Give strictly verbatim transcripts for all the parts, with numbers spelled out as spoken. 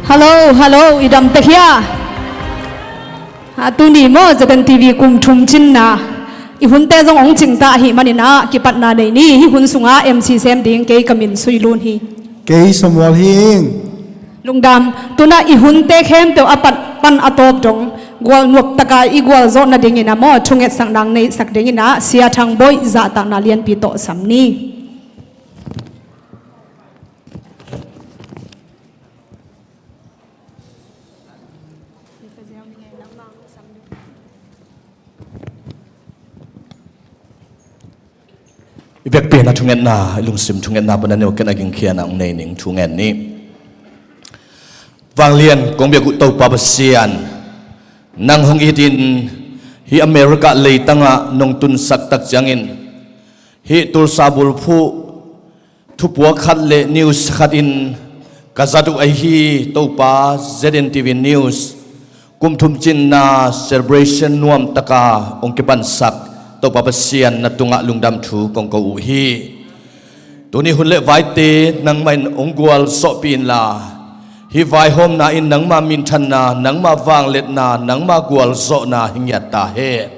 Hello, hello, i dam tek hia? A, tuni maw, Z N T V kum thum cinna i hunte zong hong cingta ahih manin ah kipatna nei ni. Hih hun sungah M C sem ding kei ka min Sui Lun hi. Kei Samuel hi ing. Lungdam. Tuna i hunte khempeuh a pat pan a tawp dong gual nuam taka i gualzawh nadingin ah maw, thungetsak nang neihsak dingin ah Sia Thang Bawi zahtakna lianpi tawh sam ni. I vekpi-in a thungetna, i lungsim thungetna pan a neu ken a gingkhiatna hong nei ning. Thungen ni. Vanglian kong biak uh Topa Pasian, nang hong itin hih America leitangah nong tunsak tak ciangin hih Tulsa bulphuh thupuak khat le news khat in ka zat uh ahi Topa, Z N T V News kum thum cinna celebration nuamtaka hong kipansak Topa Pasian, na tungah lungdam thu kong ko uh hi. Tuni hun le vaite nangmah in hong gualzawhpih inla, hih vaihawmna in nangma minthanna, nangma vangliatna, nangma gualzawhna hi ngiat ta hen.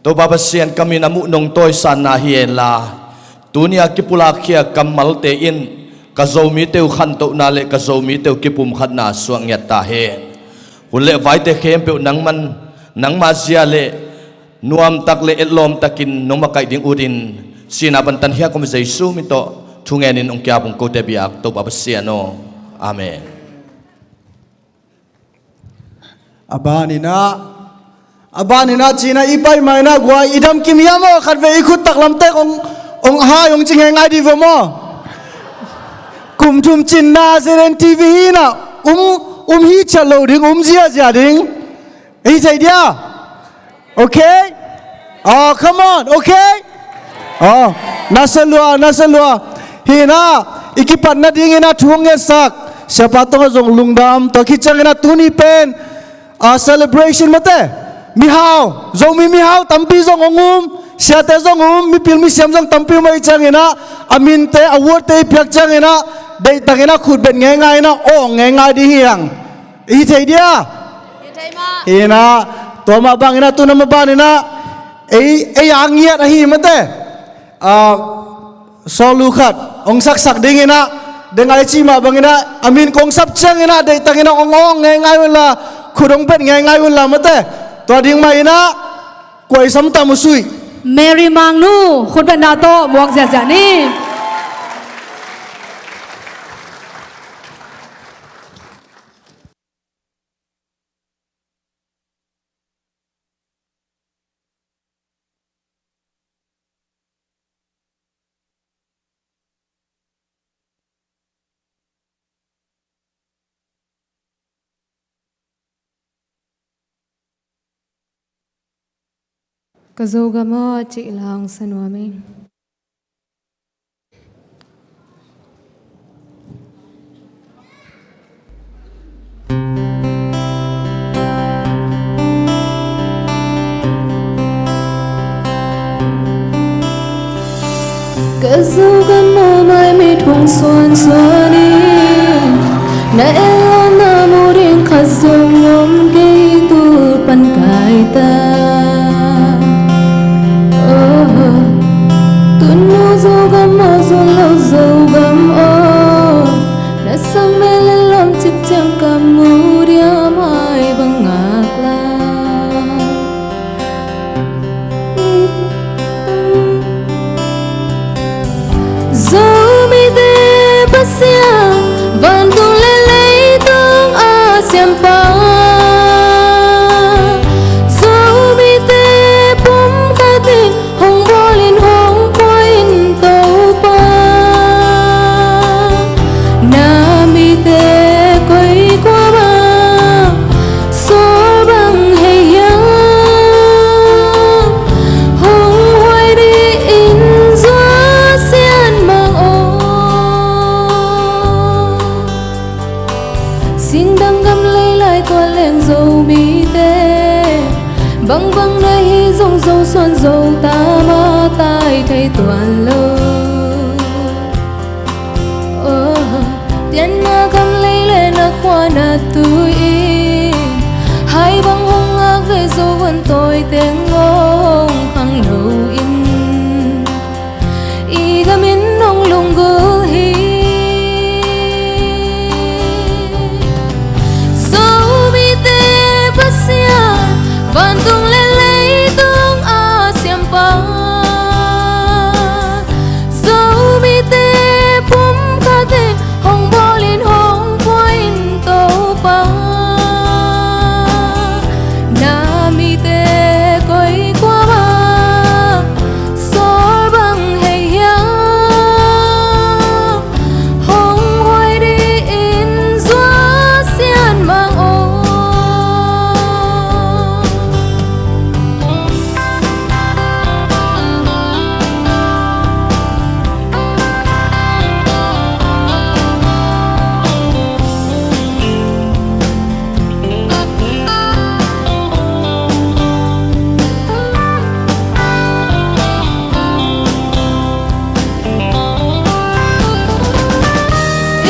Topa Pasian, ka min a muh nong tawisanna hi henla, tunia kipulakkhia kammalte in ka Zomite uh khantohna le ka Zomite uh kipumkhatna suak ngiat ta hen. Hun le vaite khempeuh nangman, nangma zia le nuamtak le etlawmtakin nong makaih ding utin, sihna pan tankhia kong Jesu min tawh thungenin hong kiap ung, kote biak Topa Pasian aw. Amen. A baninah, a baninah cinah i paih mainah guai i dam kim hiam aw? Khatvei i khut taklamtek ong, ong hai ong ci ngeingai dih vo maw? Kum thum cinna Z N T V hinah um, um hi ciat lo ding, um ziazia ding. Ei thei dia? Okay? Oh, come on, okay? Oh, na sa lua, na sa lua. Hinah i kipat nadinginah thu hong ngetsak Siapa tungah zong lungdam. Tua khit cianginah tuni pen, ah, celebration mate, mihau, Zomi mihau tampi zong hong um, siate zong um, mipil misiam zong tampi um ahih cianginah a minte, a word-te i piak cianginah deihtakinah khutbet ngeingai inah awng ngeingai dih hiang. I thei dia? Hinah, tua mah banginah tuna mah baninah ei, ei a ngiat ahi mate, ah, sawlu khat hong saksak dinginah, dengai cih mah banginah a min kong sap cianginah deihtakinah hong awng ngeingai unla, khut hong bet ngeingai unla mate. Tua ding mahinah kuai sam ta mu sui. Mary Mangnu khutbetna tawh muak ziahziah ni. Ka Zogam aw cih lang sa nuam ing. Ka Zogam aw, mai mit hong suansuan in, na etlawmna mu ding khat zong om kei, tul pan kai ta. Oh, tun mu Zogam aw, zun lo Zogam aw, na sang mel le lawm cik ciang ka mu dia, mai bang ngak lai. Zomite Pasian, vantung le leitung a siampa, Zomite pumkhat in hong bawl in hong pua in Topa, na mite koi kuamah sawl bang hei hiam, hong huai dih in Zua Sian Mang aw. Singdang gam lei lai tuan leng Zomite, bangbang na hi zong Zo suan Zo ta mah tai thei tuan lo. Oh, Tianna gam lei le na khua Na tu-in hai bang hong ngak le Zo van tawi teng hong khangno in, i gam in hong lunggulh hi. Zomite Pasian, vantung le leitung a siampa, Zomite pumkhat in hong bawl in hong pua in Topa. Na mite koi kuamah sawl bang hei hiam? Hong huai dih in Zo sian mang aw.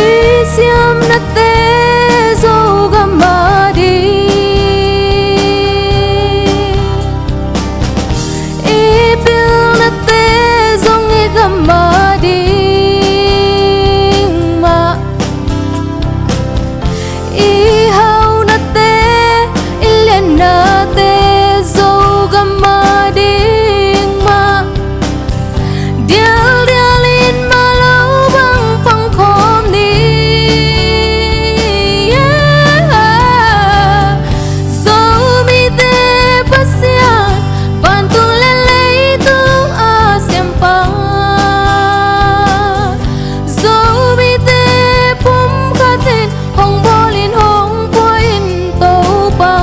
I siamnate Zogam a ding, i pilnate zong i gam a ding mah. I haunate, i liannate Zogam a ding mah. Dialdial in mah lo bang pangkhawm ni. Zomite Pasian, vantung le leitung a siampa, Zomite pumkhat in hong bawl in hong pua in Topa.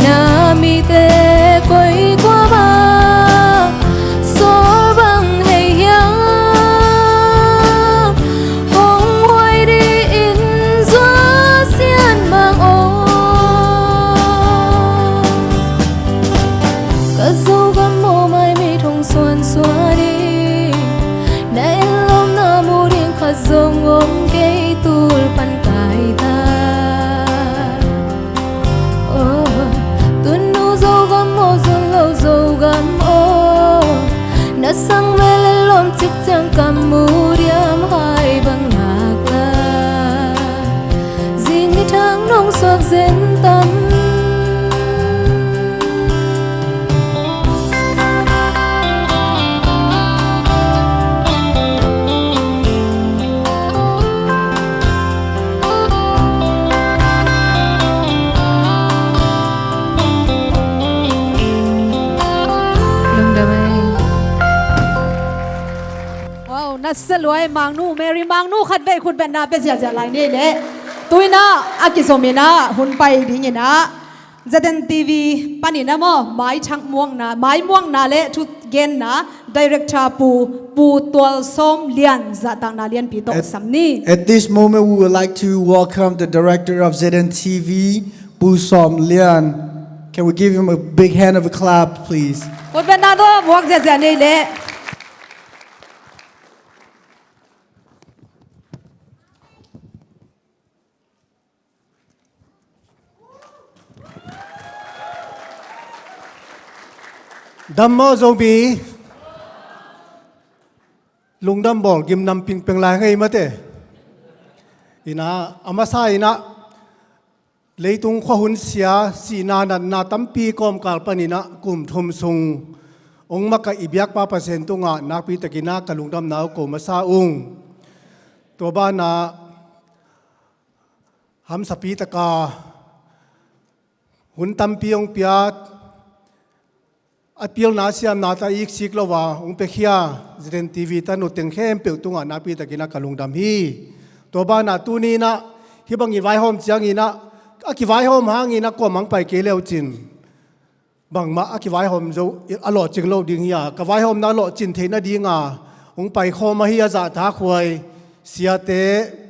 Na mite koi kuamah sawl bang hei hiam? Hong huai dih in Zo sian mang aw. Ka Zogam aw, mai mei thong suansuan in, na etlawmna mu ding khat zong om kei, tul pan kai ta. Oh, tunu Zogam aw, zon lo Zogam aw, na sang mel etlawm cik ciang ka mu diam, hai bang ngak la. Zing ni thang nong suak zen tam. Lungdam ei. Wow, na sia luai Mangnu, Mary Mangnu khat vei khut betna pia ziahziah lai ni leh. Tu-in ah a kizom in ah hun pai ding in ah ZNTV panin ah maw, mai thak muakna, mai muakna le thugenna director Pu, Pu Tual Sawm Lian zahtakna lianpi tawh sam ni. At this moment, we would like to welcome the director of ZNTV, Pu Sawm Lian. Can we give him a big hand of a clap, please? Khut betna tawh muak ziahziah ni leh. Dam maw Zomi? Lungdam bawl gimnam pingpeng lai ngei mate. In ah a masa in ah leitung khuahun sia, sihna natna tampi kawmkal panin ah kum thum sung hong makaih i biakpa Pasian tungah nakpi takin ah ka lungdamna uh ko masa ung. Tua banah hamsapi taka hun tampi hong piat, a pilna siamna ta iksik lo a hong piakhia ZNTV tanu teng khempeuh tungah nakpi takin ah ka lungdam hi. Tua banah tuni in ah hih bang i vaihawm ciangin ah, a kivaihawm hangin ah kuamah hong pai kei le uh cin, bangmah a kivaihawm zo a lawhcing lo ding hi a, ka vaihawmna a lawhcin theih nadinga hong paikhawm ahi a zahtakhuai siate,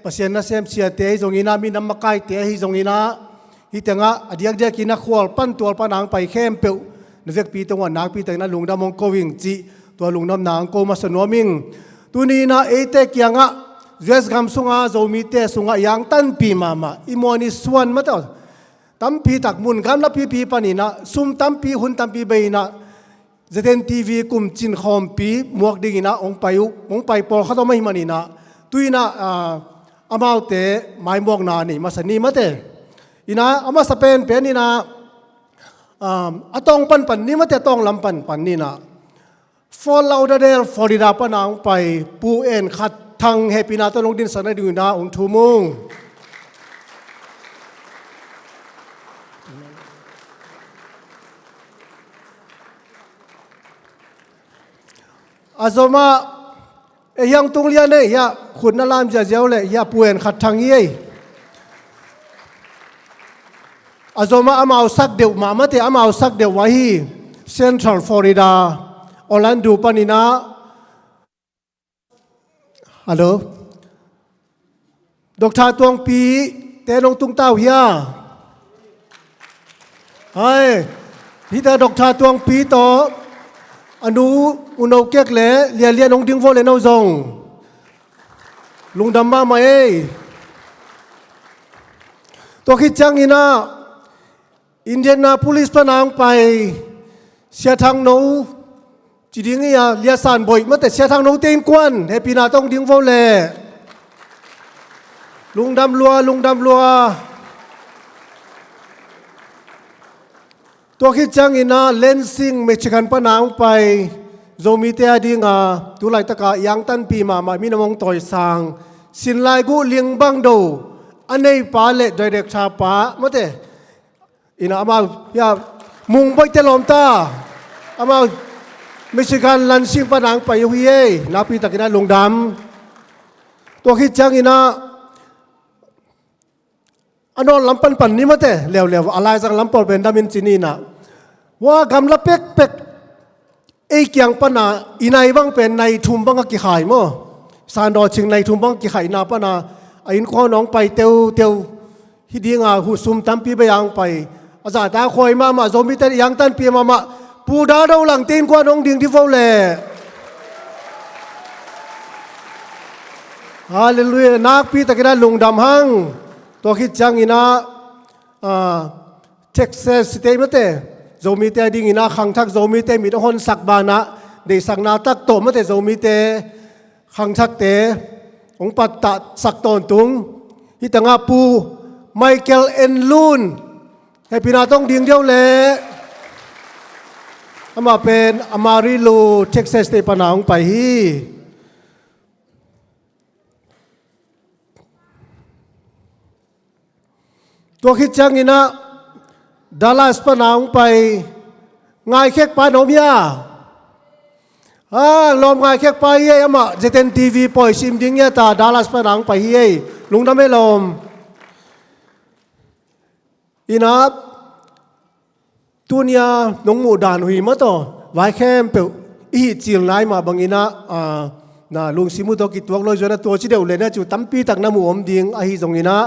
Pasian nasem siate ahi zongin ah, minam makaite ahi zongin ah, hih tengah a diakdiakin ah khual pan tual pan a hong pai khempeuh na vekpi tungah nakpi takin ah lungdam hong ko ing cih tua lungdamna hong ko masa nuam ing. Tuni in ah eite kiangah U S gam sunga Zomite sungah i angtanpih mahmah, i muan i suan mate, tampi tak mun gamla pipi paninah, sum tampi, hun tampi bei inah, Z N T V kum cin khawmpi muak dinginah hong pai uh, hong pai pawlkhat om ahih maninah, tu inah, ah, amaute maimuakna nei masa ni mate. Inah a masa penpen inah, ah, a tawng panpan ni mate, a tawng lam panpan ni inah, Fort Lauderdale, Florida pana hong pai Pu En Khat Thang, hehpihna tawh hong dinsak nading inah hong thum ung. A zomah, eh, hiang tung lian ei, hiah khut na lam ziaziau le, hiah Pu En Khat Thang hi ei. A zomah amau sak deuh mah mate, amau sak deuh mah hi. Central Florida, Orlando paninah. Hello. Doctor Tuangpi te nong tungta uh hia? Hai, hita Doctor Tuangpi tawh a nu U No Kek le Lianlian hong ding vo le no zong. Lungdam mahmah ei. Tua khit cianginah Indianapolis pana hong pai Sia Thang No, ci ding hi a, Lia San Boih mate, Sia Thang No te innkuan, hehpihna tawh hong ding vo le. Lungdam lua, lungdam lua. Tua khit cianginah Lansing, Michigan pana hong pai Zomite a dinga tu laitaka i angtanpih mahmah, minam hong tawisang, Sinlai Guh Ling Bang Do a neipa le director pa mate, inah amau, ya, Mung Boih te lawmta. Amau Michigan Lansing pana hong pai uh hi ei. Nakpi takinah lungdam. Tua khit cianginah a nawn lam panpan ni mate, leuleu, a laizang lam pawl pen damin ci ni inah. Wa, gamla pekpek ei kiang pana i nai bang pen nai thum bang a kikhai maw? Sandaw cing nai thum bang a kikhaihna pana a innkuan hong pai teuteu. Hih dinga huh sum tampi bei a hong pai. A zahta khuai mahmah, Zomite i angtanpih mahmah, Pu Dado Langte innkuan hong ding di vo le. Halleluiah, nakpi takinah lungdam hang. Tua khit cianginah, ah, Texas State mate, Zomite a dinginah khangthak Zomite mit a honsak banah, deihsakna tak tawh mate, Zomite khangthakte hong pattahsak tawntung. Hih tangah Pu Michael En Lun, hehpihna tawh hong ding diau le. Amah pen Amarillo, Texas te pana hong pai hi. Tua khit cianginah Dallas pana hong pai Ngaikhek pa na om hia? Ah, lawm, Ngaikhek pa hi ei, amah Z N T V pawi sim ding hi a ta, Dallas pana hong pai hi ei. Lungdam ei lawm. Inah, tunia nong muh dan uh hi mataw, vai khempeuh i hih cil nai mah banginah, ah, na lungsim uh tawh kituak lo zuanah tua ci deuh leh na cu tampi tak na muh om ding ahi zonginah,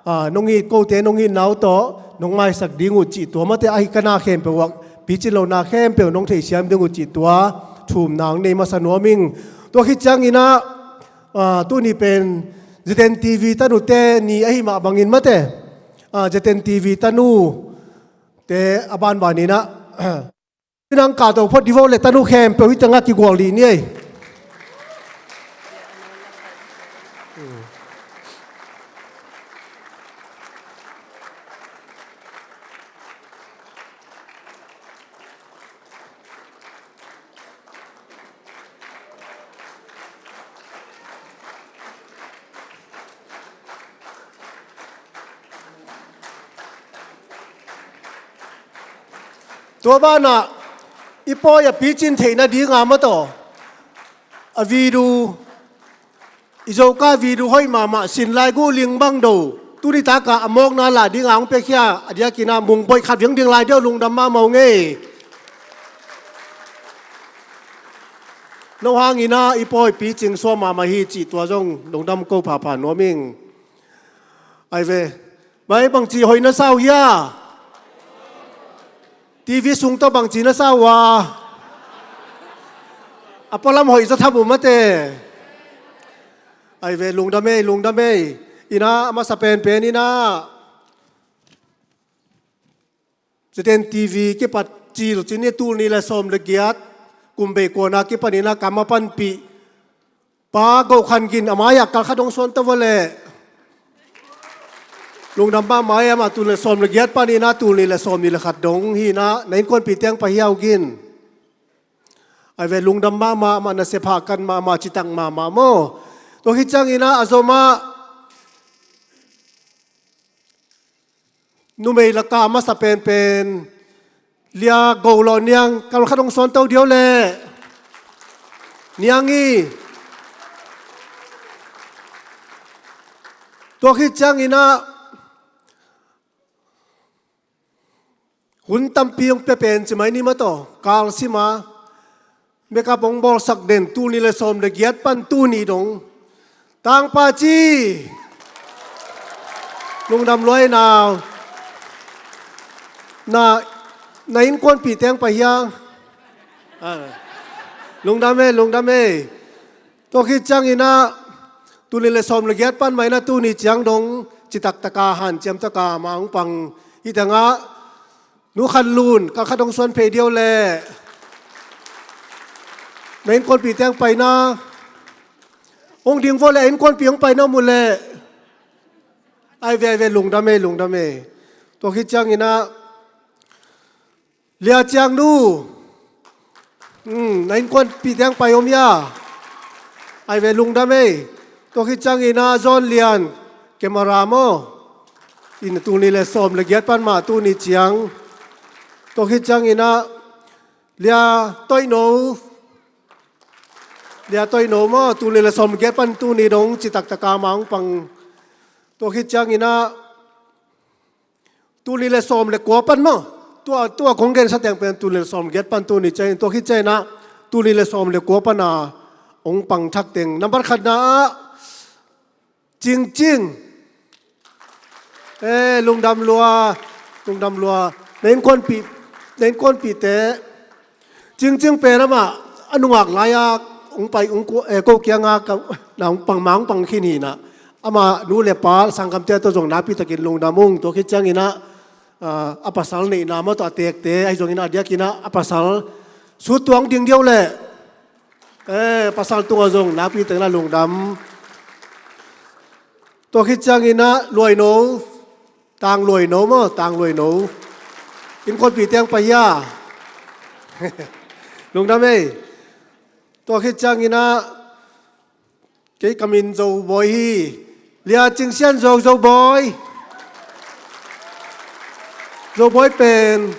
ah, nong it kote, nong itna uh tawh nong maisak ding uh cih tua mate ahi ka na khempeuh uh ah picin lohna khempeuh nong theihsiam ding uh cih tua thumna hong nei masa nuam ing. Tua khit cianginah, ah, tuni pen Z N T V tanute ni ahi mah bangin mate, ah, Z N T V tanu te a banbaninah, nang kahto phot divo le tanu khempeuh hih tangah kigual dih ni ei. Tua banah i pawi a picin theihna dinga mataw, a video, i Zoka video hoih mahmah Sinlai Guh Ling Bang Do, tuni taka a mawkna lah dinga hong piakhia a diakinah Mung Boih khat viang ding lai diau, lungdam mahmah ung ei. No hanginah i pawi picing suam mahmah hi cih tua zong lungdam ko phapha nuam ing. Ai ve, bai bangci hoih na sa uh hia? T V sung tawh bangci na sa uh a? A pualam hoih zaw tham uh mate. Ai ve, lungdam ei, lungdam ei. Ina, a masa penpen ina, Zeten T V kipat cil cin i tul nih le sawm le giat kum bei kuana kipan ina kam a panpih Pa Go Khan Gin a mai-ah kalkhat hong suan ta vua leh. Lungdam mahmah ei, amah tul le sawm le giat pan ina tul nih le sawm nih le khat dong hi ina, na innkuanpih teng pai hiau gin. Ai ve, lungdam mahmah, amah nasep hahkat mahmah, citak mahmah maw. Tua khit ciang ina a zomah numei laka a masa penpen Lia Go Law Niang kalkhat hong suan to diau leh. Niang i. Tua khit ciang ina hun tampi hong pia pen ci mai ni mah tawh, kal sima, makeup hong bawlsak den, tul nih le sawm le giat pan tuni dong. Tangpa ci. Lungdam lua ei nau. Na, na innkuanpih teng pai hia. Ah. Lungdam ei, lungdam ei. Tua khit ciang ina tul nih le sawm le giat pan mah ina tuni ciang dong citak taka hanciam taka mah hong pang hi tengah, Nu Khan Lun kalkhat hong suan phei diau leh. Na innkuanpih teng pai ina hong ding vua leh, a innkuanpih hong pai ina mu leh. Ai ve, ai ve, lungdam ei, lungdam ei. Tua khit ciang ina Lia Ciang Nu. Hmm, na innkuanpih teng pai om hia. Ai ve, lungdam ei. Tua khit ciang ina John Lian, camera maw. Ina tul nih le sawm le giat pan mah tuni ciang. Tua khit ciang ina Lia Toih No. Lia Toih No maw, tul nih le sawm le giat pan tuni dong citak taka mah hong pang. Tua khit ciang ina tul nih le sawm le kua pan maw. Tua, tua kong gensa teng pen tul nih le sawm le giat pan tuni ciang, tua khit ciang ina tul nih le sawm le kua pan a hong pang thak teng. Nambat khatna ah Cingcing. Eh, lungdam lua, lungdam lua. Na innkuanpih, na innkuanpihte. Cingcing pen amah a nungak lai-a hong pai, hong ku-, eh, ko kianga ka, na hong pang, mah hong pang khin hi ina. Amah nu le pa, sanggamte tawh zong nakpi takin lungdam ung. Tua khit ciang ina, ah, a pasal neihna mah tawh a tekte, ahi zong ina a diak ina a pasal sut tuang ding diau leh. Eh, pasal tungah zong nakpi takin a lungdam. Tua khit ciang ina Luai No, Tang Luai No maw, Tang Luai No. Innkuanpih teng pai hia. Lungdam ei. Tua khit ciang ina kei ka min Zo Bawi hi. Lia Cing Sian Zo, Zo Bawi. Zo Bawi pen,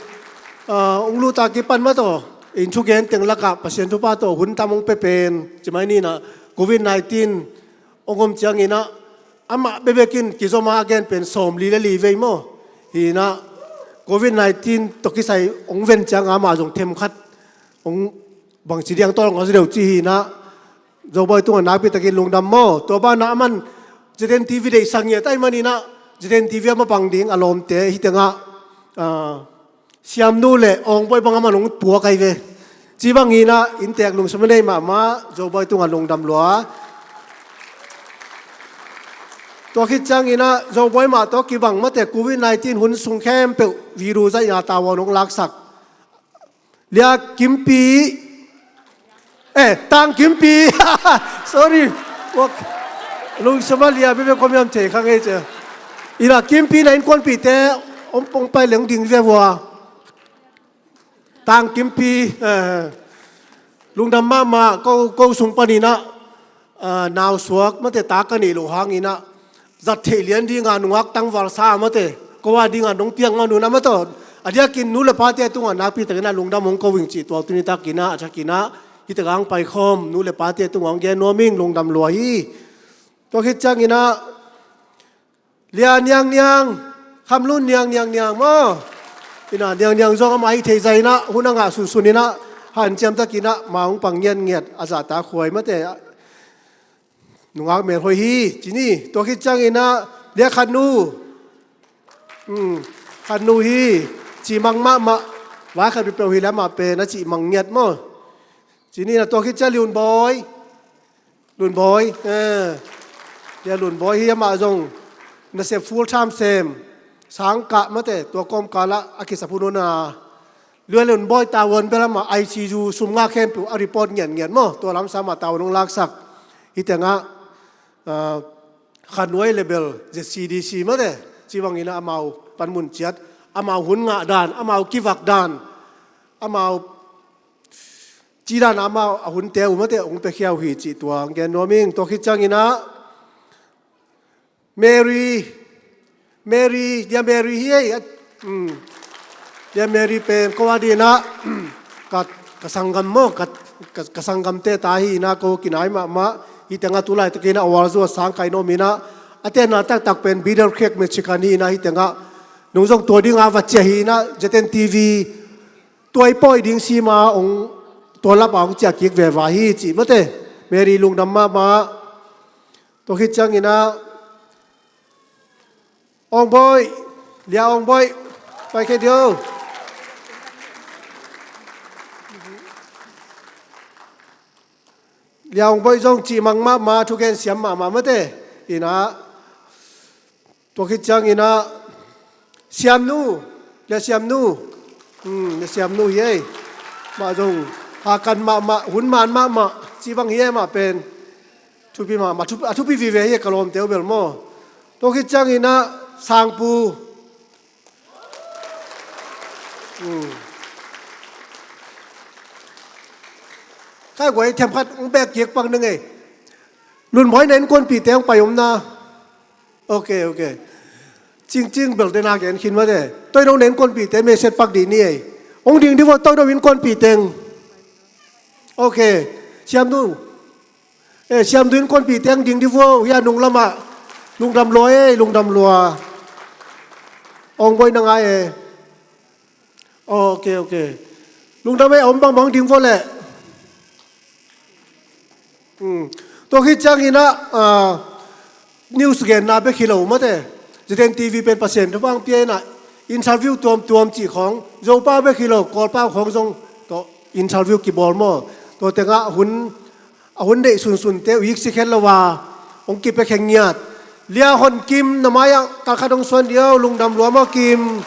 ah, hong lut a kipan mah tawh, in thugen teng lakah Pasian thupha tawh hun tam hong pia pen, ci mai ni ina, covid nineteen hong om ciang ina, amah bekbek in kizom a a gen pen sawmli le li vei maw. Hi ina, covid nineteen tawh kisai hong ven ciang amah zong themkhat hong bangci diang tawh hong a za deuh ci hi ina, Zo Bawi tungah nakpi takin lungdam maw. Tua banah aman Zeten T V deihsak ngiat ahih manin ah, Zeten T V a mapang ding a lawmte hi tengah, ah, Siamnu le Awng Bawi bang aman hong puak ahi ve. Ci bang hi ina, inntek lungsim a nei mahmah Zo Bawi tungah lungdam lua. Tua khit ciang ina Zo Bawi mah tawh kibang mate, covid nineteen hun sung khempeuh video zaihna tavuan hong laksak Lia Kimpi. Eh, Tang Kimpi. Sorry. Wak. Lungsim a lia bebe kom yam thei kha ngei cia. Ina Kimpi na innkuanpihte om pong pai leng ding ve vua. Tang Kimpi. Eh, lungdam mahmah ko, ko sung panin ah. Ah, nausuak mate ta ka neih loh hangin ah, zat theih lian dinga nungak tangval sa mate, ko a dinga nong piak man un ah mate. A diakin nu le pate tungah nakpi takin ah lungdam hong ko ing cih tua tuni takin ah, a thakin ah, hi tagang paikhawm, nu le pate tungah hong gen nuam ing, lungdam lua hi. Tua khit ciangin ah, Lia Niang Niang, Kham Lun Niang Niang Niang maw. Ina Niang Niang zong amah hi thei zah ina, hun a ngah sunsun ina, hanciam takin ah, ma hong pang ngiatngiat, a zahta khuai mate. Nungak melhoih hi, ci ni, tua khit ciangin ah, Lia Khan Nu. Hmm, Khan Nu hi, ci mang mahmah, vai khat peuhpeuh hi lam ah pen, a ci mang ngiat maw. Ci ni na tua khit ciang Liun Bawi. Lun Bawi, eh, Lia Lun Bawi hi, amah zong nasep full time sem, sangkah mate, tua kawmkal ah a kisap hun a, Lia Lun Bawi tavuan bel amah I C U sum nga khempeuh a report ngiatngiat maw, tua lamsang amah tavuan hong laksak. Hih tengah, ah, Khan Wai le bel Z C D C mate, ci bangin ah amau panmun ciat, amau hun ngah dan, amau kivak dan, amau ci dan, amau a hunte uh mate hong piakhia uh hi cih tua hong gen nuam ing. Tua khit ciangin ah Mary, Mary, Dia Mary hi ei. At, um, Dia Mary pen ko a dingin ah, ka, ka sanggam maw, ka, ka, ka sanggamte ta hi in ah ko kinai mahmah. Hih tengah tu laitakin ah a walzu a sangkah in om in ah, a tenna taktak pen Bitter Creek Michigan hi in ah, hih tengah nung zong tua dingin ah va ciah hi in ah, Z N T V tua i pawi ding sima hong, tua lap a hong ciah kik veva hi cih mate. Mary, lungdam mahmah. Tua khit ciangin ah Aung Bawi, Lia Aung Bawi, pai khe dio. Lia Aung Bawi zong cimang mahmah, thugen siam mahmah mate. In ah, tua khit ciangin ah Siamnu, Lia Siamnu. Hmm, Lia Siamnu hi ei. Mah zong hakan mahmah, hun man mahmah, ci bang hi ei mah pen. Thupi mahmah, thu-, a thupi vive hi ka lawmte uh bel maw. Tua khit ciangin ah Sangpu. Hmm. Kai guai, themkhat hong bek kik pak ning ei. Lun Bawi, na innkuanpihte hong pai om na. Ok, ok. Cingcing belte na gen khin mate. Toi dong na innkuanpihte message pak dih ni ei. Hong ding dih vo, toi dong innkuanpih teng. Ok. Siamnu. Eh, Siamnu innkuanpih teng ding dih vo. Hia nung lamah. Lungdam lua ei, lungdam lua. Aung Bawi na ngai ei. Ok, ok. Lungdam ei, a om bangbang ding vo leh. Hmm. Tua khit ciangin ah, ah, news genna bek hi lo mate. Z N T V pen Pasian thupha hong pia in ah, interview tuamtuam cih khawng, Zopau bek hi lo, Kawlpau khawng zong tawh interview kibawl maw. Tua tengah hun, a hun deih sunsunte uh hik sik het lo a, hong kipiakhia ngiat. Lia Hon Kim, na mai-ah kalkhat hong suan dih o, lungdam lua maw Kim.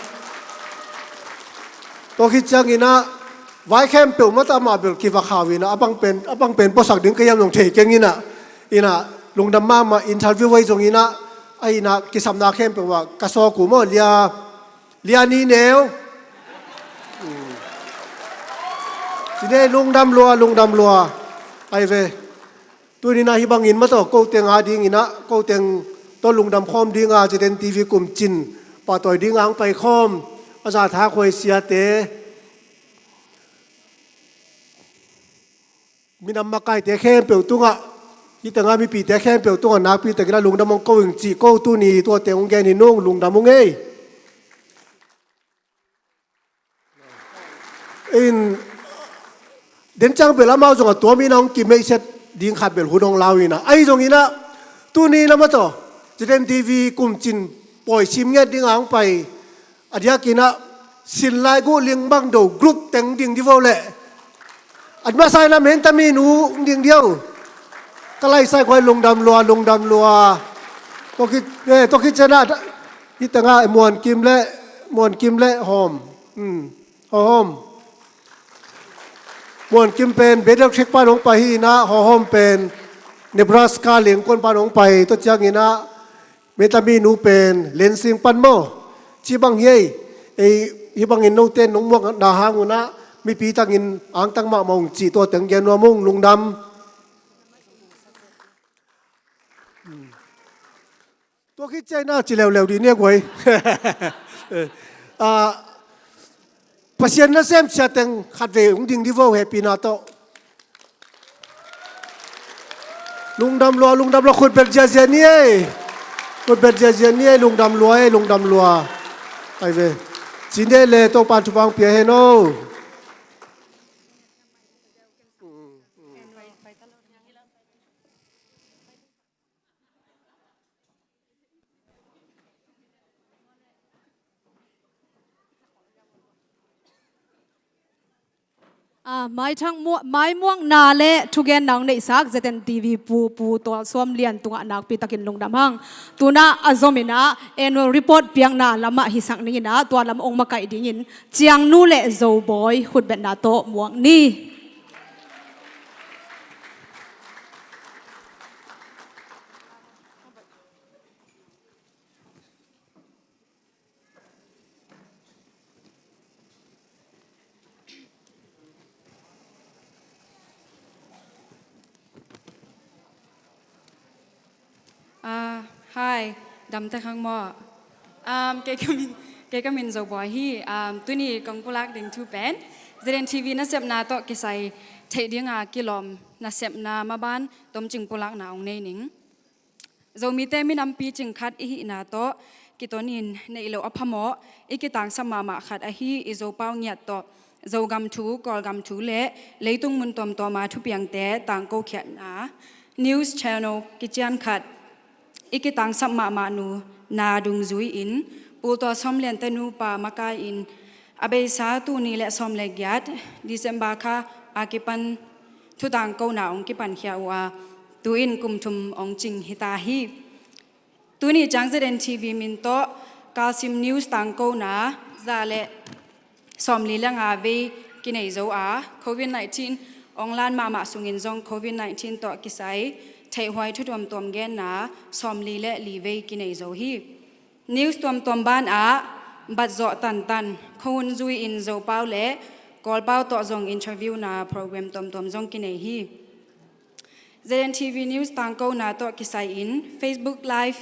Tua khit ciangin ah, vai khempeuh mah tawh amah bel kivak hau in ah, a bang pen, a bang pen puaksak ding ka hiam zong thei keng in ah, in ah, lungdam mahmah, interview vai zong in ah, a in ah, kisapna khempeuh ah ka sawk uh maw, Lia, Lia Ni Neu. Hmm. Ci ni ei, lungdam lua, lungdam lua. Ai ve. Tuni-in ah hih bangin mah tawh, ko teng a dingin ah, ko teng tawh lungdam khawm ding a, Z N T V kumcin pahtawi ding a hong pai khawm, a zatha khuai siate, minam makaite khempeuh tungah, hih tengah mipite khempeuh tungah nakpi takin ah lungdam hong ko ing cih ko tuni tuate hong gen hi ung, lungdam ung ei. In, den ciang bel amau zong a tuam in ah hong kimeihset ding khat bel hun hong lau in ah. Ahi zongin ah, tuni-in ah mah tawh, Z N T V kumcin pawi sim ngiat ding a hong pai, a diakin ah, Sinlai Guh Ling Bang Do group teng ding dih vo leh. A masa in ah Menta Minu ding dih o. Ka laisai khuai, lungdam lua, lungdam lua. Tua khit, eh, tua khit ciang ah, hih tengah Muan Kim le, Muan Kim le Hawm. Hmm. Hawm. Muan Kim pen Battle Creek pan hong pai hi in ah, Hawm pen Nebraska Lengkuan pan hong pai, tua ciangin ah, Menta Minu pen Lansing pan maw. Ci bang hi ei, ei, hih bangin note in nong muak na hang un ah, mipi tangin angtang mahmah ung cih tua teng gen nuam ung, lungdam. Tua khit ciang ah ci leuleu dih ni a guai. Ah, Pasian nasem sia teng khatvei hong ding dih vo, hehpihna tawh. Lungdam lua, lungdam lua, khut beng ziazia ni ei. Khut beng ziazia ni ei, lungdam lua ei, lungdam lua. Ai ve. Ci ni ei le, Topa'n thupha hong pia hen o. Ah, maithang mu-, maimuakna le thugenna hong neihsak Z N T V pu, Pu Tual Suam Lian tungah nakpi takin lungdam hang. Tunah a zominah annual report piakna lamah hisak ninginah tua lam hong makaih dingin Ciangnu le Zobawi khutbetna tawh muak ni. Ah, hi, damtek hang maw. Um, kei ka min, kei ka min Zobawi hi. Um, tuni kong pulak ding thu pen Z N T V nasepna tawh kisai theih dinga kilawm nasepna maban tomcing pulakna hong nei ning. Zomite minam picing khat i hihna tawh kitonin neih loh a phamawh i kitangsap mahmah khat ahi i Zopau ngiat tawh Zogam thu, Kawlgam thu le leitung mun tuamtuama thupiangte tangkokhiatna news channel kician khat i kitangsap mahmah nuna dungzui-in Pu Tual Suam Lian te nupa makai-in a beisa tul nih le sawm le giat December kha a kipan thutangkona hong kipankhia uh a, tu-in kum thum hong cing hita hi. Tuni ciang Z N T V min tawh kalsim news tangkona za le sawmli le nga vei kinei zo a, covid nineteen hong lan mahmah sungin zong covid nineteen tawh kisai theihhuai thu tuamtuam genna sawmli le li vei kinei zo hi. News tuamtuam banah batzawh tantan, khuahun zui-in Zopau le Kawlpau tawh zong interviewna program tuamtuam zong kinei hi. Z N T V News tangkona tawh kisai-in Facebook Live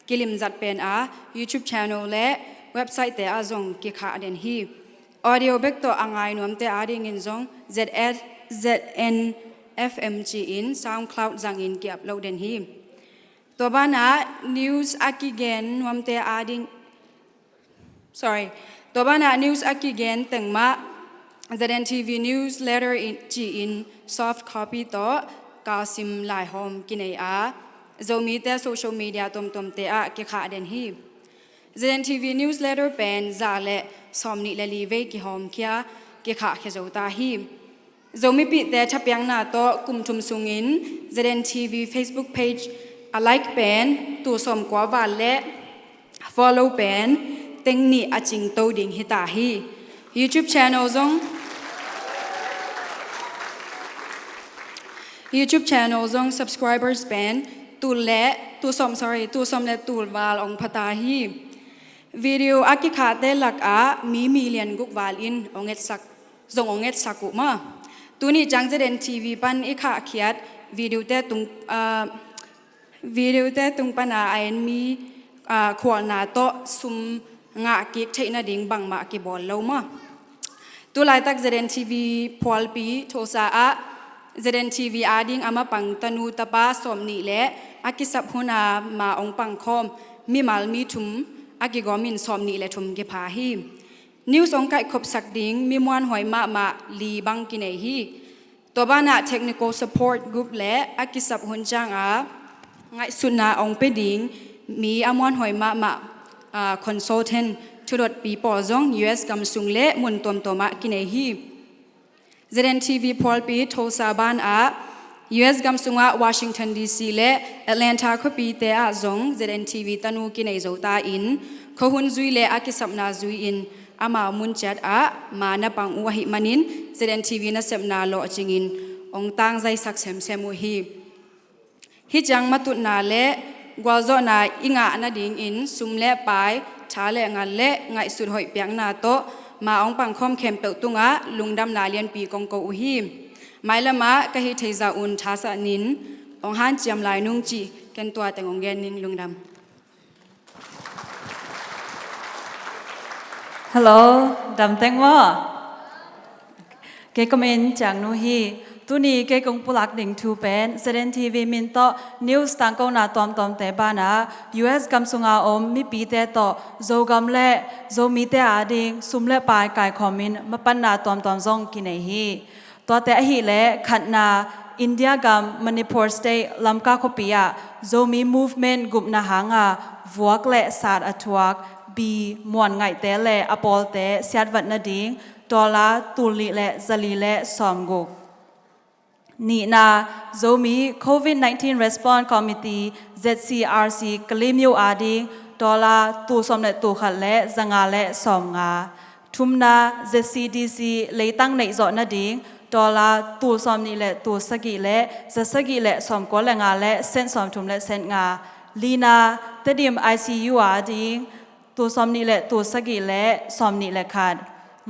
kilimzat pen a YouTube channel le website te ah zong kikhah den hi. Audio bek tawh a ngai nuamte adingin zong Z N F M ci-in SoundCloud zangin ki-upload den hi. Tua banah news a kigen nuamte ading, sorry, tua banah news a kigen teng mah Z N T V newsletter in, ci-in soft copy tawh kalsim laihawm kinei a, Zomite social media tuamtuamte ah kikhah den hi. Z N T V newsletter pen za le sawmnih le li vei kihawmkhia kikhahkhia zo ta hi. Zomipihte thapiakna tawh kum thum sungin Z N T V Facebook page a like pen tul sawmkua val le follow pen teng nih a cingto ding hita hi. YouTube channel zong YouTube channel zong subscribers pen tul le tul sawm, sorry, tul sawm le tul val hong phata hi. Video a kikhahte lakah mi million guk val in hong etsak, zong hong etsak uh maw. Tuni ciang Z N T V pan i khahkhiat videote tung, ah, videote tung pana a en mi, ah, khualna tawh sum ngah kik theih nading bangmah kibawl lo maw. Tulaitak Z N T V phualpi Tulsa ah Z N T V ading a mapang tanu tapa sawmnih le a kisap huna ma hong pangkhawm mimal mi thum a kigawmin sawmnih le thum kipha hi. News hong kaihkhopsak ding mi muanhuai mahmah li bang kinei hi. Tua banah technical support group le a kisap hun cianga ngaihsutna hong pia ding mi a muanhuai mahmah, ah, consultant thudotpi pawl zong U S gam sung le mun tuamtuamah kinei hi. Z N T V phualpi Tulsa banah U S gam sungah Washington D C le Atlanta khuapite ah zong Z N T V tanu kinei zo ta in khuahun zui le a kisapna zui-in amau munciat ah ma na pang uh ahih manin Z N T V nasepna lawhcingin hong tangzaisak semsem uh hi. Hih ciang matutna le gualzawhna i ngah nadingin sum le pai, tha le ngal le ngaihsut hoih piakna tawh ma hong pangkhawm khempeuh tungah lungdamna lianpi kong ko uh hi. Mailamah ka hih theizah un thasanin hong hanciam lai nung cih ken tua teng hong gen ning. Lungdam. Hello, damteng maw? Kei ka min Ciangnu hi. Tuni kei kong pulak ding thu pen Z N T V min tawh news tangkona tuamtuamte banah U S gam sunga om mipite tawh Zogam le Zomite ading sum le pai kaikhawmin mapanna tuamtuam zong kinei hi. Tuate ahih leh khatna, India gam Manipur State Lamka khuapi ah Zomi Movement gupna hanga vuak le sat a thuak Bi Muan Ngaihte le a pawlte siatvat nading dollar tul nih le zali le sawmguk. Nihna, Zomi Covid nineteen Response Committee, Z C R C, Kalimyo ading, dollar tul sawm le tul khat le zanga le sawmnga. Thumna, Z C D C, leitang neih zawh nading, dollar tul sawm nih le tul sagih le za sagih le sawmkua le nga le sent sawmthum le sent nga. Lina, Tedim I C U ading, tul sawm nih le tul sagih le sawm nih le khat.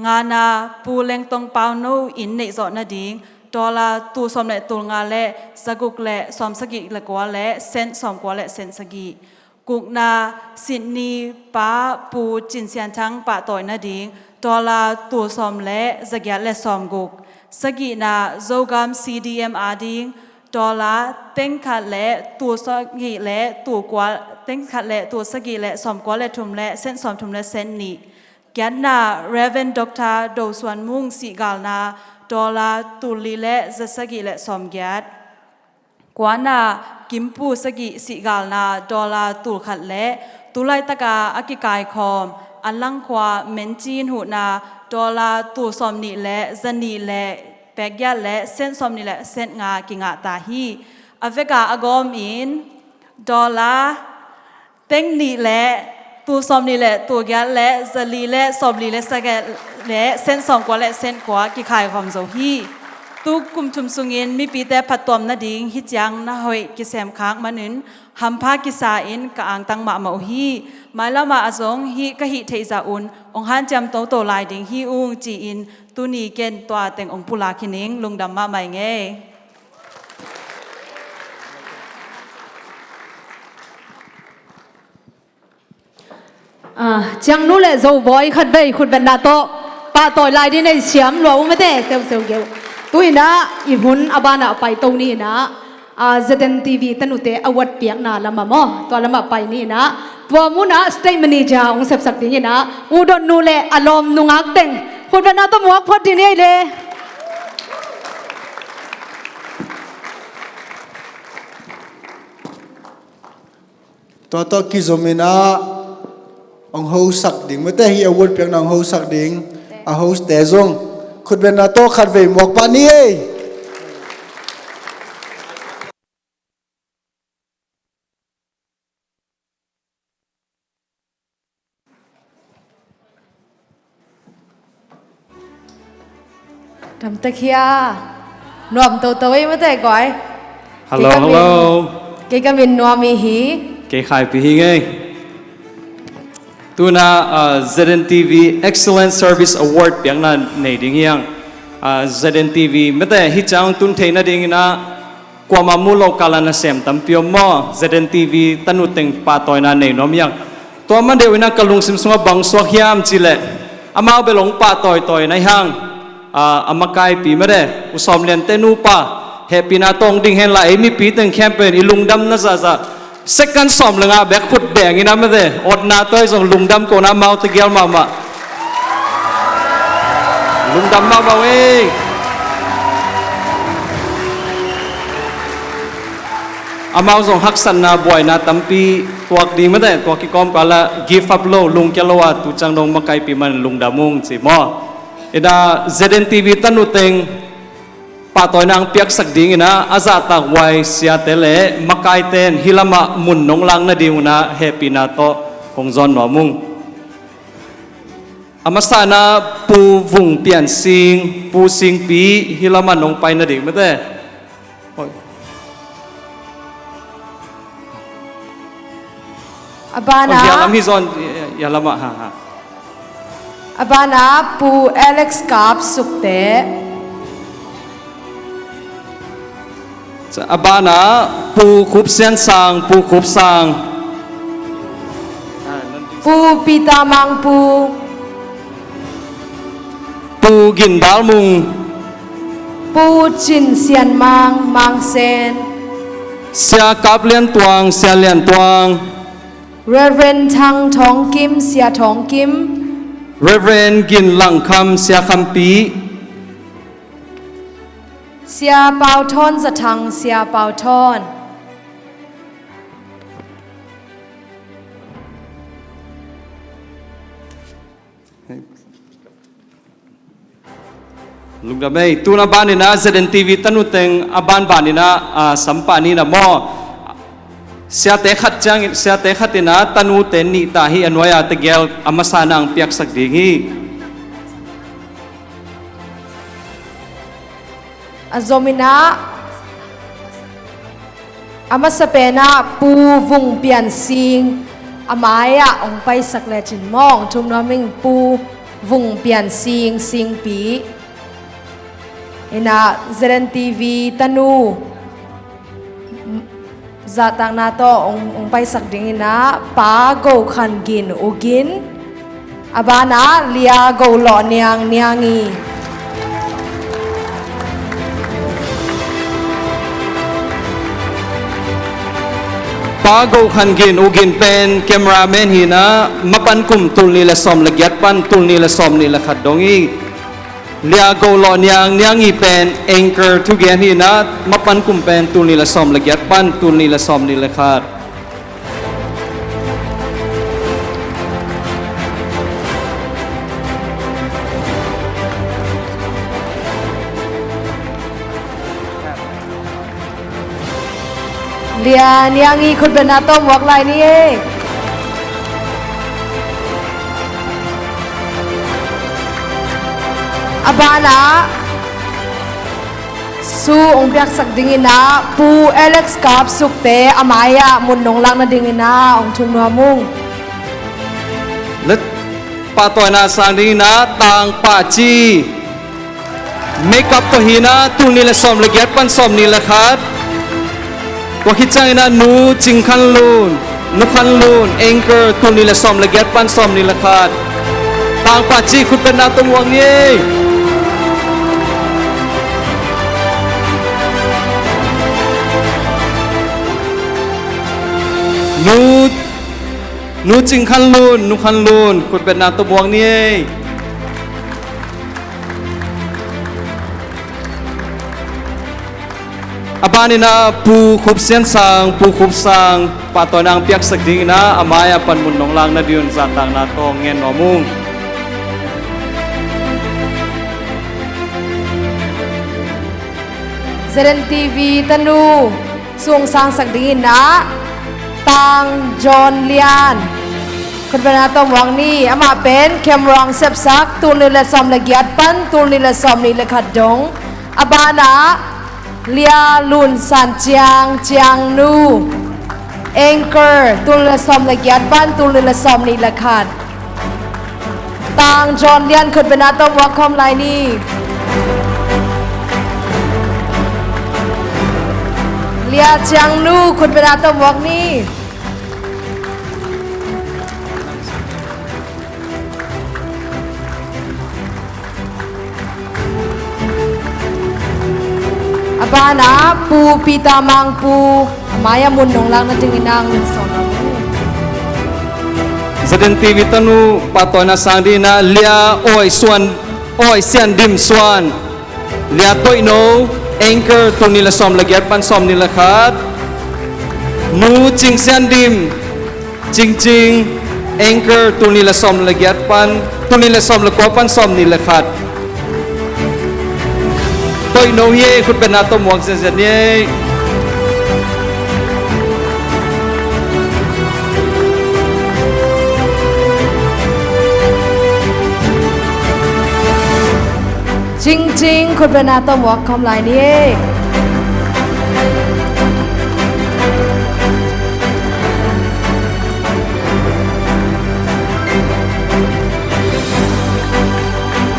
Ngana, Pu Lengtong Pauno inn neih zawh nading, dollar tul sawm le tul nga le zaguk le sawm sagih le kua le sent sawmkua le sent sagih. Kukna, Sydney Pa Pu Cin Sian Thang pahtawi nading, dollar tul sawm le zagiat le sawmguk. Sagihna, Zogam C D M ading, dollar teng khat le tul sagih le tul kua, teng khat le tul sagih le sawmkua le thum le sent sawmthum le sent nih. Giatna, Reverend Doctor Do Suan Mung sihgalna, dollar tul li le za sagih le sawmgiat. Kuana, Kimpu sagih sihgalna, dollar tul khat le tulaitaka a kikaikhawm a langkhua mencin huhna, dollar tul sawm nih le za nih le pekgiat le sent sawm nih le sent nga kingah ta hi. A veka a gawmin dollar teng nih le tul sawm nih le tul giat le zali le sawm li le sagih le sent sawmkua le sent kua kikhaikhawm zo hi. Tu kum thum sungin mipite phattuam nading hih ciang na hoih kisem khak manin hampha kisa in ka angtang mahmah uh hi. Mailamah a zong hih ka hih theih zah un ong hanciam toto lai ding hi ung ci-in tuni ken tua teng ong pulak hi ning. Lungdam mahmah ing ei. Ah, ciangnu le zobawi khatvei khutbetna tawh pahtawi lai ding nei siam lua u mate, seuseu geu. Tu inah i hun a banah paito ni inah, ah, Z N T V tanute award piakna lamah maw, tua lamah pai ni inah. Tua munah stage manager hong sepsak ding inah, u dotnu le a lawm nungak teng khutbetna tawh muak phot ding ni ei le. Tua tawh kizom inah hong hosak ding mate, hih award piakna hong hosak ding a hoste zong khutbetna tawh khatvei muak pah ni ei. Damtek hia. Nuam toto ei mate guai. Hello, hello. Kei ka min Nuam i hi. Kei Khaipi hi ngei. Tuna, ah, Z N T V Excellent Service Award piakna nei ding hiang. Ah, Z N T V mate hih ciang tun theih nading inah kuamah mu lo kala nasem tampi om maw, Z N T V tanu teng pahtawina nei nuam hiang. Tua man deuh inah ka lungsim sungah bang suak hiam cihleh amau bel hong pahtawitawi na hi hang, a, a makaipi mate, U Sawm Lian te nupa, hehpihna tawh hong ding henla ei mipi teng khempeuh in i lungdamna zahzah second sawm le nga bek khut beng inah mate, otna tawh i zong lungdam kohna amau tegial mahmah. Lungdam mahmah ei. Amau zong haksatna buaina tampi tuak ding mate, tuak kikawm kala give up lo, lungkia lo a tu ciang dong makaipi man lungdam ung ci maw. Inah Z N T V tanu teng pahtawina hong piaksak ding inah a zahtak huai siate le makaite in hih lamah mun nong lak nading unah hehpihna tawh hong zawn nuam ung. A masana Pu Vung Pian Sing, Pu Singpi hih lamah nong pai nading mate. A bana. Oh, ya lam hi zawn, ya, ya lam ah, ha, ha. A bana Pu Alex Kap Sukte. A bana Pu Khup Sian Sang, Pu Khup Sang. Pu Peter Mang Pu. Pu Gin Dal Mung. Pu Cin Sian Mang, Mang Sen. Sia Kap Lian Tuang, Sia Lian Tuang. Reverend Thang Thawng Kim, Sia Thawng Kim. Reverend Gin Lang Kham, Sia Kham Pi. Sia Pau Thawn Za Thang, Sia Pau Thawn. Lungdam ei. Tun a banin ah Z N T V tanu teng a banbanin ah, ah, sampah ni na maw. Siate khat ciangin, siate khatin ah tanute nih ta hi, a nuai-a tegel a masa nang piaksak ding hi. A zomin ah a masa pen ah Pu Vung Pian Sing, a mai-ah hong paisak lecin maw, hong thum nuam ing. Pu Vung Pian Sing, Singpi. Ina Z N T V tanu zahtakna tawh hong, hong paisak dingin ah Pa Go Khan Gin, U Gin. A banah Lia Go Lawh Niang, Niangi. Pa Go Khan Gin, U Gin pen cameraman hi-in ah, mapan kum tul nih le sawm le giat pan tul nih le sawm nih le khat dong hi. Lia Go Lawh Niang, Niangi pen anchor thugen hi-in ah, mapan kum pen tul nih le sawm le giat pan tul nih le sawm nih le khat. Lia, Niangi khutbetna tawh muak lai ni ei. A banah Su hong piaksak dingin ah Pu Alex Kap Sukte, a mai-ah mun nong lak nadingin ah hong thum nuam ung. Le pahtawina sang dingin ah Tang Pah Ci, makeup tawh hi-in ah tul nih le sawm le giat pan sawm nih le khat. Tua khit ciangin ah Nu Cing Khan Lun, Nu Khan Lun, anchor, tul nih le sawm le giat pan sawm nih le khat. Tang Pah Ci khutbetna tawh muak ni ei. Nu, Nu Cing Khan Lun, Nu Khan Lun, khutbetna tawh muak ni ei. A banin ah Pu Khup Sian Sang, Pu Khup Sang, pahtawina hong piaksak dingin ah, a mai-ah panmun nong lak nading un zahtakna tawh ngen nuam ung. Z N T V tanu sung sangsak dingin ah Tang John Lian. Khutbetna tawh muak ni, amah pen camera hong sepsak, tul nih le sawm le giat pan tul nih le sawm nih le khat dong. A banah Lia Lun San Ciang, Ciang Nu, anchor, tul nih le sawm le giat pan tul nih le sawm nih le khat. Tang John Lian khutbetna tawh muak khawm lai ni. Lia Ciang Nu khutbetna tawh muak ni. A banah Pu Peter Mang Pu, a mai-ah mun nong lak nadingin ah hong sawm. Z N T V tanu pahtawina sang dingin ah Lia Awi Suan, Awi Sian Dim Suan, Lia Toih No, anchor, tul nih le sawm le giat pan sawm nih le khat. Nu Cing Sian Dim, Cing Cing, anchor, tul nih le sawm le giat pan, tul nih le sawm le kua pan sawm nih le khat. Toih No hi ei, khutbetna tawh muak ziahziah ni ei. Cing Cing khutbetna tawh muak khawm lai ni ei.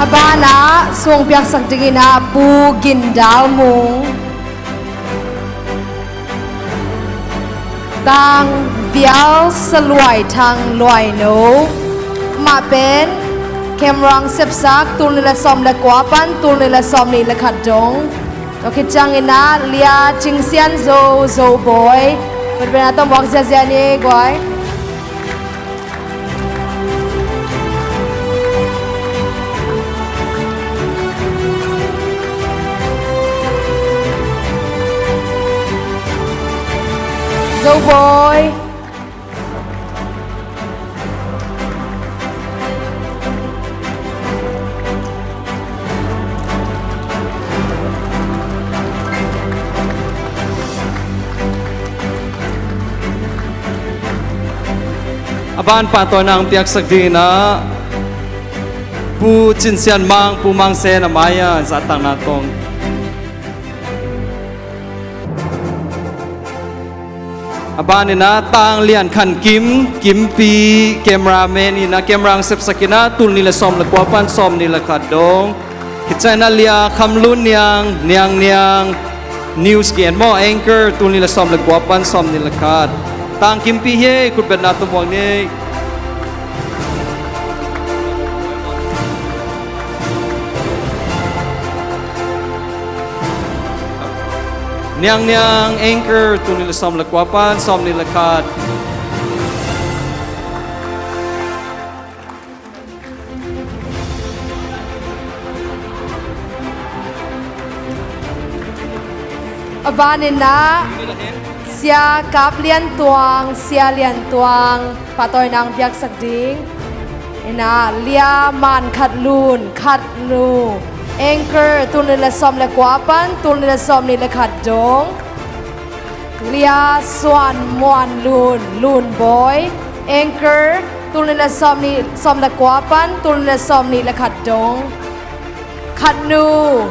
A banah sung piaksak dingin ah Pu Gin Dal Mung, Tang Vial Saluai Thang Luai No, amah pen camera hong sepsak, tul nih le sawm le kua pan tul nih le sawm nih le khat dong. Tua khit ciangin ah Lia Cing Sian Zo, Zo Bawi, khutbetna tawh muak ziahziah ni ei guai. Zo Bawi. Van pahtawi nang piaksak dingin ah Pu Cin Sian Mang, Pu Mang Sen a mai-ah zahtakna tawng. A banin ah Tang Lian Khan Kim, Kimpi, cameraman in ah camera hong sepsak in ah, tul nih le sawm le kua pan sawm nih le khat dong. Khit ciangin ah Lia Kham Lun Niang, Niang Niang, news ki-en maw, anchor, tul nih le sawm le kua pan sawm nih le khat. Tang Kimpi hi ei, khutbetna tawh muak ni. Niang Niang, anchor, tul nih le sawm le kua pan sawm nih le khat. A banin ah Sia Kap Lian Tuang, Sia Lian Tuang, pahtawi nang piaksak ding in ah Lia Man Khat Lun, Khat Nu, anchor, tul nih le sawm le kua pan tul nih le sawm nih le khat dong. Lia Suan Muan Lun, Lun Bawi, anchor, tul nih le sawm nih, sawm le kua pan tul nih le sawm nih le khat dong. Khat Nu.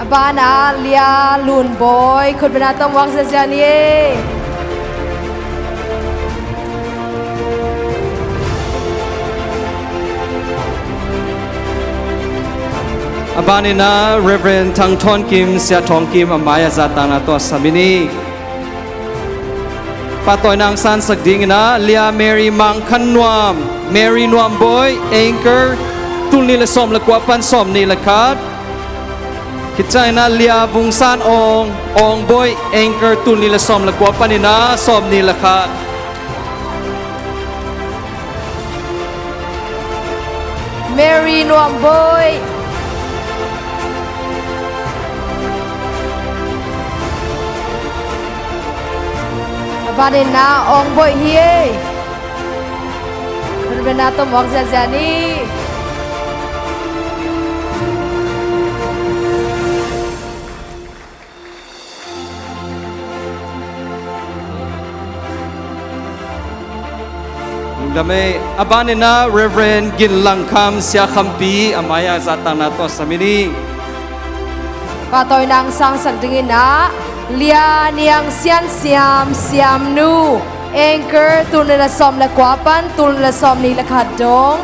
A banah Lia Lun Bawi, khutbetna tawh muak ziazia ni. A banin ah Reverend Thang Thawn Kim, Sia Thawng Kim a mai-ah zahtakna tawh a sam i ni. Pahtawi nang sansak dingin ah Lia Mary Mang Khan Nuam, Mary Nuam Bawi, anchor, tul nih le sawm le kua pan sawm nih le khat. Khit ciangin ah Lia Vung San Awng, Awng Bawi, anchor, tul nih le sawm le kua panin ah sawm nih le khat. Mary Nuam Bawi. A banin ah Awng Bawi hi ei. Khutbetna tawh muak ziazia ni. Lungdam ei. A banin ah Reverend Gin Lang Kham, Sia Khampi a mai-ah zahtakna tawh a sam i ni. Pahtawi nang sansak dingin ah Lia Niang Sian Siam, Siam Nu, anchor, tul nih le sawm le kua pan tul nih le sawm nih le khat dong.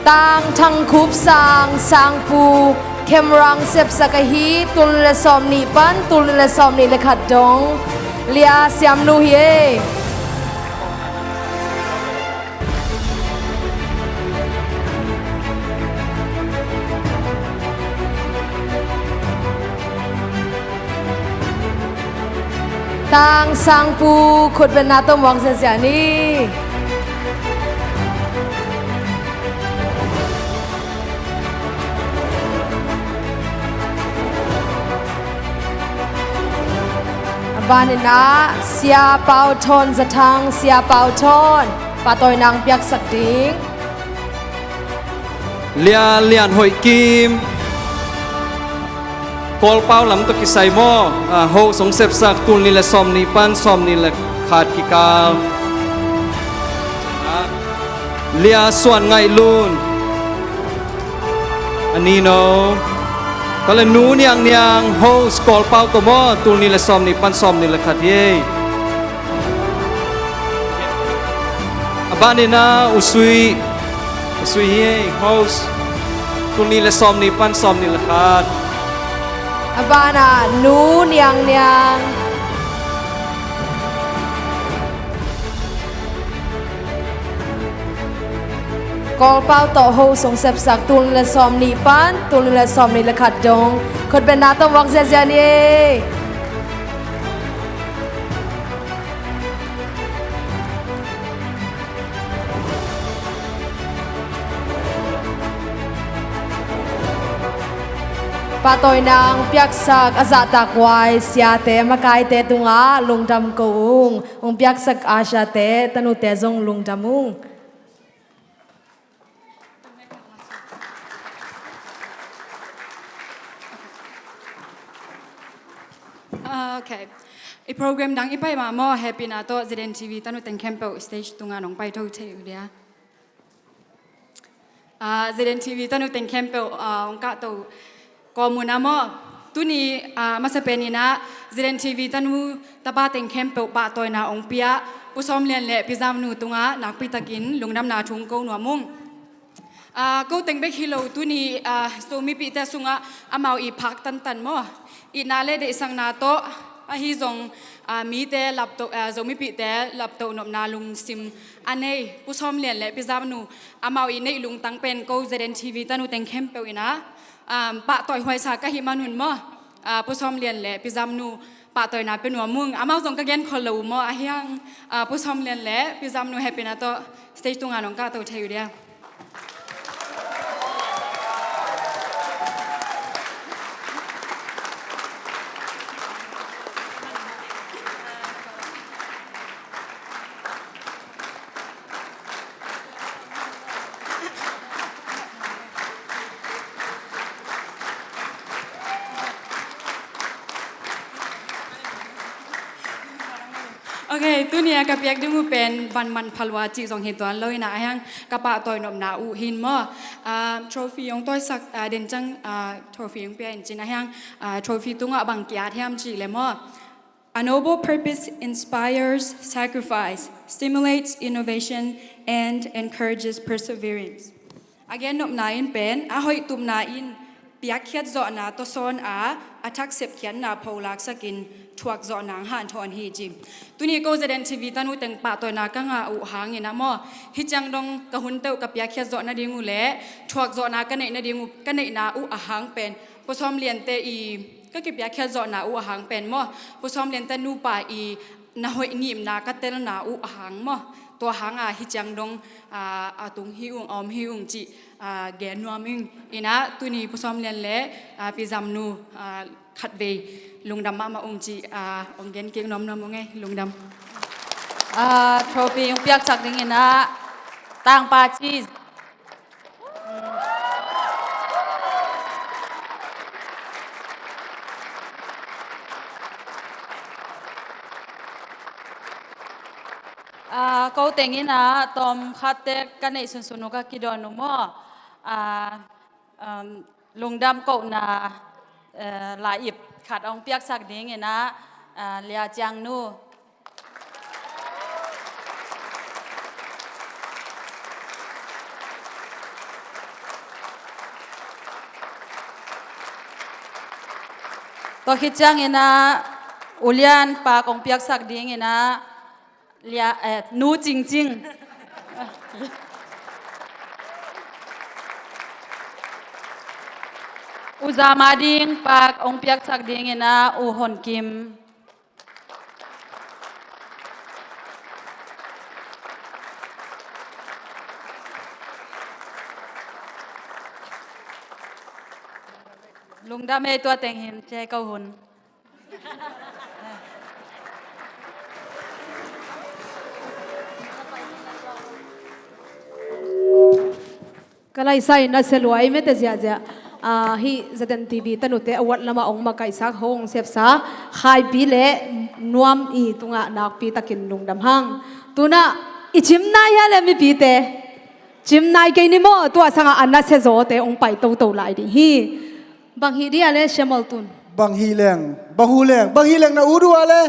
Tang Thang Khup Sang, Sangpu, camera hong sepsak ahi, tul nih le sawm nih pan tul nih le sawm nih le khat dong. Lia Siam Nu hi ei. Tang Sangpu, khutbetna tawh muak ziazia ni. A banin ah Sia Pau Thawn Za Thang, Sia Pau Thawn, pahtawi nang piaksak ding. Lia Lian Hoih Kim, Kawlpau lam tawh kisai maw, ah, host hong sepsak, tul nih le sawm nih pan sawm nih le khat kikal. Lia Suan Ngaih Lun, a nino. Tua leh Nu Niang Niang, host, Kawlpau tawh maw, tul nih le sawm nih pan sawm nih le khat hi ei. A banin ah U Sui, U Sui hi ei, host, tul nih le sawm nih pan sawm nih le khat. A banah Nu Niang Niang, Kawlpau tawh host hong sepsak, tul nih le sawm nih pan tul nih le sawm nih le khat dong. Khutbetna tawh muak ziazia ni ei. Pahtawi nang piaksak a zahtakhuai siate, makaite tungah lungdam ko ung. Hong piaksak a siate, tanute zong lungdam ung. Ok. I program dang i pai mah maw, hehpihna tawh Z N T V tanu teng khempeuh stage tungah nong pai tho thei uh dia. Ah, Z N T V tanu teng khempeuh, ah, hong kahto kawm un ah maw. Tuni, ah, masa pen in ah Z N T V tanu tapa teng khempeuh pahtawina hong pia Pu Sawm Lian le Pi Zam Nu tungah nakpi takin lungdamna thu hong ko nuam ung. Ah, ko teng bek hi lo, tuni, ah, Zomipihte sungah amau i phak tantan maw, itna le deihsakna tawh, ahi zong, ah, mite laptoh, ah, Zomipihte laptoh nopna lungsim a nei Pu Sawm Lian le Pi Zam Nu amau i neih lungtang pen ko Z N T V tanu teng khempeuh in ah, ah, pahtawi huaisa ka hih manun maw, ah, Pu Sawm Lian le Pi Zam Nu pahtawina pia nuam ung. Amau zong ka gen khol lo uh maw, ahi hang, ah, Pu Sawm Lian le Pi Zam Nu hehpihna tawh stage tungah nong kahto thei uh dia. Ok, tuni a ka piak ding uh pen van man phalua cih zong hi tuan lo in ah, ahi hang ka pahtawi nopna uh hi in maw. Ah, trophy hong tawisak, ah, den ciang, ah, trophy hong pia in cin, ahi hang, ah, trophy tungah bang ki-at hiam cih leh maw, "A noble purpose inspires sacrifice, stimulates innovation, and encourages perseverance." A gennopna in pen, a hoih tupna in piakkhiat zawhna tawsawn a, a thak sepkhiatna pholaksakin thuak zawhna hong hanthawn hi ci. Tuni ko Z N T V tanu teng pahtawina ka ngah uh hangin ah maw, hih ciang dong ka hun teuh ka piakkhiat zawh nading uh le thuak zawhna ka neih nading uh, ka neihna uh ahang pen Pu Sawm Liante i ka kipiakkhiat zawhna uh ahang pen maw, Pu Sawm Liante nupa i na hoih ngimna ka telna uh ahang maw, tua hanga hih ciang dong, ah, a tung hi ung, a om hi ung cih, ah, gen nuam ing. In ah tuni Pu Sawm Lian le, ah, Pi Zam Nu, ah, khatvei lungdam mahmah ung cih, ah, hong gen kik nuamnuam ung ei, lungdam. Ah, trophy hong piaksak dingin ah tangpa ci. Ah, ko teng in ah tawm khatte ka neih sunsun uh ka kidawn uh maw. Ah, um, lungdam kohna, eh, lai-ip khat hong piaksak dingin ah, ah, Lia Ciang Nu. Tua khit ciangin ah U Lian Pak hong piaksak dingin ah Lia, eh, Nu Cing Cing. U Za Ma Ding Pak hong piaksak dingin ah U Hon Kim. Lungdam ei, tua teng hi in, ci ko hun. Ka laisai na sia luai mete ziahziah. Ah, hih Z N T V tanute award lamah hong makaihsak, hong sepsa Khaipi le Nuam i tungah nakpi takin lungdam hang. Tunah i cim nai hia le mipite? Cim nai kei ni maw, tua sangah a nasia zawte hong pai toto lai ding hi. Bang hi dia le Siamol Tun? Bang hi leng, bang hu leng, bang hi leng na ut uh a le?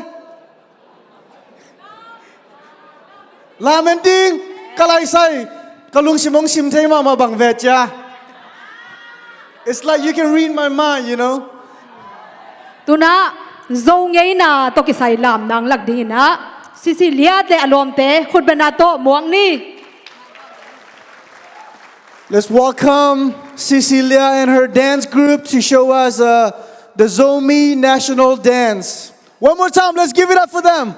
Lamen ding, ka laisai, ka lungsim hong sim thei mahmah bang ve cia. It's like you can read my mind, you know. Tunah Zo ngeina tawh kisai lam nang lak dingin ah Sisi Liat le a lawmte khutbetna tawh muak ni. Let's welcome Sisi Lia and her dance group to show us, uh, the Zomi National Dance. One more time, let's give it up for them.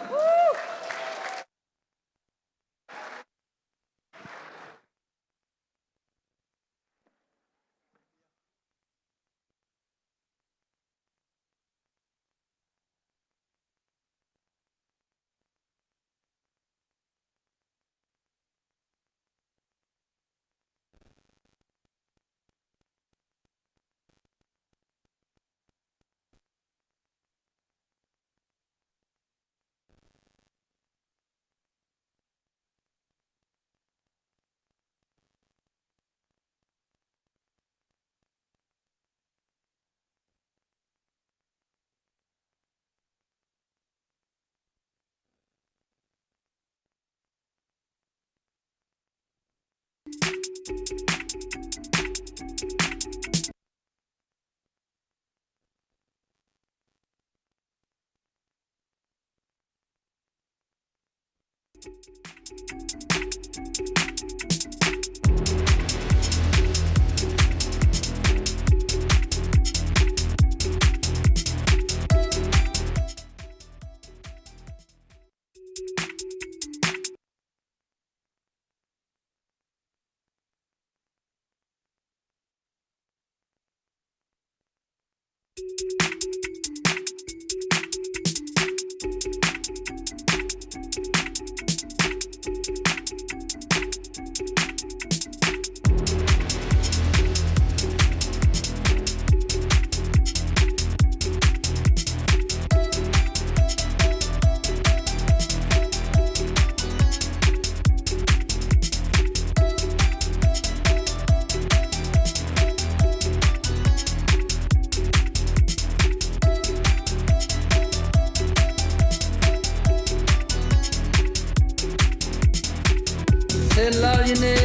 Sen lai in e,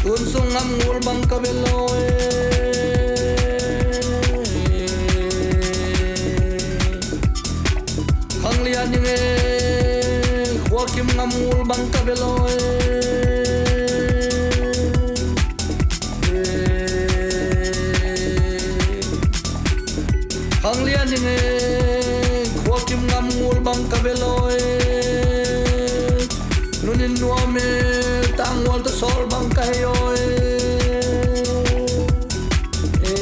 tun sung ngam ngul bang ka bia lo e. Khang lian ing e, khua kim ngam ngul bang ka bia lo e. Khang lian ing e, khua kim ngam ngul bang ka bia lo e. Nun in nuam e, tang ngual tawh sawl bang ka hi aw e. E.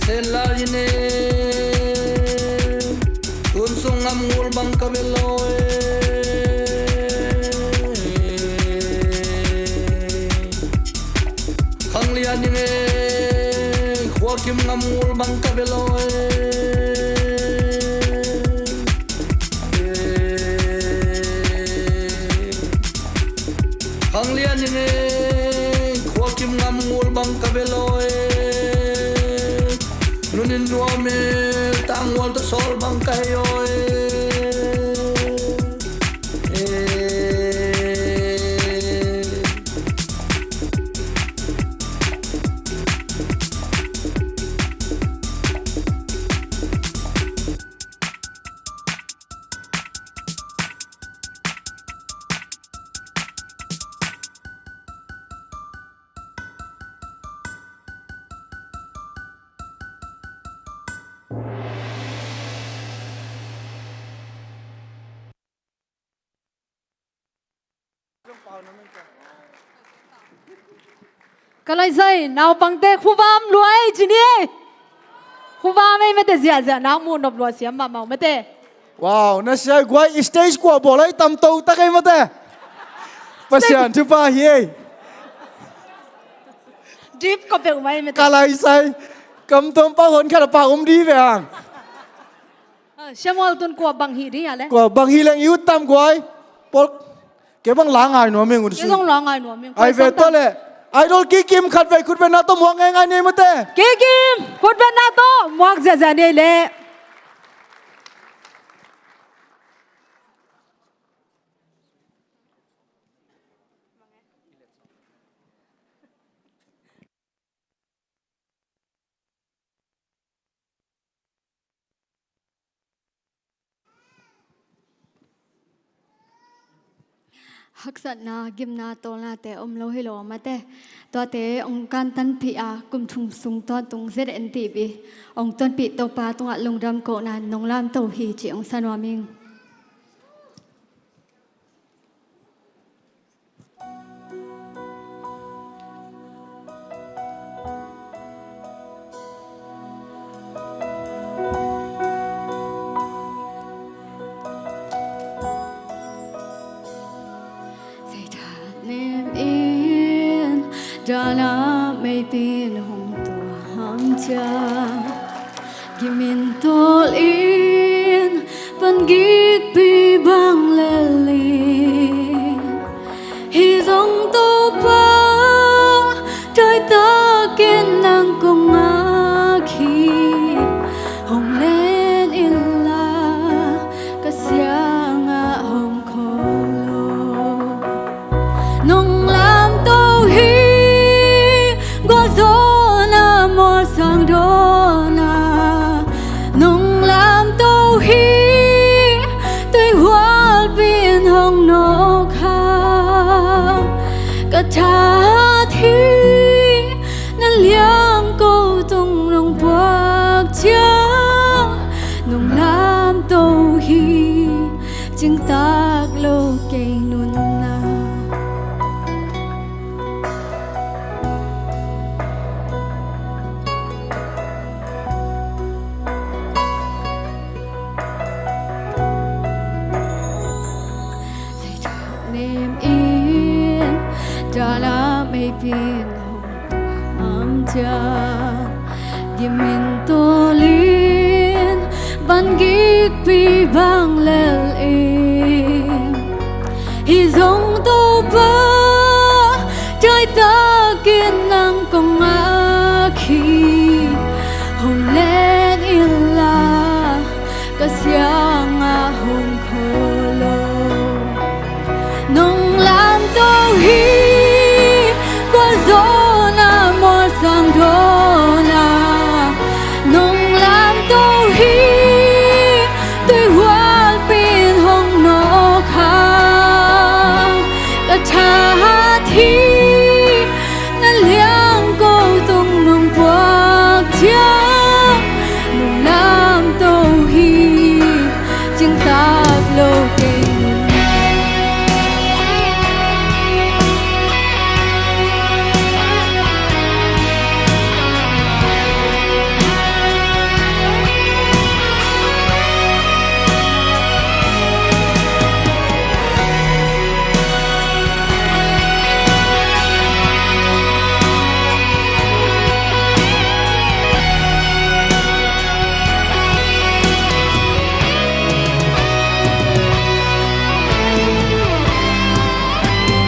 Sen lai in e, tun sung ngam ngul bang ka bia lo e. Khang lian ing e, khua kim ngam ngul bang ka bia lo e. Khang lian ing e, khua kim ngam ngul bang ka bia lo e. Nun in nuam e, tang ngual tawh sawl bang ka hi aw e. E. Ka laisai naupangte khuvam lua ei ci ni ei. Khuvam ei mate, ziahziah nak muh nop lua siam mahmah uh mate. Wow, na sia guai, stage kua bawl ei, tam to tak ei mate. Pasian thupha hi ei. Dip ko peuh mai mate. Ka laisai kam tom pa hon khat a pa um di ve ang. Ah, Samuel tun kua bang hi di a le? Kua bang hi leng i ut tam guai. Paul, kei bang la ngai nuam ing ut. Kei zong la ngai nuam ing. Ai ve tawh le. Idol Kikim khat vei khut beng na tawh muak ngeingai ni ei mate. Kikim khut beng na tawh muak ziahziah ni ei le. Haksatna, gimna, tawlnate om lo hi lo mate. Tuate hong kantanpih a, kum thum sung tawntung Z N T V hong tonpih Topa tungah lungdam kohna nong lamto hi ci hong sa nuam ing. Seithanem in dana meipi in hong tuam ciang, gimin tawlin pangikpi bang lel in. Hi zong Topa, daitakin nang kong ngak hi. Hong len inla, ka siangah hong kho lo. Nong lamto hi, gualzawhna mualsang dawna. Nong lamto hi, tuihualpi in hong nawk kha. Ka thahat hi, na liang ko tung nong puak ciang. Nong lamto hi, cingtak lo kei nunna. Seithanem in dana meipi in hong tuam ciang, gimin tawlin pangikpi bang lel in. Hi zong Topa, daitakin nang kong ngak hi. Hong len inla, ka siangah hong kho lo. Nong lamto hi, gualzawhna mualsang dawna. Nong lamto hi, tuihualpi in hong nawk kha. Ka thahat hi, na liang ko tung nong puak ciang. Nong lamto hi, cingtak lo kei nunna.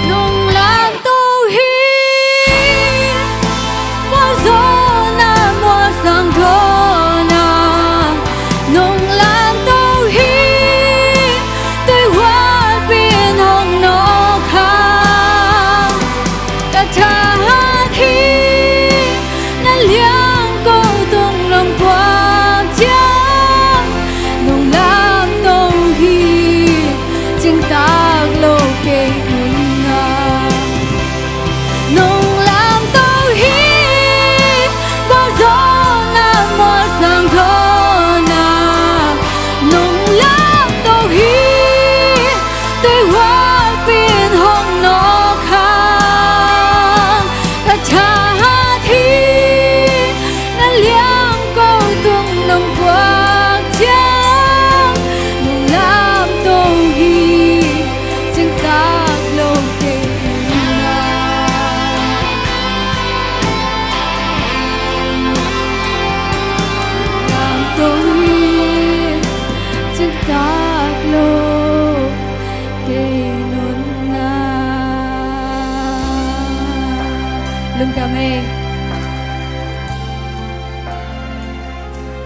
Nong lamto hi, gualzawhna mualsang dawna. Nong lamto hi, tuihualpi in hong nawk kha. Ka thahat hi, na liang ko tung nong puak ciang. Nong lamto hi, cingtak lo kei nunna. Nong lamto hi, gualzawhna mualsang dawna. Nong lamto hi, tuihualpi in hong nawk kha. Ka thahat hi, na liang ko tung nong puak ciang. Nong lamto hi, cingtak lo kei nunna. Nong lamto hi, cingtak lo kei nunna. Lungdam ei.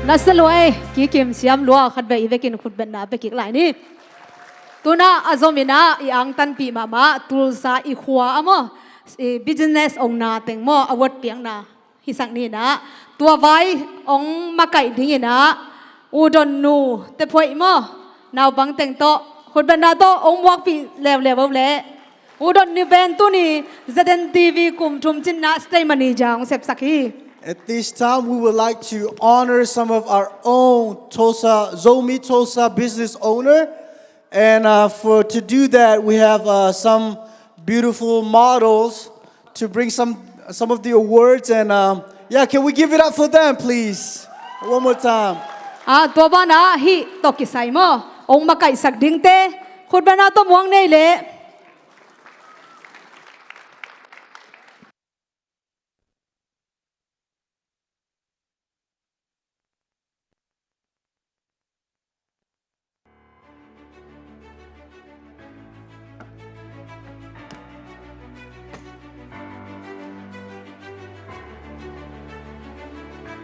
Na sa lua ei, kikim siam lua, khat vei i vekin khutbetna pia kik lai ni. Tuna a zom in ah i angtanpih mahmah, Tulsa i khua a maw, i business ong na teng maw, a award piakna hisak ni in ah, tua vai ong makaih ding in ah, U Don nu te phoih maw, naupang teng tawh khutbetna tawh ong muakpih leuleu o leh. U Don Ni pen tuni Z N T V kum thum cinna stage manager hong sepsak hi. At this time, we would like to honor some of our own Tulsa, Zomi Tulsa business owner. And uh, for to do that, we have uh, some beautiful models to bring some some of the awards. And um, yeah, can we give it up for them, please? One more time. Ah, tua banah hih tawh kisai maw, hong makaihsak dingte khutbetna tawh muang nei leh.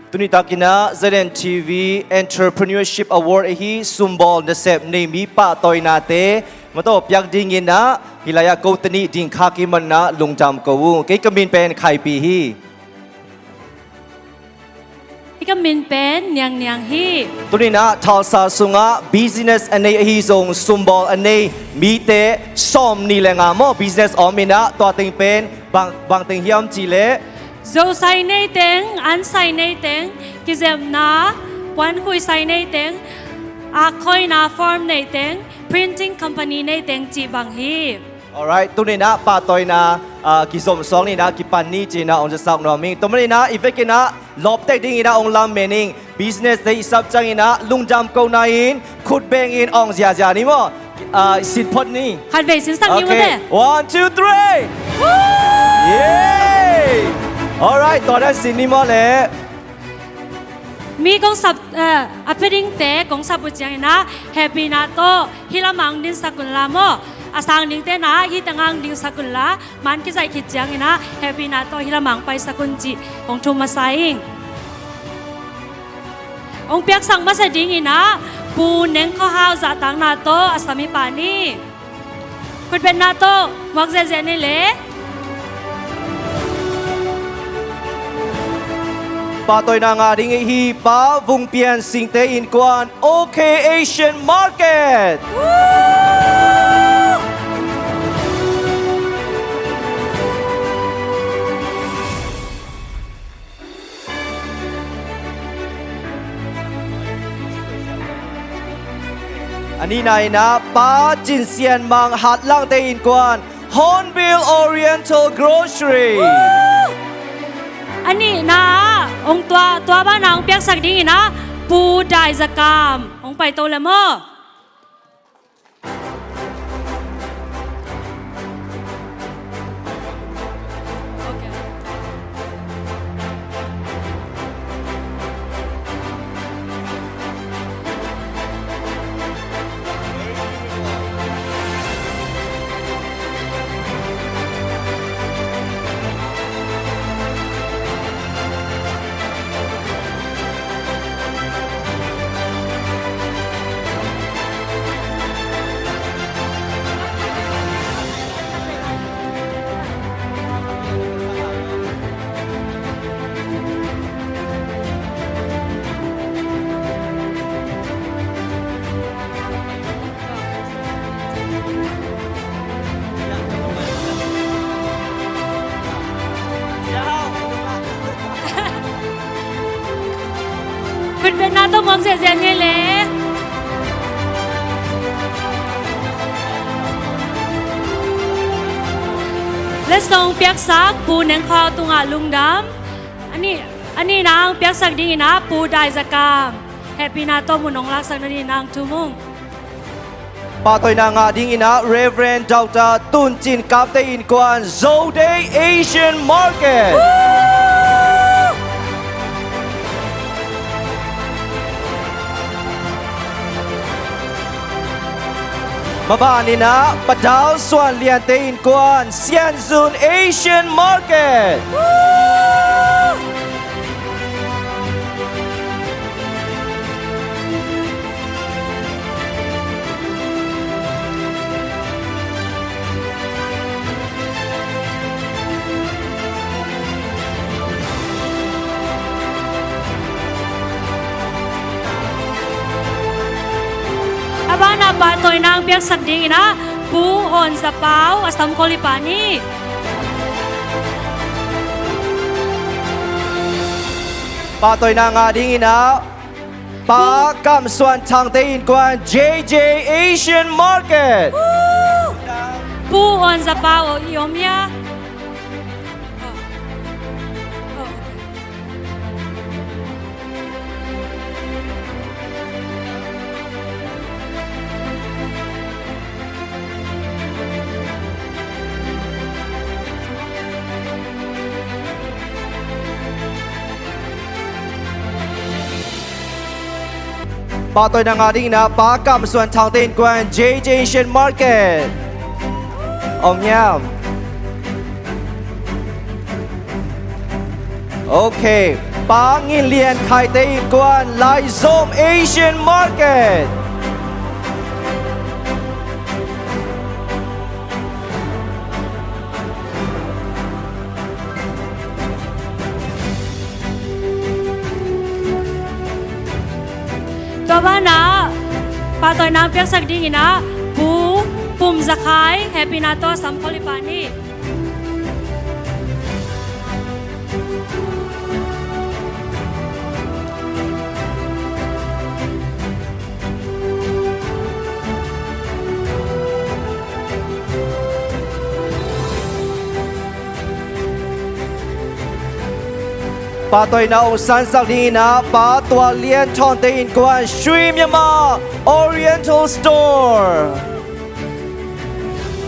Tuni takin ah Z N T V Entrepreneurship Award ahi sumbawl nasep nei mi pahtawinate mataw piak dingin ah hih lai-ah ko tani ding khak i hih manin ah lungdam ko ung. Kei ka min pen Khaipi hi. Kei ka min pen Niang Niang hi. Tuni-in ah Tulsa sungah business a nei ahi zong sumbawl a nei mite sawmnih le nga maw business om in ah, tua teng pen bang, bang teng hiam cih leh Zo sai nei teng, an sai nei teng, kizepna, puankhui sai nei teng, akhawina farm nei teng, printing company nei teng cih bang hi. Alright, tuni-in ah pahtawina, ah, kizom suak ni-in ah kipan ni ci-in ah hong zasak nuam ing. Tua manin ah i vekin ah lawptek dingin ah hong lamen ing. Business te i sap ciangin ah lungdam kona in khut bengin hong ziazia ni maw. Ah, sin phot ni. Khatvei sinsak ni maw te. Okay. One, two, three. Woo! Yay! Alright, tua dan sin ni maw leh. Mi kong sap, eh, a pia dingte kong sap uh ciangin ah hehpihna tawh hih lamah hong dinsak unla maw. A sang dingte in ah hih tengah hong dingsak unla, man kizaih khit ciangin ah hehpihna tawh hih lamah hong paisak un cih kong thum masa ing. Hong piaksak masa dingin ah Pu Neng Khua Hau zahtakna tawh a sam hi pah ni. Khutbetna tawh muak ziahziah ni leh. Pahtawina ngah ding ahi Pa Vung Pian Singte innkuan OK Asian Market. Woo! A nihna in ah Pa Cin Sian Mang Hatlangte innkuan Hornbill Oriental Grocery. Woo! A nihna ah hong tua, tua banah hong piaksak dingin ah Pu Dai Za Kam hong paito le maw. Khutbetna tawh muak ziahziah ni leh. Letsong piaksak Pu Neng Khua Hau tungah lungdam. A nih, a nihna hong piaksak dingin ah Pu Dai Za Kam. Hehpihna tawh mun hong laksak nadingin ah hong thum ung. Pahtawina ngah dingin ah Reverend Doctor Tun Cin Kapte innkuan Zo Day Asian Market. Woo! Maban in ah Pa Dal Suan Liante innkuan Sian Zun Asian Market. Woo! A banah pahtawina hong piaksak dingin ah Pu Awn Za Pau, a sam khol i pa ni. Pahtawina ngah dingin ah Pa Kam Suan Thangte innkuan, J J Asian Market. Pu Awn Za Pau, i om hia? Pahtawina ngah dingin ah Pa Kam Suan Thangte innkuan, J J Asian Market. Om hiam? Ok. Pa Ngin Lian Khaite innkuan, Laizom Asian Market. Tua banah pahtawina piaksak dingin ah Pu Pum Za Khai, hehpihna tawh sam khol i pa ni. Pahtawina hong sansak dingin ah Pa Tual Lian Thawnte innkuan, Sri Myanmar Oriental Store.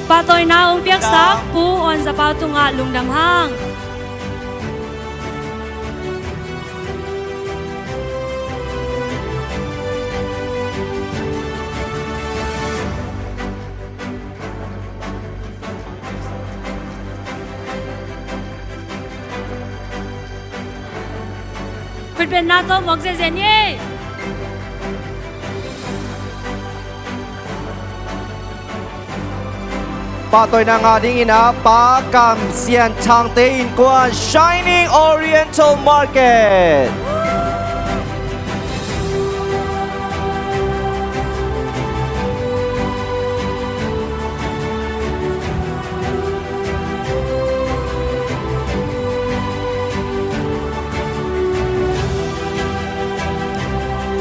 Pahtawina hong piaksak Pu Awn Za Pau tungah lungdam hang. Khutbetna tawh muak ziahziah ni ei. Pahtawina ngah dingin ah Pa Kam Sian Thangte innkuan, Shining Oriental Market.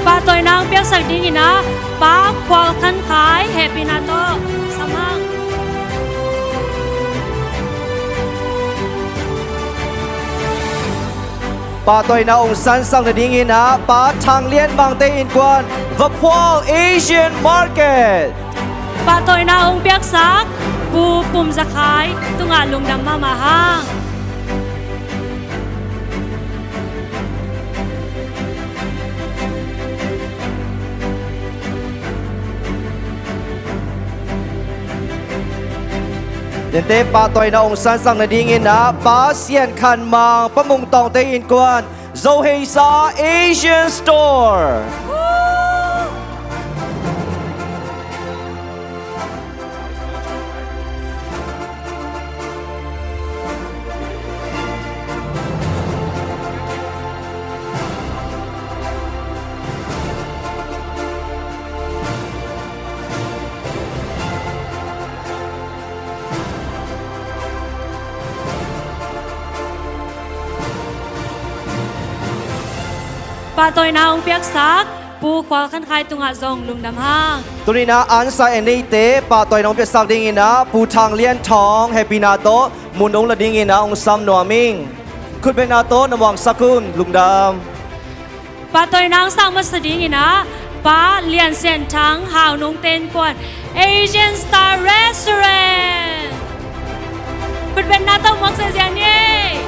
Pahtawina hong piaksak dingin ah Pa Khual Khan Khai, hehpihna tawh sam hang. Pahtawina hong sansak nadingin ah Pa Thang Lian Mangte innkuan, Vaphual Asian Market. Pahtawina hong piaksak Pu Pum Za Khai tungah lungdam mahmah hang. Dente pahtawina hong sansak nadingin ah Pa Sian Khan Mang, Pa Mung Tawngte innkuan, Zo Hei Sa Asian Store. Pahtawina hong piaksak Pu Khual Khan Khai tungah zong lungdam hang. Tuni-in ah ansa en neite pahtawina hong piaksak dingin ah Pu Thang Lian Thawng, hehpihna tawh mun hong la dingin ah hong sam nuam ing. Khutbetna tawh na muangsak un. Lungdam. Pahtawina hong sak masa dingin ah Pa Lian Sian Thang, Hau Nungte innkuan, Asian Star Restaurant. Khutbetna tawh muak ziahziah ni ei.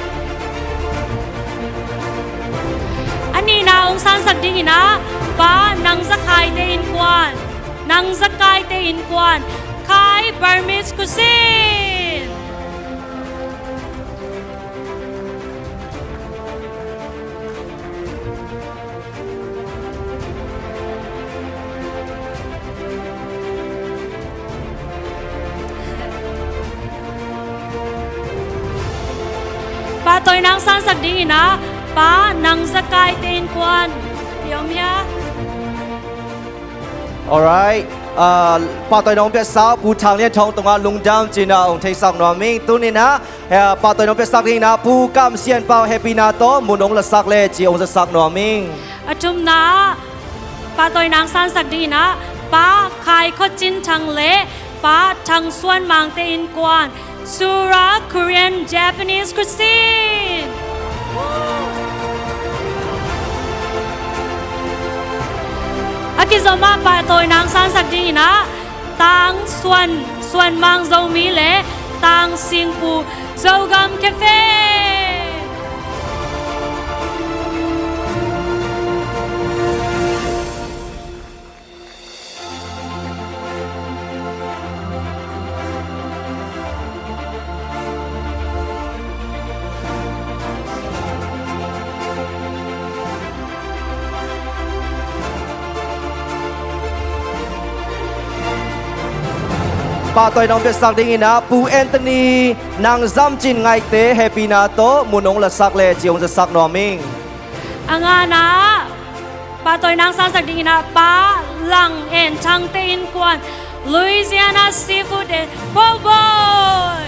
A nihna hong sansak dingin ah Pa Nang Za Khaite innkuan, Nang Za Kaite innkuan, Khai Burmese Cuisine. Pahtawina hong sansak dingin ah Pa Nang Za Kaite innkuan, i om hia? Alright. Ah, pahtawina hong piaksak Pu Thang Lian Thawng tungah lungdam cih hong theisak nuam ing. Tuni-in ah, eh, pahtawina hong piaksak dingin ah Pu Kam Sian Pau, hehpihna tawh mun hong lasak leh ci hong zasak nuam ing. A thumna ah pahtawina hong sansak dingin ah Pa Khai Khua Cin Thang leh Pa Thang Suan Mangte innkuan, Sura Korean Japanese Cuisine. A kizom ah pahtawina hong sansak dingin ah Tang Suan, Suan Mang Zomi leh Tang Sing Pu, Zogam Cafe. Pahtawina hong piaksak dingin ah Pu Anthony Nang Zam Cin Ngaihte, hehpihna tawh mun hong lasak leh ci hong zasak nuam ing. A ngana ah pahtawina hong sansak dingin ah Pa Lang En Thangte innkuan, Louisiana Seafood and Po' Boy.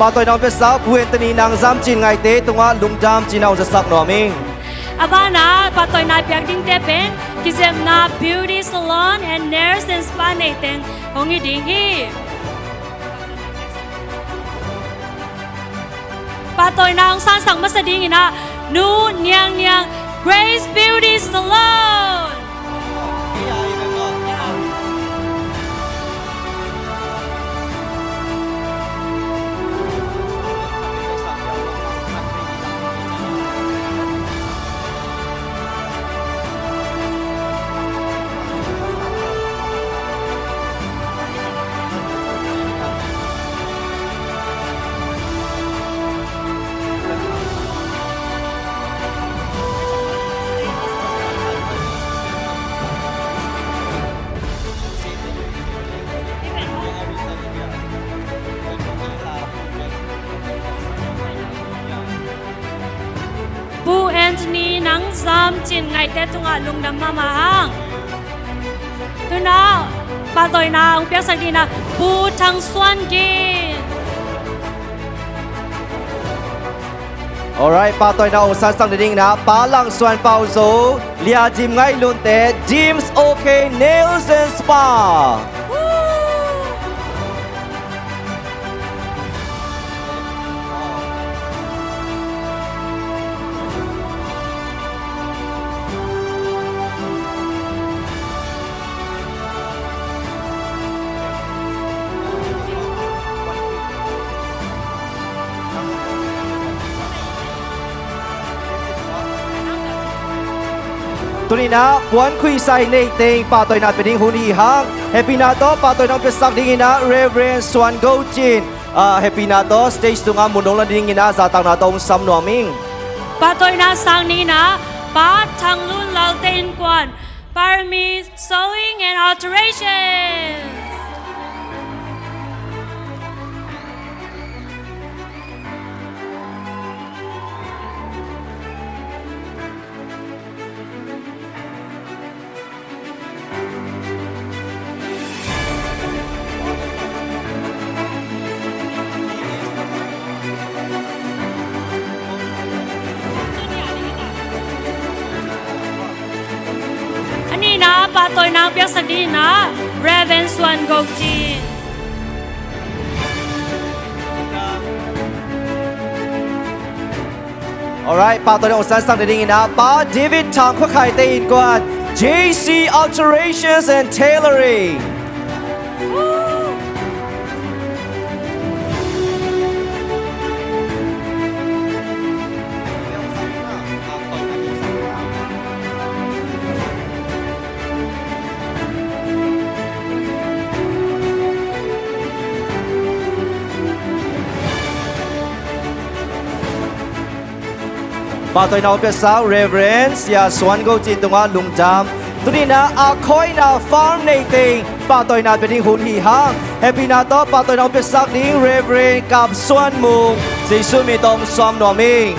Pahtawina hong piaksak Pu Anthony Nang Zam Cin Ngaihte tungah lungdam cihna hong zasak nuam ing. A banah pahtawina piak dingte pen kizepna beauty salon and nails and spa neih teng hong hi ding hi. Pahtawina hong sansak masa dingin ah Nu Niang Niang, Grace Beauty Salon. Pu Anthony Nang Zam Cin Ngaihte tungah lungdam mahmah hang. Tu-in ah pahtawina hong piaksak dingin ah Pu Thang Suan Gin. Alright, pahtawina hong sansak nadingin ah Pa Lang Suan Pau Zo, Lia Dim Ngaih Lunte, Dim's OK Nails and Spa. Tuni-in ah puan khuihsai neih teng pahtawina pia ding hun hi hang. Hehpihna tawh pahtawina hong piaksak dingin ah Reverend Suan Go Cin, ah, hehpihna tawh stage tungah mun hong la dingin ah zahtakna tawh hong sam nuam ing. Pahtawina sang dingin ah Pa Thang Lun Lalte innkuan, Parami Sewing and Alterations. A nihna pahtawina piaksak dingin ah Reverend Suan Go Cin. Alright, pahtawina hong sansak nadingin ah Pa David Thang Khua Khaite innkuan, J C Alterations and Tailoring. Pahtawina hong piaksak Reverend Sia Suan Go Cin tungah lungdam. Tuni-in ah a khawina farm neite in pahtawina pia ding hun hi hang. Hehpihna tawh pahtawina hong piaksak ding Reverend Kap Suan Mung, Jesuh min tawh hong sawm nuam ing.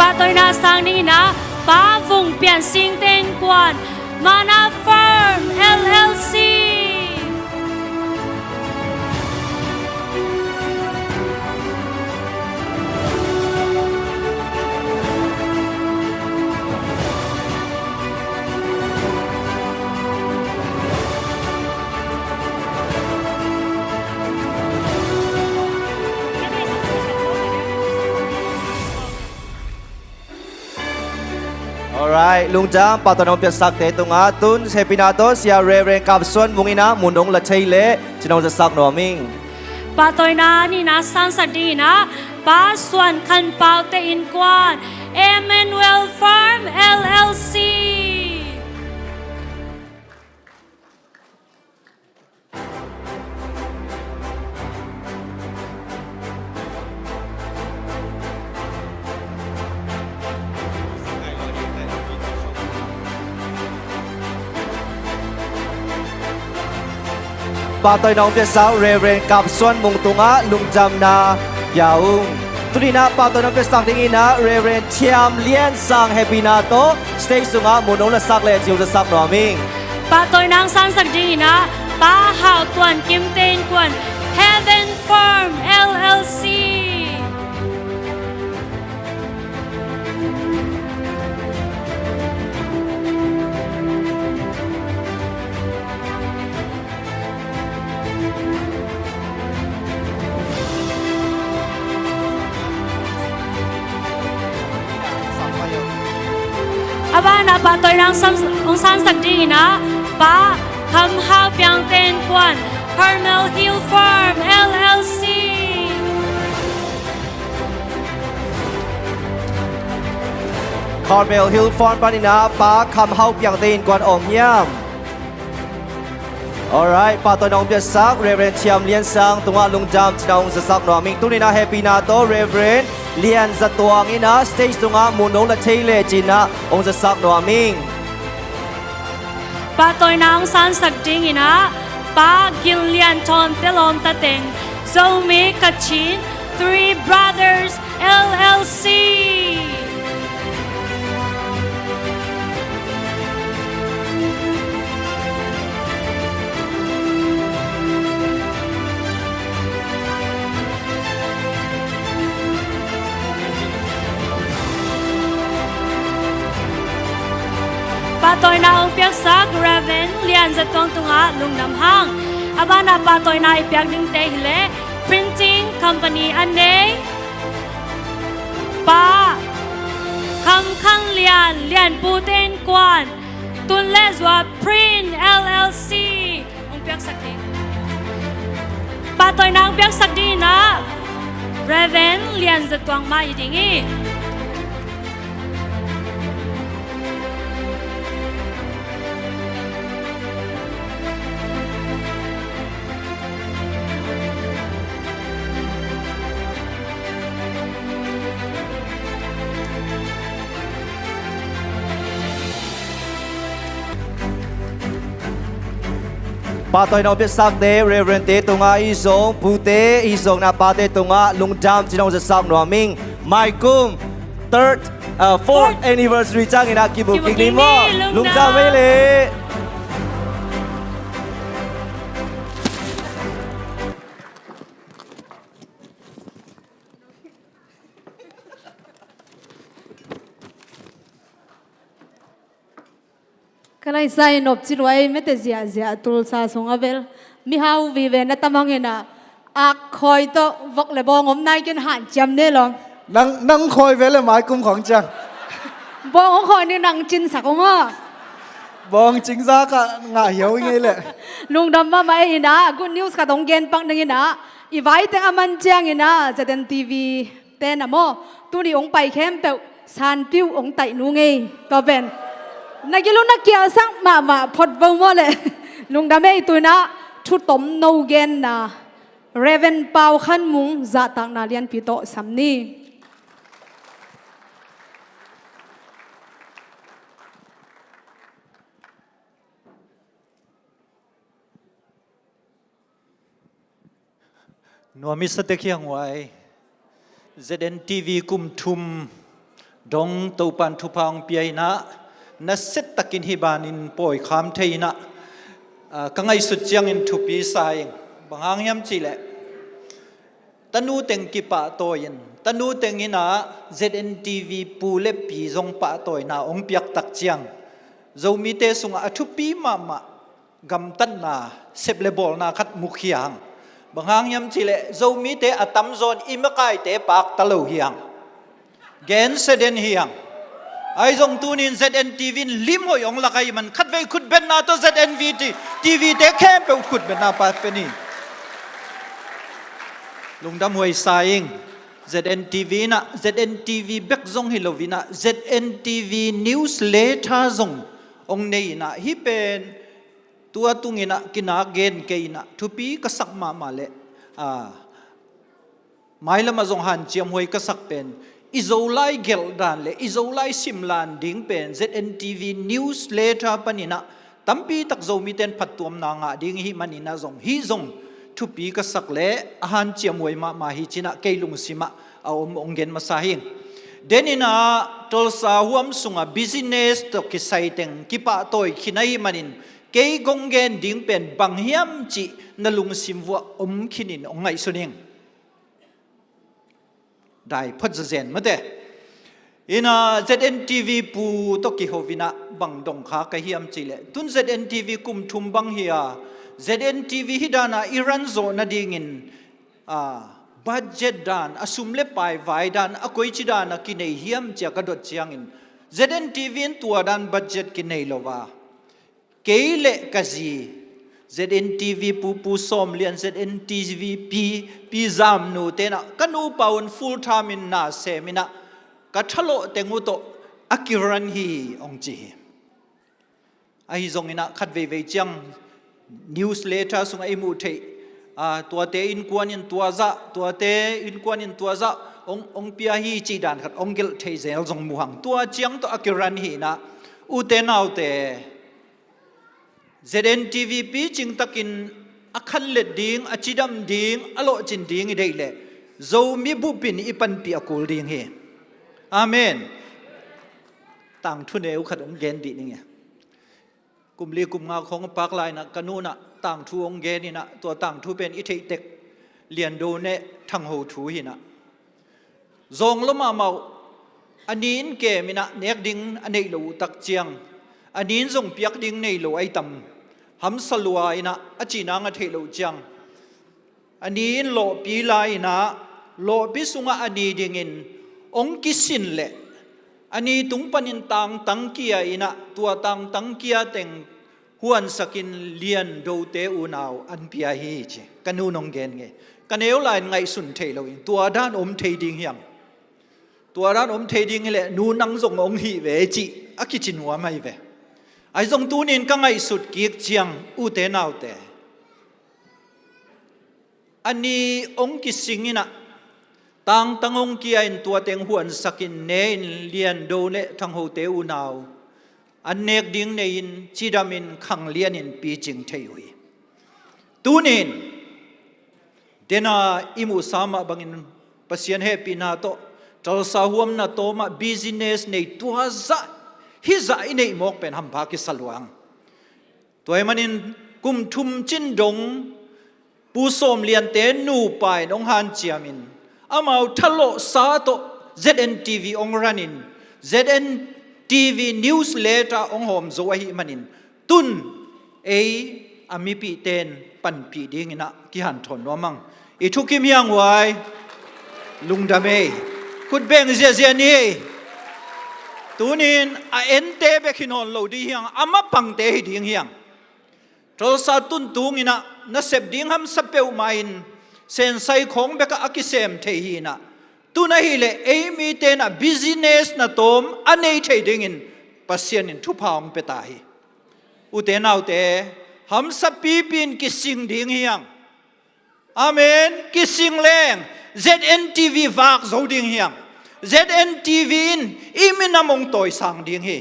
Pahtawina sang dingin ah Pa Vung Pian Singte innkuan, Mana Farm L L C. Alright, lungdam, pahtawina hong piaksakte tungah. Tun hehpihna tawh Sia Reverend Kap Suan Mung in ah mun hong la thei leh cih hong zasak nuam ing. Pahtawina nihna sansak dingin ah Pa Suan Khan Paute innkuan, Emmanuel Farm L L C. Pahtawina hong piaksak Reverend Kap Suan Mung tungah lungdamna pia ung. Tuni-in ah pahtawina hong piaksak dingin ah Reverend Thiam Lian Sang, hehpihna tawh stage sungah mun hong lasak leh cih hong zasak nuam ing. Pahtawina hong sansak dingin ah Pa Hau Tuan Kimte innkuan, Heaven Farm L L C. A banah pahtawina hong san-, hong sansak dingin ah Pa Kham Hau Piangte innkuan, Carmel Hill Farm L L C. Carmel Hill Farm panin ah Pa Kham Hau Piangte innkuan om hiam? Alright, pahtawina hong piaksak Reverend Thiam Lian Sang tungah lungdam cihna hong zasak nuam ing. Tuni-in ah hehpihna tawh Reverend Lian Za Tuang in ah stage tungah mun hong la thei leh cihna hong zasak nuam ing. Pahtawina hong sansak dingin ah Pa Gin Lian Thawn Te Lawm Tateng, Zomi Kachin Three Brothers L L C. Pahtawina hong piaksak Reverend Lian Za Tuang tungah lungdam hang. A banah pahtawina i piak dingte hi leh printing company a nei Pa Kham Khan Lian, Lian Pute innkuan, Tun le Zua Print L L C hong piaksak ding. Pahtawina hong piaksak dingin ah Reverend Lian Za Tuang mah hi ding hi. Pahtawina hong piaksakte, Reverend te tungah i zong, pute i zong na pate tungah lungdam cihna hong zasak nuam ing. Maikum third, uh, fourth anniversary ciangin ah kimu kik ni maw. Lungdam ei leh. Ka laisa i nop ci luai mete ziahziah tulsa sung a vel. Mihau vive na tamang ina ak khawi tawh vok le bawng om nai ken hanciam ne lawm. Nang, nang khawi ve le Maikum khawng ciang. Bawng hong khawi ni nang cinsak hong a. Bawng cingza ka ngah hiau i ngei le. Lungdam mahmah e ina, good news ka dong gen pak ding ina. I vai teng a man ciang ina, Z N T V te na maw, tuni hong pai khempeuh sanpiu hong taih nu ngei. Tua pen na gil uh na kialsak mahmah phot vo maw le. Lungdam ei, tu ina thu tom no genna Reverend Pau Khan Mung zahtakna lianpi tawh sam ni. Nuam i sa tek hi hang uai. Z N T V kum thum dong Topan thupha hong pia in ah, na set takin hih banin pawi kham thei in ah, ah, ka ngaihsut ciangin thupi sa ing. Bang hang hiam cihleh, tanu teng kipahtawi in, tanu teng in ah Z N T V pu le pi zong pahtawina hong piak tak ciang, Zomite sungah a thupi mahmah gamtatna, sep le bawlna khat mu khia hang. Bang hang hiam cihleh, Zomite a tamzaw in i makaite pakta lo hi hang. Gensia den hi hang. Ahi zong tuni in Z N T V in lim hoih hong lak ahih man, khatvei khutbetna tawh Z N V T-, T V te khempeuh khutbetna pa pen hi. Lungdam huai sa ing. Z N T V in ah, Z N T V bek zong hi lo in ah, Z N T V newsletter zong hong nei in ah, hih pen tua tung in ah kinak gen kei in ah, thupi ka sak mahmah leh, a, mailam ah zong hanciam huai ka sak pen, i Zolai gelh dan le i Zolai simlan ding pen Z N T V newsletter panin ah tampi tak Zomite in phattuamna ngah ding i hih manin ah zong, hih zong thupi ka sak leh a hanciam huai mahmah hi ci-in ah kei lungsim ah a om hong gen masa hi. Den in ah Tulsa huam sungah business tawh kisai teng kipahtawi khin ahih manin, kei kong gen ding pen bang hiam cih na lungsim vuah om khin in hong ngaihsun ing. Dai phot zazen mate. In ah Z N T V pu tawh kiho in ah bang dong kha ka hiam cihleh, tun Z N T V kum thum bang hi a, Z N T V hih dan ah i run zawh nadingin, a, budget dan, a sum le pai vai dan a koici dan a kinei hiam ci-a ka dot ciangin, Z N T V in tua dan budget kinei lo a, kei le ka zi, Z N T V pu, Pu Sawm Lian, Z N T V pi, Pi Zam Nu te in ah, ka nupa un full time in na sem in ah, ka thalawh teng uh tawh a ki-run hi hong ci hi. Ahi zong in ah khat veivei ciang newsletter sungah i muh theih, a, tuate innkuan in tua zah, tuate innkuan in tua zah hong, hong pia hi cih dan khat hong gelh theih zel zong mu hang. Tua ciang tawh a ki-run hi in ah, ute naute, Z N T V picing takin a khanlet ding, a cidam ding, a lawhcin ding i deih leh, Zomi bup in i panpih a kul ding hi. Amen. Tangthu neu khat hong gen dih ning e. Kum li kum nga khawng a pak lai in ah ka nu in ah tangthu hong gen in ah, tua tangthu pen i theih tek Lian Do Neh Thang Ho thu hi in ah, zawng lo mahmah uh, a ni in kem in ah nek ding a neih loh uh tak ciang, a ni in zong piak ding nei lo ahi tam, hamsa lua in ah a cih nang a theih loh ciang, a ni in lawhpi la in ah, lawhpi sungah a ni dingin hong kisin leh, a ni tung panin tangtang kia in ah, tua tangtang kia teng huansakin Lian Do te unau an pia hi ci. Ka nu in hong gen ngei. Ka neu lai in ngaihsun thei lo in, tua dan om thei ding hiam? Tua dan om thei ding hi leh, nu nang zong hong hih ve cih a kici nuam ahi ve. Ahi zong tuni in ka ngaihsut kik ciang, ute naute, a ni hong kising in ah, tangtang hong kia in tua teng huansakin ne in Lian Do Neh Thang Ho te unau an nek ding nei in, cidam in, khanglian in picing thei uh hi. Tuni in, den a i muhsa mah bangin Pasian hehpihna tawh Tulsa huamna tawm ah business nei tua zah, hih zah i neih mawk pen hampha kisa lua hang. Tua ahih manin kum thum cin dong Pu Sawm Lian te nupa in hong hanciam in, amau thalawhsa tawh Z N T V hong run in, Z N T V newsletter hong hawm zo ahih manin, tun ei a mipihte in panpih ding in ah kihanthawn nuam hang. I thukim hi hang uai. Lungdam ei. Khut beng ziahziah ni ei. Tuni in a ente bek hi nawn lo ding hi hang, a mapangte hi ding hi hang. Tulsa tun tung in ah nasep ding hamsa peuhmah in sensai khawng bek ah a kisem thei hi in ah, tun ahih leh ei mite in ah business na tawm a nei thei dingin Pasian in thupha hong pia ta hi. Ute naute, hamsa pipi in kising ding hi hang. Amen. Kising leng Z N T V vak zo ding hi hang. Z N T V in i minam hong tawisang ding hi.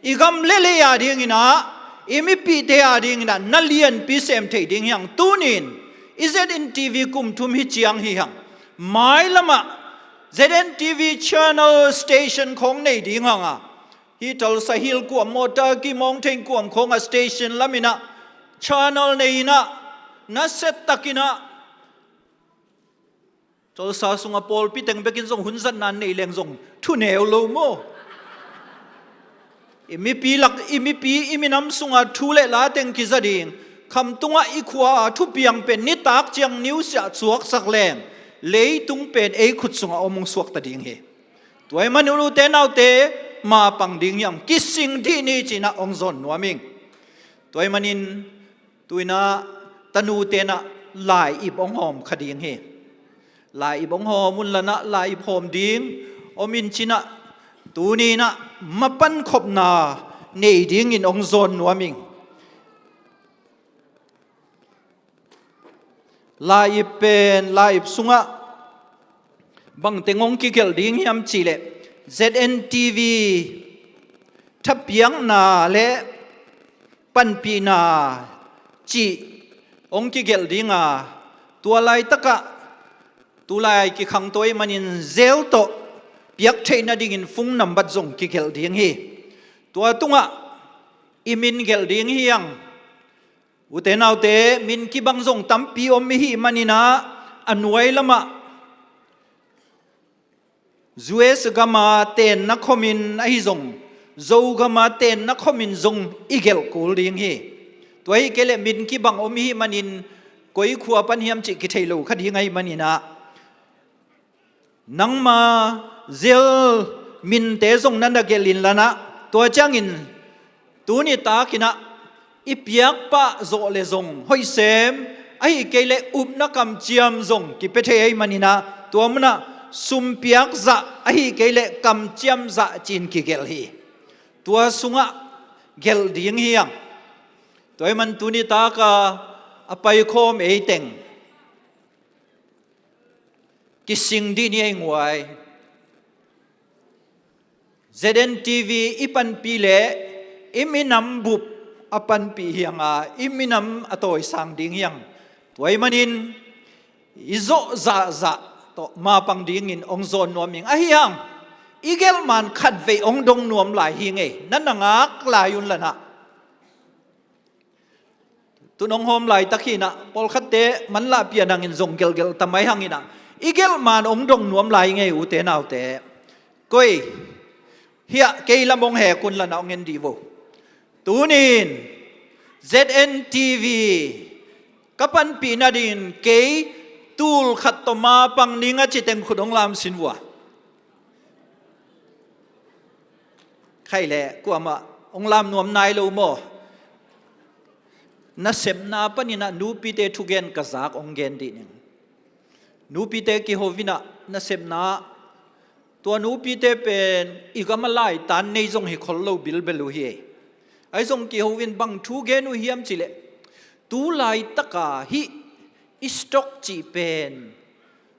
I gam le lei a ding in ah, i mipihte a ding in ah na lianpi sem thei ding hi hang. Tuni in I Z N T V kum thum hi ciang hi hang. Mailamah Z N T V channel station khawng nei ding hang a, hi Tulsa Hill kuam maw, Turkey Mountain kuam khawng a station laminah channel nei inah, nasia takinah Tulsa sungah pawlpi teng bekin zong hun zatna nei leng zong thu neu lo maw? I mipi lak, i mipi, i minam sungah thu le la teng kiza ding, khamtungah i khua thupiang pen nitak ciang news ah suaksak leng, leitung pen ei khut sungah om hong suakta ding hi. Tua ahih manin ute naute, mapang ding hiam, kising dih ni cinah hong zawn nuam ing. Tua ahih manin tuinah tanu tenah lai-ip hong hawm kha ding hi. Lai-ip hong hawm un lanah lai-ip hawm ding om in cinah, tuninah mapan khopna nei dingin hong zawn nuam ing. Lai-ip pen, lai-ip sungah bangteng hong kigelh ding hiam cihleh, Z N T V thapiakna le panpihna cih hong kigelh ding a, tua laitakah tulai kikhangto ahih manin Zelle tawh piak theih nadingin phone nambat zong kigelh ding hi. Tua tungah i min gelh ding hi hang. Ute naute, min kibang zong tampi om i hih maninah, a nuai lamah U S gama tenna khomin ahi zong, Zogama tenna khomin zong i gelh kul ding hi. Tua hi kei leh min kibang om i hih manin koi khua pan hiam cih kithei lo kha ding ahih maninah, nangma Zelle minte zong na na gelh in lanah, tua ciangin tuni takinah i piakpah zawh le zong hoih sem, ahih kei leh upna kamciam zong kipia thei ahih maninah, tua munah sumpiak zah ahih kei leh kamciam zah ci-in kigelh hi. Tua sungah gelh ding hi hang. Tua ahih man tuni taka a paikhawm ei teng kising dih ni ei nguai. Z N T V i panpih leh i minam bup a panpih hi hang a, i minam a tawisang ding hi hang. Tua ahih manin i zawh zahzah tawh mapang dingin hong zawn nuam ing. Ahi hang, i gelh man khatvei hong dong nuam lai hi ing ei. Na na ngak lai un lanah. Tu nong hawm laitak hinah, pawlkhatte manlah pian hangin zong gelhgelh ta mai hanginah, i gelh man hong dong nuam lai ing ei ute naute. Koi, hiah kei lam hong hek un lanah hong en dih vo. Tunin Z N T V ka panpih nadingin kei tul khat tawh mapang ning a ci teng khut hong lam sin vua. Khaih leh kuamah hong lam nuam nai lo maw? Nasepna paninah nupite thugen ka zak hong gen dih ning. Nupite kiho inah nasepna, tua nupite pen i gam a laitan nei zong hi khol lo bilbel uh hi. Ahi zong kiho in bang thu gen uh hiam cihleh, tu laitaka hih i stroke cih pen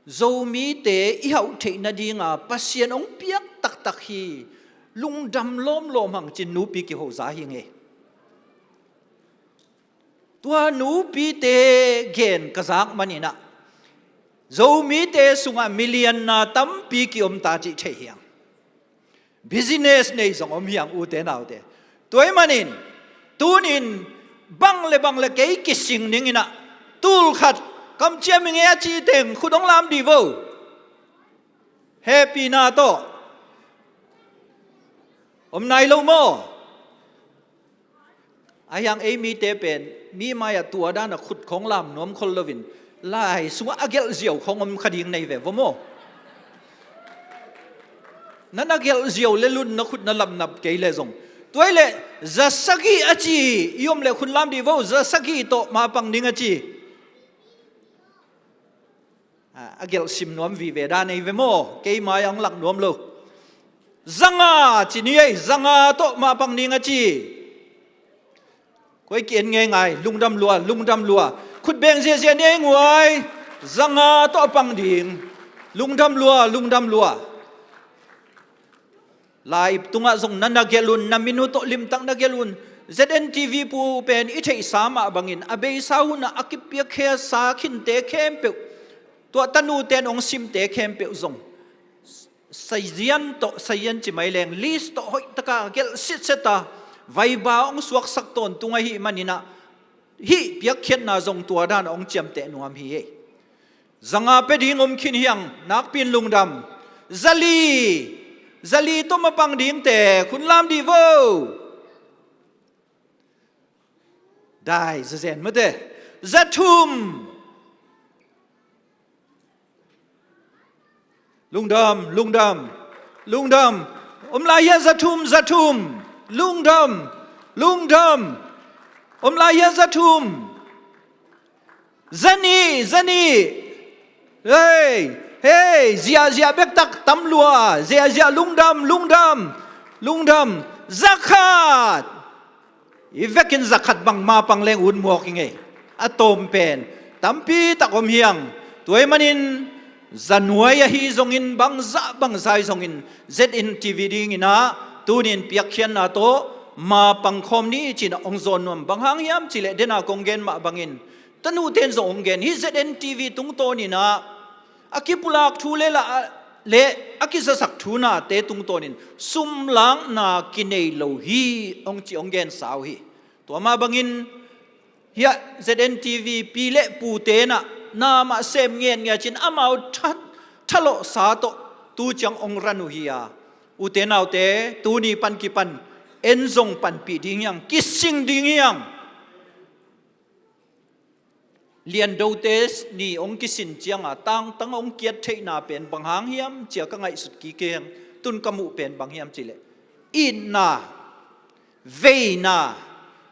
Zomite i hauh theih nadinga Pasian hong piak taktak hi, lungdam lawmlawm hang ci-in nupi kiho za hi ing ei. Tua nupite gen ka zak maninah, Zomite sungah milianna tampi kiom ta cih thei hi hang. Business nei zong om hi hang ute naute. Tua ahih manin tunin bang le bang le kei kising ninginah, tul khat kamciam ing ei a ci teng khut hong lam dih vo. Hehpihna tawh. Om nai lo maw? Ahi hang ei mite pen mi mai-ah tua danah khut khawng lam nuam khol loin, lai sungah a gelh ziau khawng om kha ding nei ve vo maw? Na na gelh ziau le lun na khut na lam nap kei leh zong. Tua ahih leh za sagih a ci, i om leh khut lam dih vo, za sagih tawh mapang ning a ci. A, a gelh sim nuam vive dan ei ve maw? Kei mai-ah hong lak nuam lo. Za nga ci ni ei, za nga tawh mapang ning a ci. Koi ki-en ngeingai, lungdam lua, lungdam lua. Khut beng ziahziah ni ei nguai. Za nga tawh a pang ding. Lungdam lua, lungdam lua. Lai-ip tungah zong na na gelh un, na min uh tawh limtak na gelh un. Z N T V pu pen i theihsa mah bangin a beisa hunah a kipiakkhiatsa khinte khempeuh, tua tanute in hong simte khempeuh zong sazian tawh, sazian ci mai leng, list tawh hoihtaka gelh sitseta vaiba hong suaksak tawntung ahih maninah hih piakkhiatna zong tua dan a hong ciamteh nuam hi ei. Zanga pia ding om khin hiang, nakpi in lungdam. Zali, zali tawh mapang dingte khun lam dih vo. Dai zazen mate. Zathum. Lungdam, lungdam, lungdam. Om lai hia zathum, zathum. Lungdam, lungdam. Om lai hia zathum. Zanih, zanih. Hei, hei, ziahziah bektak tam lua. Ziahziah, lungdam, lungdam, lungdam. Zakhat. I vekin zakhat bang mapang leng ut muak i ngei. A tawm pen tampi tak om hiang. Tua ahih manin zanuai ahi zongin, bangzah bangzah ahi zongin, Z N T V dinginah tunin piakkhiatna tawh mapang khawm ni cinah hong zawn nuam. Bang hang hiam cileh, dena kong gen mah bangin, tanute in zong hong gen hi. Z N T V tungtawninah a kipulak thu le la le a kizasak thunate tungtawnin sumlakna kinei lo hi, hong ci, hong gensa uh hi. Tua mah bangin hiah Z N T V pi le pute inah na mah sem ngiatngiat cin amau tha, thalawhsa tawh tu ciang hong ran uh hi a, ute naute, tuni pan kipan en zong panpih ding hiang, kising ding hiang. Liandote ni hong kisin cianga tangtang hong kiat theihna pen bang hang hiam cia ka ngaihsut kik hiang. Tun ka muh pen bang hiam cileh, itna, veina,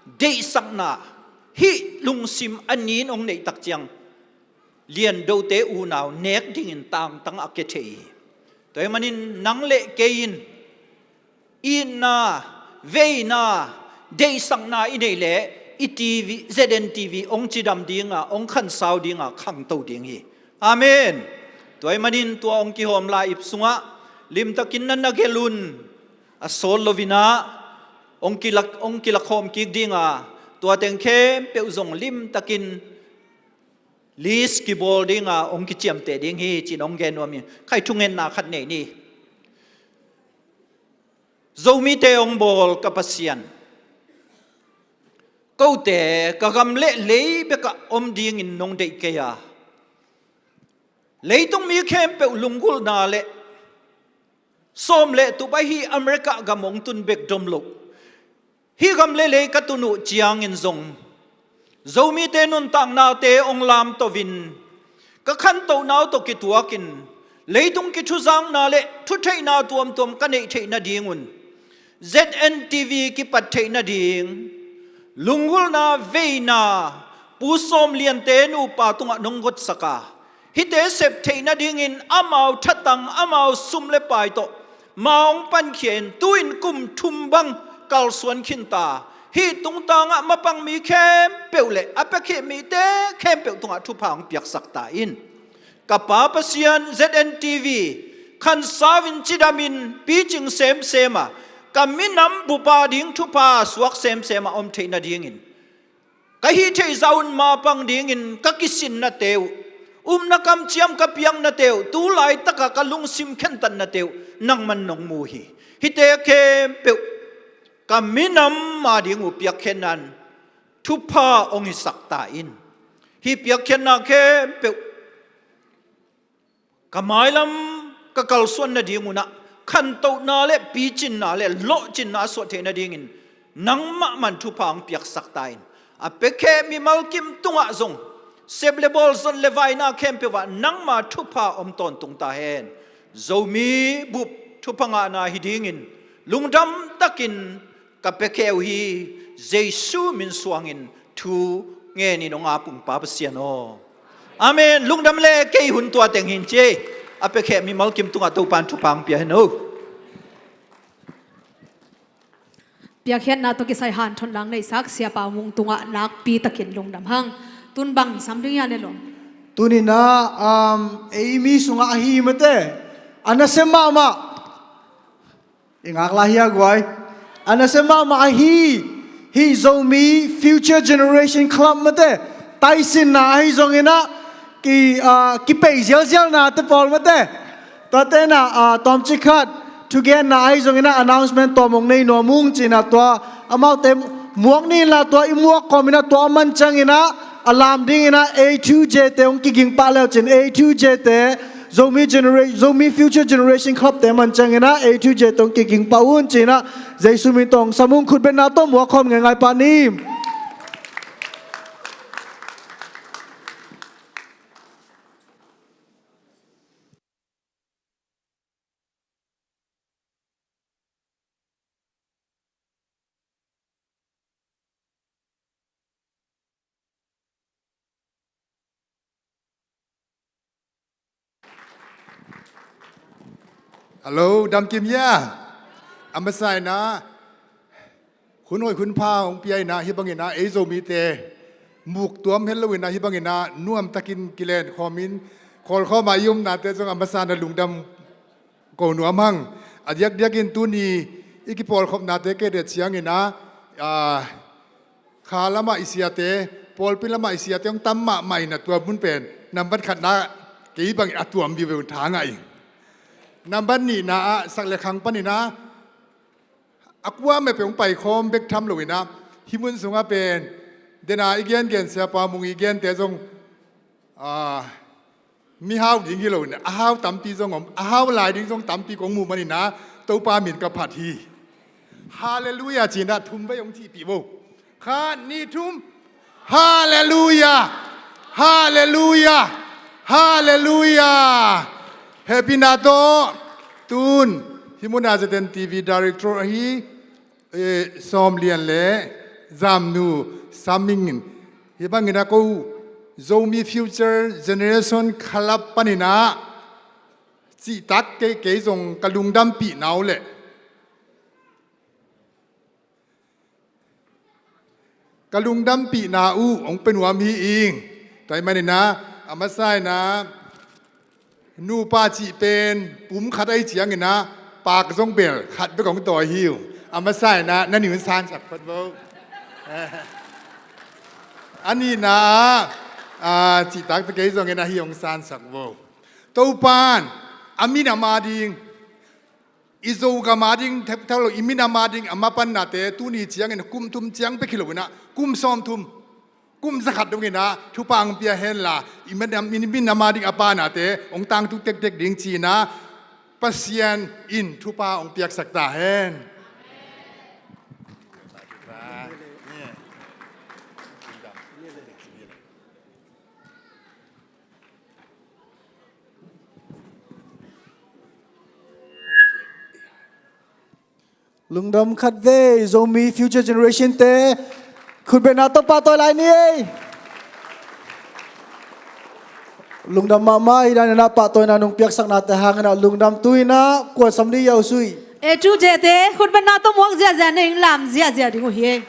deihsakna, hih lungsim a nin hong neihtak ciang liandote unau nek dingin tangtang a kia thei hi. Tua ahih manin nang le kei in itna, veina, deihsakna i neih leh i T V, Z N T V hong cidam dinga, hong khansau dinga khangto ding hi. Amen. Tua ahih manin tua hong kihawm lai-ip sungah limtakin na na gelh un. A sawt loinah hong kila, hong kilakhawm kik dinga, tua teng khempeuh zong limtakin list kibawl dinga hong kiciamteh ding hi cin hong gen nuam hi. Khai thungetna khat nei ni. Zomite hong bawl ka Pasian, kote ka gam le lei bekah om dingin nong deih kei a, leitung mi khempeuh lunggulhna le sawm le tup ahi America gam hong tun bek dom lo, hih gam le lei ka tun uh ciangin zong Zomite nuntaknate hong lamtohin, ka khantohna uh tawh kituakin, leitung kithuzakna le thutheihna tuamtuam ka neih theih nadingun Z N T V kipat theih nading lunggulhna, veina Pu Sawm Liante nupa tungah nong gotsak a, hihte sep theih nadingin amau thatang, amau sum le pai tawh ma hong pankhia in, tu-in kum thum bang kalsuan khinta, hih tungtangah mapang mi khempeuh le a piakhia mite khempeuh tungah thupha hong piaksak ta in. Ka Pa Pasian, Z N T V khansau in, cidamin picing semsem a, ka minam bup a ding thupha suak semsem a om theih nadingin, ka hih theih zah un mapang dingin ka kisinnate uh, upna kamciam ka piaknate uh, tu laitaka ka lungsim khentatnate uh nangman nong mu hi. Hihte khempeuh ka minam a ding uh piakkhiatna in thupha hong hisak ta in. Hih piakkhiatna khempeuh ka mailam ka kalsuan nading unah khantohna le picinna le lawhcinna a suah theih nadingin nangmah man thupha hong piaksak ta in. A piakhia mimal kim tungah zong, sep le bawl, zot le vaina khempeuh ah nangma thupha om tawntung ta hen. Zomi bup thupha ngahna hi dingin lungdam takin ka piakhia uh hi. Jesu min suangin thu ngenin hong ap ung, Pa Pasian aw. Amen. Lungdam le, kei hun tua teng hi ing ci ei. A piakhia mimal kim tungah Topan thupha hong pia hen aw. Piakkhiatna tawh kisai hanthotna hong neihsak Siapa Mung tungah nakpi takin lungdam hang. Tun bang sam ding hia, Lelom? Tuninah, um, ei mi sungah ahi mate, a nasem mahmah, i ngak lai hia guai? A nasem mahmah ahi Hih Zomi Future Generation Club mate, taisinna ahi zongin ah, ki, ah, kipei zialzialna te pawl mate. Tua te na, ah, tawmcik khat, thugenna ahi zongin ah announcement tawm hong nei nuam ung ci-in ah tua, amaute muak ni in la tua i muak kawmin ah tua a man ciangin ah, a lam dingin ah A two J te hong kiging pah le uh cin, A two J te, Zomi Genera-, Zomi Future Generation Club te man ciangin ah A two J te hong kiging pah un ci-in ah, Jesu min tawh hong sam ung. Khutbetna tawh muak khawm ngeingai pah ni. Hello, dam kim hia? A masa in ah hun hoih hun pha hong pia in ah, hih bangin ah ei Zomite muk tuam het lo in ah, hih bangin ah nuamtakin kilen khawmin, khawl khawm a i omnate zong a masa in ah lungdam ko nuam hang. A diakdiakin tuni i kipawlkhopnate kei det ciangin ah, ah, kha lamah i siate, pawlpi lamah i siate hong tam mahmah in ah tua mun pen nambat khatna kei bangin a tuam vive un tha ngah ing. Nambat nihna ah sak le khang panin ah a kua mah peuh hong paikhawm bek tham lo in ah, hih mun sungah pen dena i gengen siapa mung i gente zong, ah, mihau ding hi lo in ah, a hau tampi zong om, a hau lai ding zong tampi kong muh manin ah Topa min ka phat hi. Halleluiah ci-in ah thum vei hong cihpih vo. Khat, nih, thum. Halleluiah! Halleluiah! Halleluiah! Hehpihna tawh tun hih mun ah Z N T V Director ahi, eh, Sawm Lian le Zamnu Sam Ming in, hih bangin ah ko Zomi Future Generation Club panin ah cihtak kei, kei zong ka lungdampihna uh leh ka lungdampihna uh hong pia nuam hi ing. Tua ahih manin ah, a masa in ah, nupa cih pen pum khat ahih ciangin ah, pak zong bel khat bek hong tawi hi uh. A masa in ah, na nih un sansak phot vo. A nihna ah, ah, cihtakte kei zongin ah hih hong sansak vo. Topa'n a minam ading, i Zogam ading thepthep lo, i minam ading a mapannate tuni ciangin kum thum ciang bek hi lo in ah, kum sawmthum, kum zakhat dongin ah thupha hong pia hen la, i minam, i minam ading a panate hong tangtung tektek ding ci-in ah Pasian in thupha hong piaksak ta hen. Lungdam khatvei, Zomi Future Generation te khutbetna tawh pahtawi lai ni ei. Lungdam mahmah. Hih dan in ah pahtawina nong piaksaknate hangin ah lungdam. Tu-in ah kuan sam ni, Yau Sui. A two J te khutbetna tawh muak ziahziah ni ing, lam ziahziah ding uh hi ei.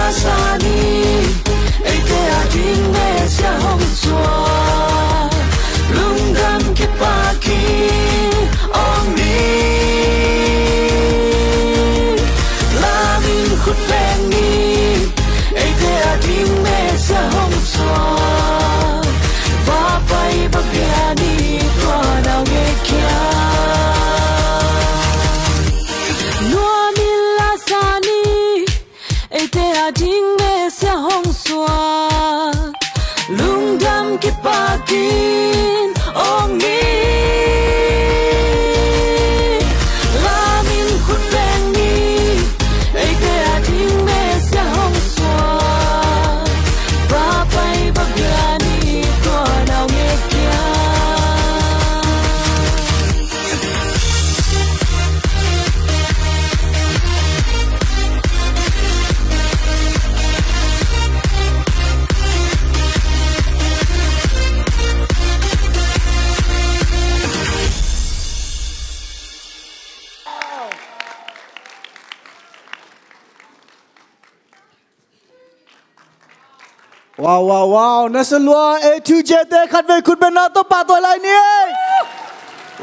Sani, eite ading Messiah hong suak, lungdam kipakin om ni. Lamin khut beng ni, eite ading Messiah hong suak, va pai va bia ni tua nau ngei kia. Nuamin la sani, eite ading Messiah hong suak, lungdam kipakin om ni. Lamin khut beng ni, eite ading Messiah hong suak, va pai va bia ni tua nau ngei kia. Wow, wow, wow. Na sa lua, A two J te khatvei khut beng na tawh pahtawi lai ni ei.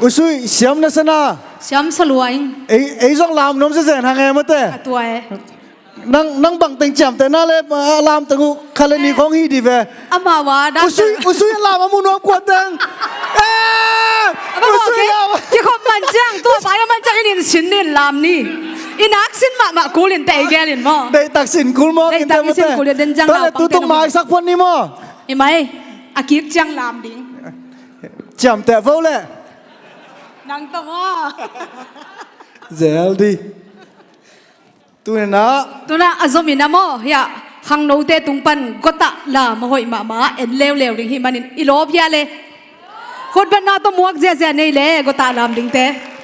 U Sui, siam na sa na. Siam sa lua ing. Ei, ei zong lam nuam zezen hang e mate. A tua e. Nang, nang bang teng ciamteh na le, a, lam teng uh khat le nih khawng hi di ve. Amau a dan. U Sui, U Sui lam a mu nuam kua teng. Eh, U Sui lam. Kikhop man ciang, tua pai a man ciang in in sin in lam ni. I nak sin mahmah kul in teh i gel in maw. Deihtak sin kul maw, deihtak in teh i sin mate. Kul in den ciang tua le lau pang tutung teh na maisak phot ni maw. I mai, a kik ciang lam ding. Ciamteh vo le. Nang tawh maw. Zel di. Tuna. Tuna a zomi na maw, hiah khangnote tung pan gotah lam a hoih mahmah en leuleu ding hi manin i lawp hiah le. Khutbetna tawh muak ziahziah nei le gotah lam dingte.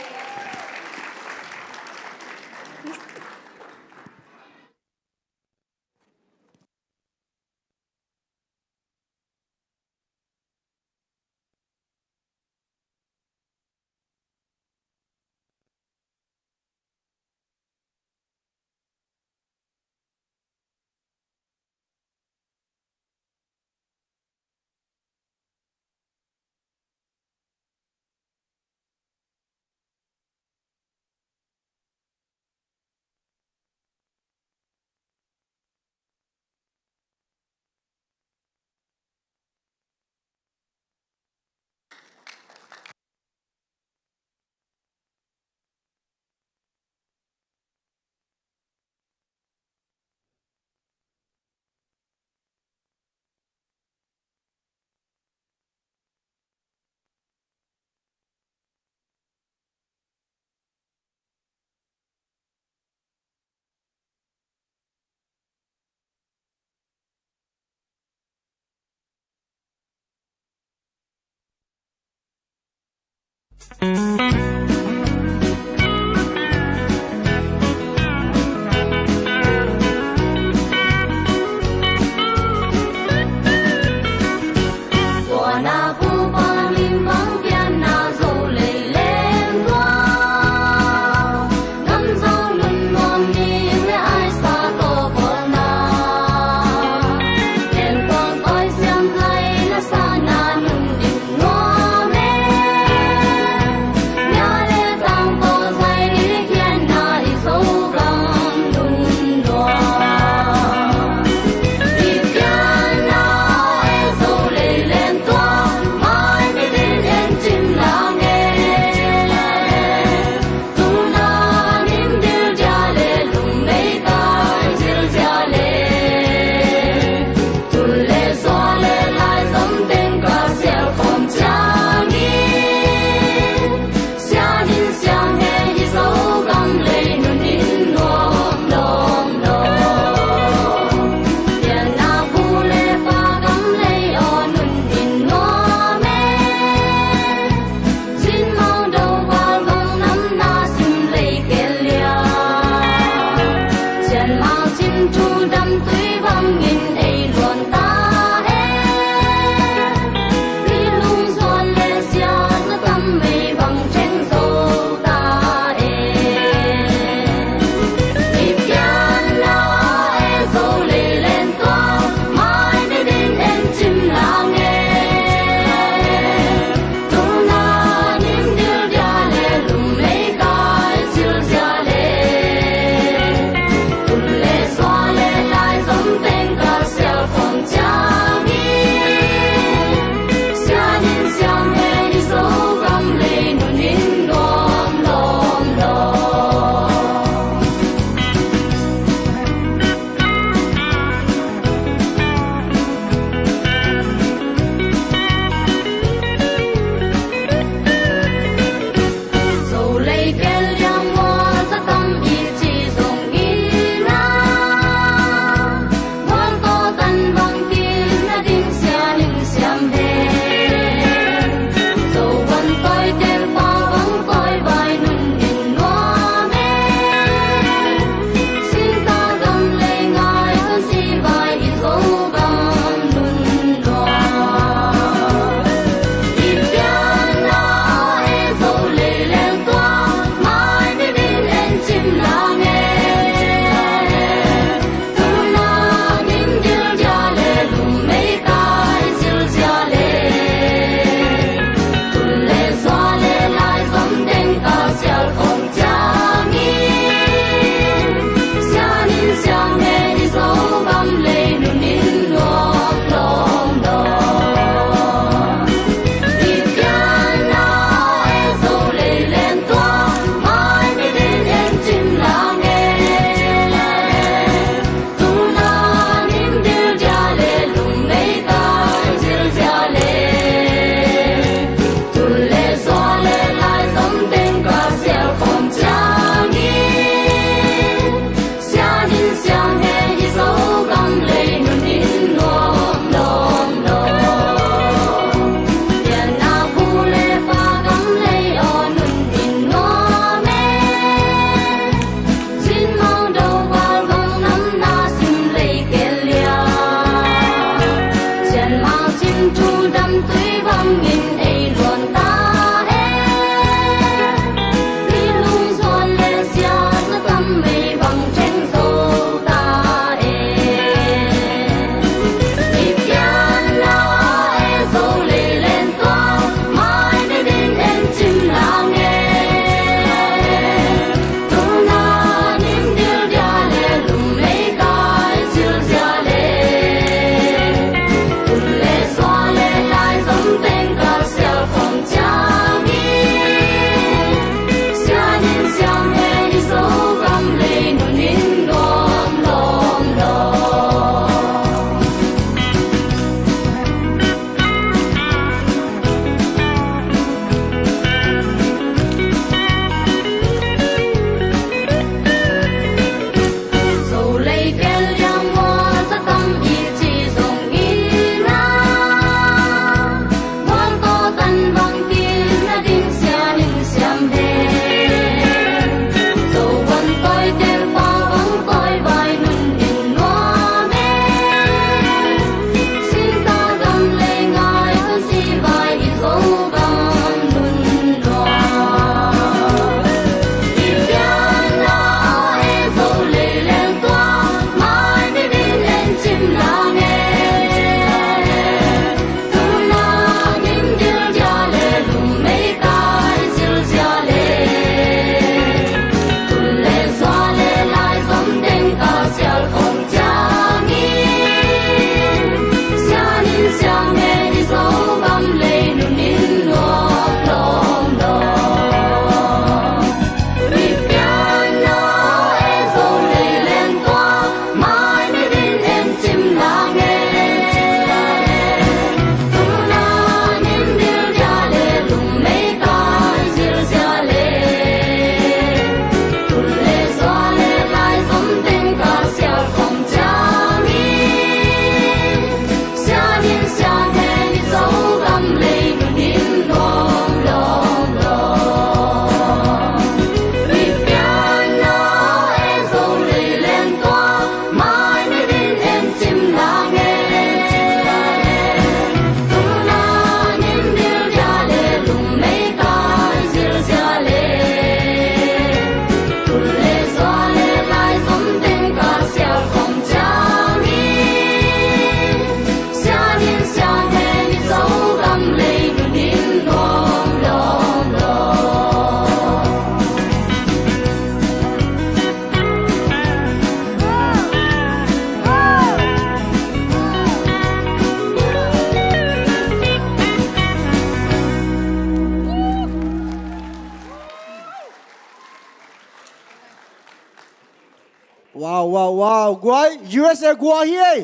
Wow, guai, U S A gua hi ei.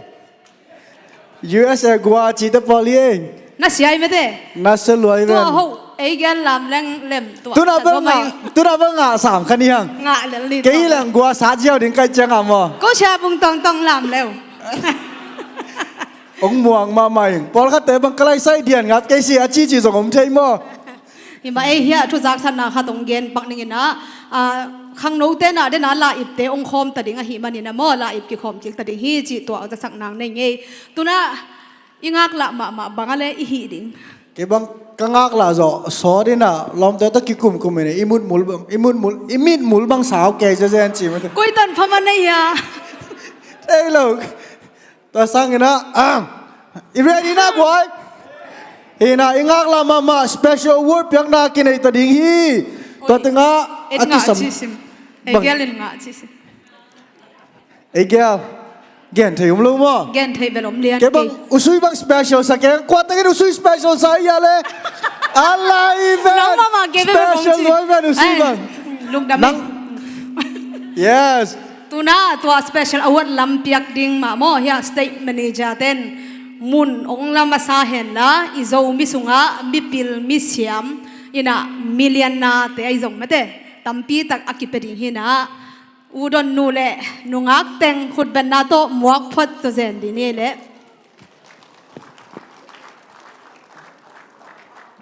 U S A gua cihte pawl hi ei. Na sia hi mete. Na sia luai ven. Tua ho, ei gen lam leng lem tua. Tuna bang ngah, tuna bang ngah sam kha ni hang. Ngah lel ni. Kei hi leng gua sa ziau ding kai ciang a maw. Ko sia bung tong tong lam leu. Ong muang mahmah ing. Pawlkhatte bang ka lai sai dian ngap kei si a cici zong om thei maw. Hi mah ei, hiah thu zaksatna khat ong gen pak ning in ah, ah, khangnote na dena la ipte ong khawm ta ding ahih manin ah maw, la ip kikhawm kik ta ding hi cih tua zasak nang nei ngei. Tuna i ngaklah mahmah bang a le i hih ding. Kei bang ka ngaklah zawh sawt in ah lawmte tawh kikumkum in ah i mutmul bang, i mutmul, i mitmul bang sau kei zezen ci mate. Koi tan pha man nei hia. Ei lo. Tua sangin ah, ah, i ready na guai. Hi na, i ngaklah mahmah special award piakna kinei ta ding hi. Tua tengah a kisam. Ei gel in ngah cisim. Ei gel. Gen thei um lo maw. Gen thei bel om lian. Kei bang usui bang special sa keng. Kua tengin usui special sa ia le. Alai ven. Special luai ven usui bang. Lungdam. Yes. Tuna tua special award lam piak ding mah maw, hiah state manager ten mun ong lam a sa henla, i Zomi sungah mipil misiam in ah million nate ahi zong mate tampi tak a kipia ding hi in ah, u don nu le nungak teng khutbetna tawh muak phot zazen ding hi le.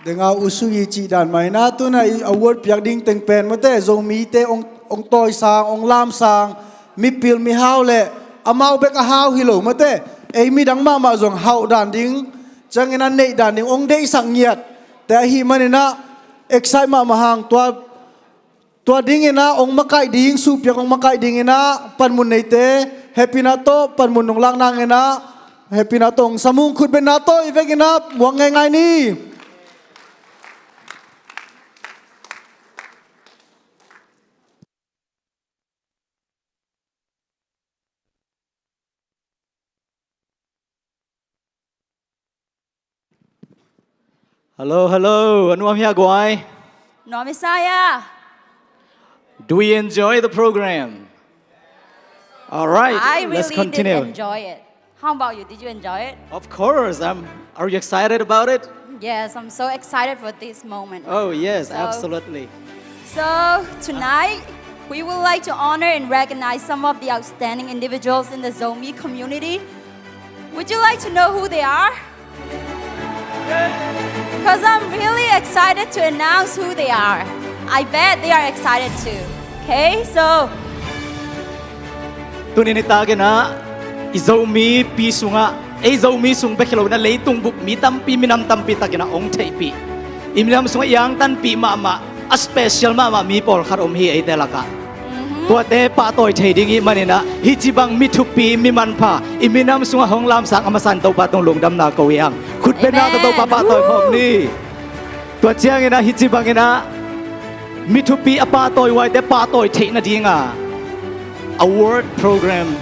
Denga usui i cih dan mah hi na, tuna i award piak ding teng pen mate Zomite ong, ong tawisang, ong lamsang mipil mihau le amau bek a hau hi lo mate, ei midang mahmah zong hauh dan ding ciangin ah neih dan ding ong deihsak ngiat te ahih manin ah excite mahmah hang. Tua Tua dingin ah ong makaih ding, suhpiak ong makaih dingin ah panmun neite hehpihna tawh panmun nong lak nangin ah hehpihna tawh ong sam ung. Khutbetna tawh i vekpi in ah muak ngeingai ni. Hello, hello. A nuam hia guai? Nuam hi sa ia. Do we enjoy the program? All right, I really did enjoy it. How about you? Did you enjoy it? Of course. I'm, are you excited about it? Yes, I'm so excited for this moment. Oh, yes, absolutely. So, tonight, we would like to honor and recognize some of the outstanding individuals in the Zomi community. Would you like to know who they are? 'Cause I'm really excited to announce who they are. I bet they are excited too. Okay, so tuni nitak in ah i Zomi pi sungah, ei Zomi sung bek hi lo in ah leitung bup mi tampi, minam tampi tak in ah ong theihpih, i minam sungah i angtanpih mahmah, a special mahmah mi pawlkhat om hi eite lakah. Tuate pahtawi thei ding i hih manin ah hih ci bang mi thupi, mi manpha, i minam sungah hong lamsang a masa in Topa tung lungdamna ko hi hang. Khutbetna tawh Topa pahtawi khawm ni. Tua ciangin ah hih ci bangin ah mi thupi a pahtawi huaite pahtawi theih nading a award program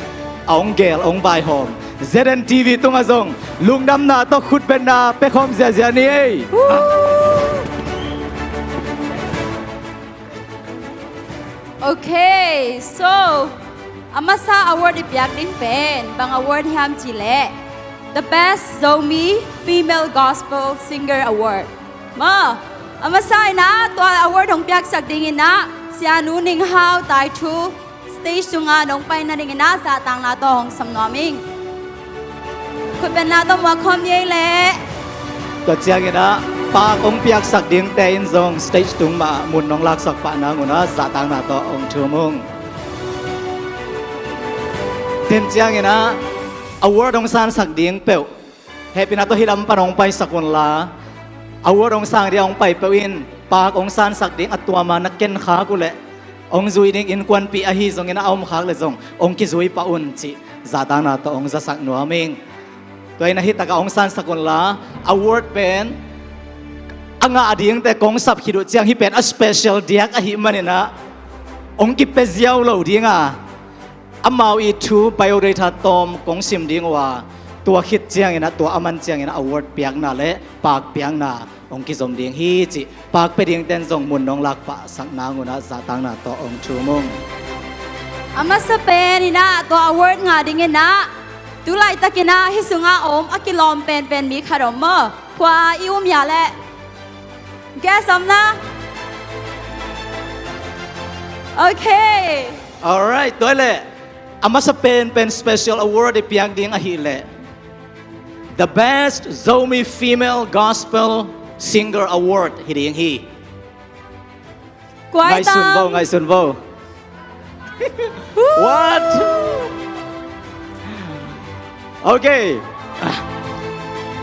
a ong gel, ong vaihawm Z N T V tungah zong lungdamna tawh khutbetna pia khawm ziahziah ni ei. Okay, so a masa award i piak ding pen bang award hiam cih leh The Best Zomi Female Gospel Singer Award. Maw, a masa in ah tua award hong piaksak dingin ah Sianu Ning Hau Tai Thu stage tungah nong pai nadingin ah zahtakna tawh hong sam nuam ing. Khutbetna tawh muak khawm ni ei leh. Tua ciangin ah paak hong piaksak dingte in zong stage tung mah mun nong laksak pah nangun ah zahtakna tawh hong thum ung. Tua ciangin ah award hong sansak ding peuh hehpihna tawh hih lam pan hong paisak unla, award hong sang ding a hong pai peuh in paak hong sansak ding a tuama na kenkhak uh leh hong zui ding innkuanpih ahi zongin a om khak leh zong hong kizui pah un cih zahtakna tawh hong zasak nuam ing. Tua in ah hih takah hong sansak unla, award pen a ngah dingte kong sap khit uh ciang hih pen a special diak ahih manin ah hong kipia ziau lo ding a, amau i thu biodata tawm kong sim ding uh a, tua khit ciangin ah, tua a man ciangin ah award piakna le paak piakna hong kizom ding hi cih paak pia dingte in zong mun nong lakpahsak nangun ah zahtakna tawh hong thum ung. A masa pen in ah tua award ngah ding in ah tu laitak in ah hih sungah om a kilawm penpen mi khat om maw? Kua i um hia leh? Guess om na. Okay. Alright, tua leh a masa penpen special award i piak ding ahih leh The Best Zomi Female Gospel Singer Award hi ding hi. Kua i tam? Ngaihsun vo, ngaihsun vo. What? Okay.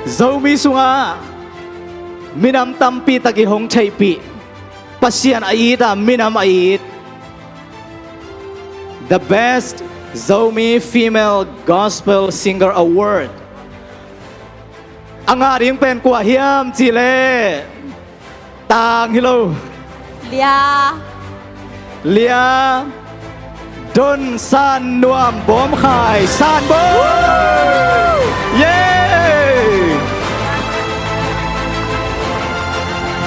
Zomi sungah minam tampi tak i hong theihpih, Pasian a it a, minam a it, The Best Zomi Female Gospel Singer Award a ngah ding pen kua hiam cih leh, tang hi lo. Lia. Lia Don San Nuam Bawm Khai, San Bawi. Yay!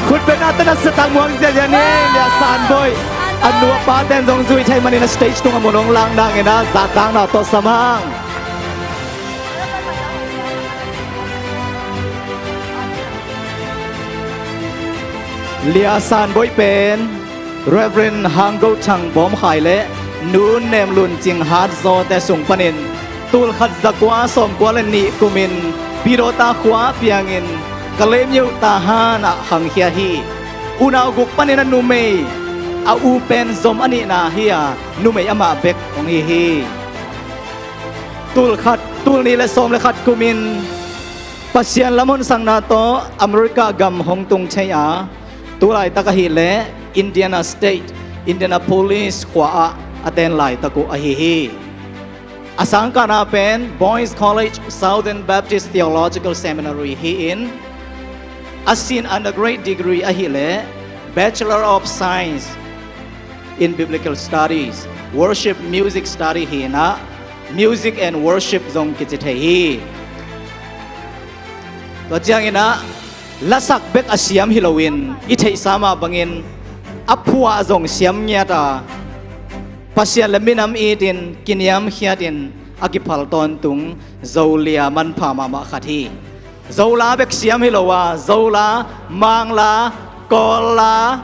Khut beng na tena sa tang muang ziahziah ni. Lia San Bawi. A nu a paten zong zui thei manin a stage tungah mun hong lak nang in ah zahtakna tawh sam hang. Lia San Bawi pen Reverend Hang Go Thang Bawm Khai le Nu Nem Lun Cing Hat Zawte sung panin tulkhat zakua sawmkua le nih kumin Pidawta khua piangin Kalaymyo Tahan ah khangkhia hi. Unau guk panin a numei a u pen zom a nihna hi a, numei amah bek hong hi hi. Tulkhat, tulnih le sawm le khat kumin Pasian lamhonsakna tawh America gam hong tung thei a, tulaitak ahih leh Indiana State, Indianapolis khua ah a ten laitak uh ahi hi. A sangkahna pen Boys College Southern Baptist Theological Seminary hi-in a sin undergraduate degree ahih leh Bachelor of Science in Biblical Studies, Worship Music Study hi-in ah, Music and Worship zong kici thei hi. Tua ciangin ah lasak bek a siam hi loin i theihsa mah bangin a phuah zong siam ngiat a, Pasian le minam itin kiniamkhiatin a kiphal tawntung Zolia manpha mahmah khat hi. Zola bek siam hi lo a, Zola, Mangla, Kawlla,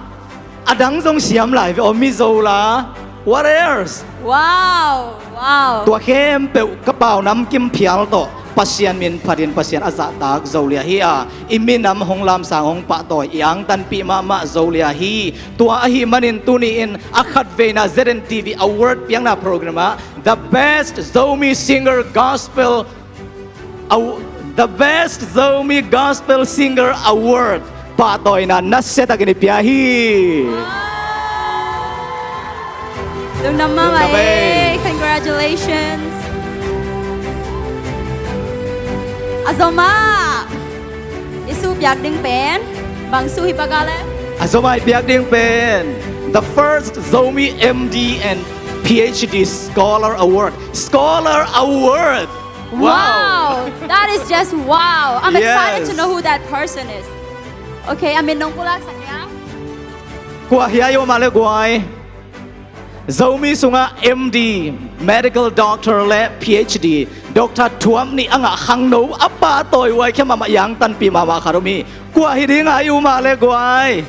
a dang zong siam lai ve aw, Mizola, what else? Wow, wow. Tua khempeuh ka pau namkim phial tawh Pasian min phatin Pasian a zahtak Zolia hi a, i minam hong lamsang hong pahtawi i angtanpih mahmah Zolia hi. Tua ahih manin tuni-in a khatveina Z N T V Award piakna program ah The Best Zomi Singer Gospel Aw-, The Best Zomi Gospel Singer Award pahtawina nasiatakin i pia hi. Lungdam mahmah e. Congratulations. A zom ah i suh piak ding pen bang suh hi pak a le? A zom ah i piak ding pen the first Zomi M D and P H D Scholar Award. Scholar Award. Wow. Wow, that is just wow. I'm excited to know who that person is. Okay, a min nong pulaksak nia? Kua hiai om a le guai? Zomi sungah M D, medical doctor le P H D, doctor thuam nih a ngah khangno a pahtawi huai khia mahmah, i angtanpih mahmah khat om hi. Kua hi ding a i um a le guai?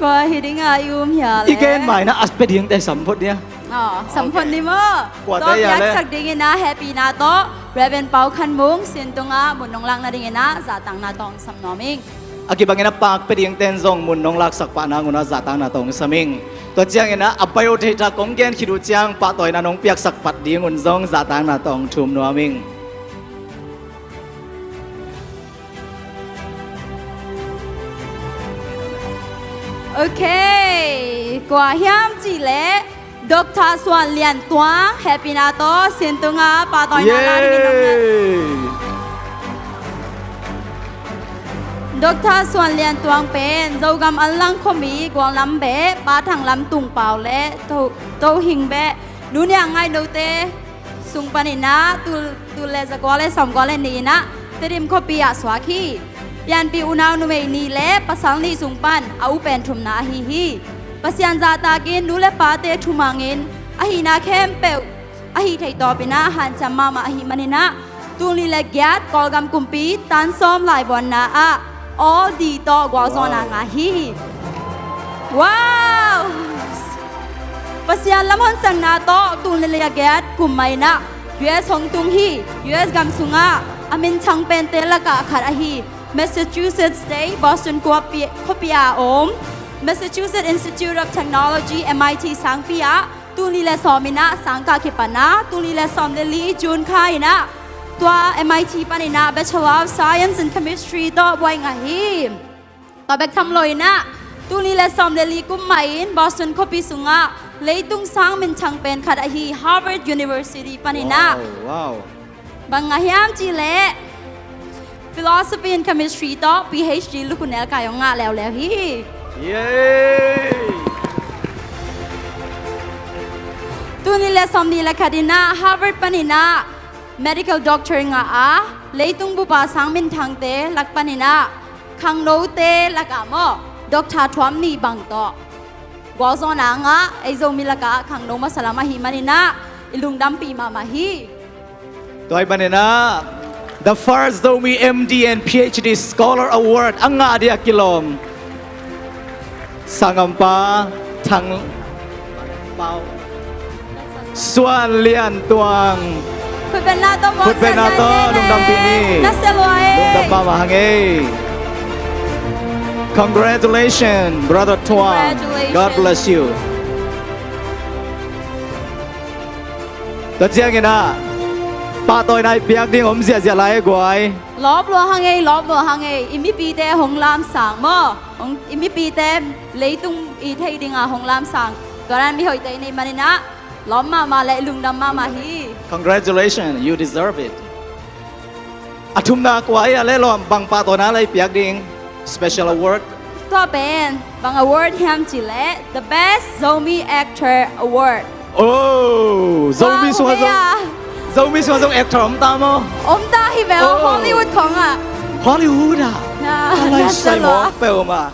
Kua hi ding a i um hia le? I gen maina a pia dingte sam phot dia. Aw, sam phot ni maw. Kuate tua hia le? Piaksak dingin a hehpihna tawh Reverend Pau Khan Mung sin tungah mun nong lak nadingin a zahtakna tawh sam nuam ing. A kibangin a paak pia dingten zong mun nong laksak pah nangun a zahtakna tawh sam ing. Tua ciangin a, a biodata kong gen khit uh ciang pahtawina nong piaksak pah dingun zong zahtakna tawh thum nuam ing. Okay, kua hiam cih leh Doctor Suan Lian Tuang, hehpihna tawh sin tungah pahtawina la dingin nong ngen. Yay! Doctor Suan Lian Tuang pen Zogam Anlang khuami Gualnam beh, Pa Thang Lam Tung Pau le To, To Hing beh, Nu Niang Ngai Note sung panin a tul, tul le zakua le sawmkua le nih in a Tedim khuapi ah suak hi. Pianpih unau numei nih le pasal nih sung pan a u pen thumna ahi hi. Pasian zahtakin nu le pate thumangin Ahihna khempeuh a hih theih tawpin ah hanciam mahmah ahih manin ah, tul nih le giat Kawlgam kumpi tan sawm laivuanna ah All D tawh gualzawhna ngah hi. Wow! Pasian lamhonsakna tawh tul nih le giat kum mah in ah U S hong tung hi. U S gam sungah a minthang pente lakah khat ahi Massachusetts State, Boston khuapi, khuapi a om Massachusetts Institute of Technology, M I T sangpi ah tul nih le sawm in ah sangkah kipan a, tul nih le sawm le li June kha in ah tua M I T panin ah Bachelor of Science in Chemistry tawh buai ngah hi. Tua bek tham loin ah tul nih le sawm le li kum mah in Boston khuapi sungah leitung sang minthang pen khat ahi Harvard University panin ah, wow, wow, bang ngah hiam cih leh Philosophy and Chemistry tawh P H D lukhunel kai hong ngah leuleu hi. Yay! Tul nih le sawm nih le khat in ah Harvard panin ah medical doctor ngah a, leitung bupa sang minthangte lak panin ah khangnote lakah maw, doctor thuam nih bang tawh gualzawhna ngah, ei Zomi lakah khangno masa lam ahih manin ah i lungdampih mahmah hi. Tua ahih manin ah, the first Zomi M D and P H D Scholar Award a ngah dia kilawm Sanggampa Thang Pau Suan Lian Tuang. Khutbetna tawh muang, khutbetna tawh lungdampih ni. Na sia lua e. Lungdam mahmah hang e. Congratulations, Brother Tuang. Congratulations. God bless you. Tua ciangin ah pahtawina i piak ding om ziahziah lai e guai. Lawp lua hang e, lawp lua hang e. I mipite hong lamsang maw, hong, i mipite leitung i theih dinga hong lamsang, tua dan mihoihte i neih manin ah lawp mahmah le lungdam mahmah hi. Congratulations, you deserve it. A thumna kua hi a le lawm, bang pahtawina le i piak ding? Special award. Tua pen bang award hiam cih leh the best Zomi actor award. Oh, Zomi sungah zong, Zomi sungah zong actor om ta maw? Om ta hi ve aw. Oh. Hollywood khawng ah. Hollywood ah. Na, a lai na sai sia lua. Mawk peuhmah.